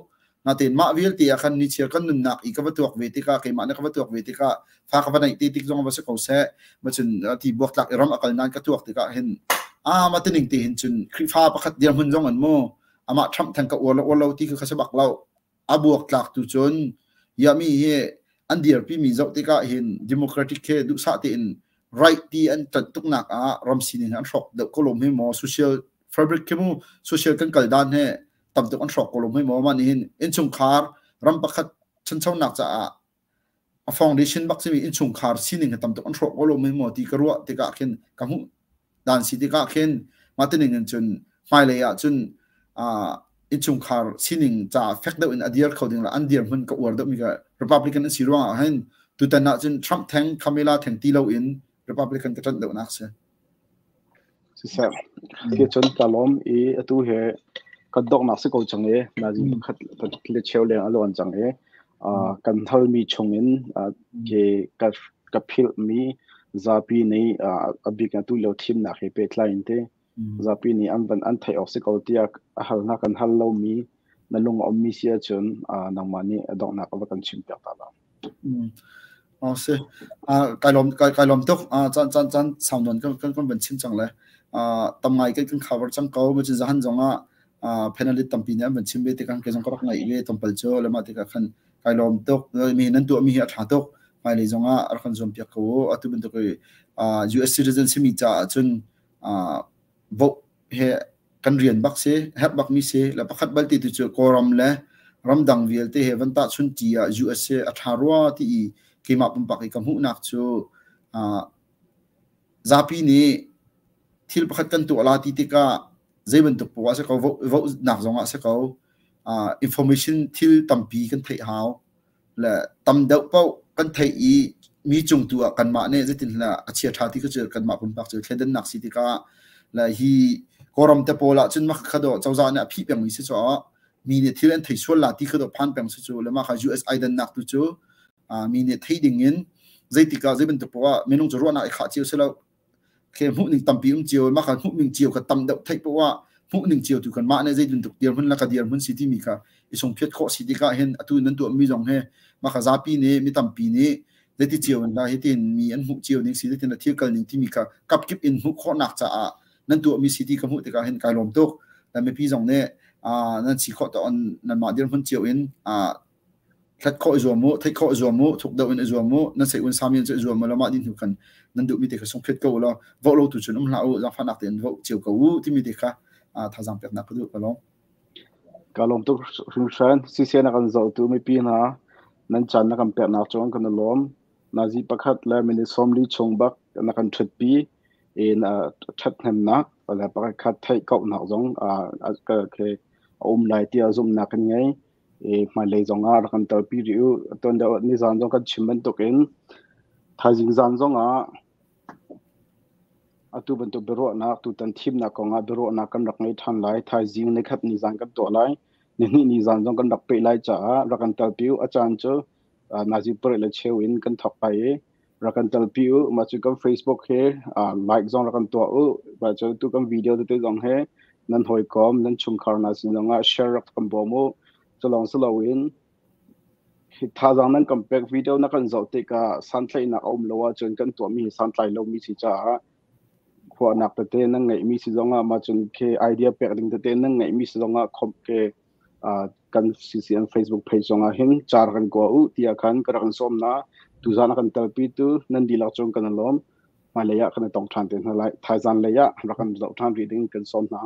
natein mah vialte ah khan nichiar kan nunnak i ka va tuak ve tikah keimah ne ka va tuak ve tikah fa ka va neih te tik zong va si ko seh ma cun ti buaktlak i ram akal nan ka tuak tikah hin a ma tining te hin cun Khrihfa pakhat dirhmun zong an mu amah Trump theng ka uar lo uar lo ti kha ka si bak lo. A buaktlak tu cun yami hi an dirpi mi zoh tikah hin democratic he duhsah tein right ti an ṭanh tuknak ah ram sining an hrawk deuh ko lo hme maw? Social fabric khi mu social kan kal dan he tam tuk an hrawk ko lo hme maw? Mah nih hin innchungkhar ram pakhat ṭhanchonak caah a foundation bak simi innchungkhar sining hi tam tuk an hrawk ko lo hme maw ti ka ruah tikah khin ka hmuh dan si tikah khin mah tining in cun hmailei ah cun innchungkhar sining caah fek deuh in a dir kho ding le an dirhmun ka uar deuhmi ka Republican an si ruangah hin tutan ah cun Trump theng Kamala theng ti loin Republican ka ṭanh deuhnak si. Siseh, khi cun ka lawm i atu he kan donghnak si ko cang i nazi pakhat le cheu leng a luan cang i kan halmi chungin ke ka philhmi zapi nih a bik atu lio thimnak he pehtlai in te zapi nih an van an theih awk si ko tiah a hal hna kan hal lomi na lung a ummi si ahcun nangmah nih a donghnak a va kan chim piak ta la. Oh si. Kai lawm kai lawm tuk. Caan caan caan sau nawn kan kan kan van chim cang le. Tam ngai kan kan cover cang ko. Ma cun zahan zong ah panelist tampi nih an van chim ve tikah kei zong ka rak ngaih ve tlawmpal cu le mah tikah khan kai lawm tuk. Mi nan tuah mi hi a ṭha tuk. Hmailei zong ah rak kan zuam piak ko u. Atu bantuk i US citizen simi caah cun vote he kan rian bak si, herh bakmi si. Le pakhat balte tu cu Kawlram le ramdang vialte he van tahchun ṭi ah US hi a ṭha rua ti i keimah pumpak i ka hmuhnak cu zapi nih thil pakhat kan tuah la ti tikah zei bantuk poah si ko, vote-nak zong ah si ko, information thil tampi kan theih hau. Le tam deuh paoh kan theih i Mi cung tu ah kanmah nih zeitin hlah a chia ṭha ti kha cu kanmah pumpak cu thleidannak si tikah le hi Kawlram te pawl ah cun mah kha dawh cozah nih a phih pengmi si caah mi nih thil an thei sual la ti kha dawh phan peng si cu le mah kha US ai dannak tu cu mi nih thei ding in zeitik ah zei bantuk poah minung cu ruahnak i khah cio si lo. Khe hmuhning tampi um cio mah kha hmuhning cio kha tam deuh theih poah hmuhning cio tu kan mah nih zei bantuk dirhmun le ka dirhmun si timi kha i sungphiat khawh si tikah hin atu nan tuahmi zong hi mah kha zapi nih mi tampi nih zeiti cio in dah hitin mi an hmuh cio ning si zeitin thil kal ning timi kha kapkip in hmuh khawhnak caah nan tuahmi si ti ka hmuh tikah hin kai lawm tuk. Mipi zong nih nan si khawh to nanmah dirhmun cio in Hlat khawh i zuam u, theih khawh i zuam u, thuk deuh in i zuam u, nan sei un sami cu i zuam u law mah dih hnu khan nan duhmi te kha sungphiat ko u law voh lo tu cun um hlah u, zaangfahnak tein voh cio ko u timi te kha thazaang peknak ka duh ka lawm. Ka lawm tuk hringhran. CCN a kan zohtu mipi hna nan caan na kan peknak cung kan i lawm. Nazi pakhat le minute 40 chung bak na kan ṭhutpi in ṭhathnemnak le pakhat khat theih kauhnak zong a um lai tiah zumhnak kan ngei. I hmailei zongah rak kan telpi rih u. Tuan deuh nizan zong kan chim bantukin thaizing zan zongah atu bantuk biaruahnak tutan thimnak kongah biaruahnak kan rak ngei ṭhan lai. Thaizing nikhat ni zan kan tuah lai. Nihnih ni zan zong kan rak peh lai caah rak kan telpi u. A caan cu nazi paruk le cheu in kan thawk lai i rak kan telpi u. Mah cu kan Facebook he like zong rak kan tuah u. Mah cu tu kan video tete zong he nan hawikom, nan chungkhar hna sin zongah share rak kan bawm u. Cu lawng si loin hi thazaang nan kan pek video na kan zoh tikah santlaihnak a um lo ahcun kan tuahmi hi santlai lomi si caah khuahnak tete nan ngeihmi si zongah mah cun khi idea pek ding tete nan ngeihmi si zongah khomh ke kan CCN Facebook page zongah hin car kan kua u tiah khan ka rak in sawm na. Tuzan a kan telpi tu nan dihlak cung kan i lawm. Hmailei ah kan i tong ṭhan te hna lai. Thaizan lei ah rak kan zoh ṭhan rih ding kan sawm hna.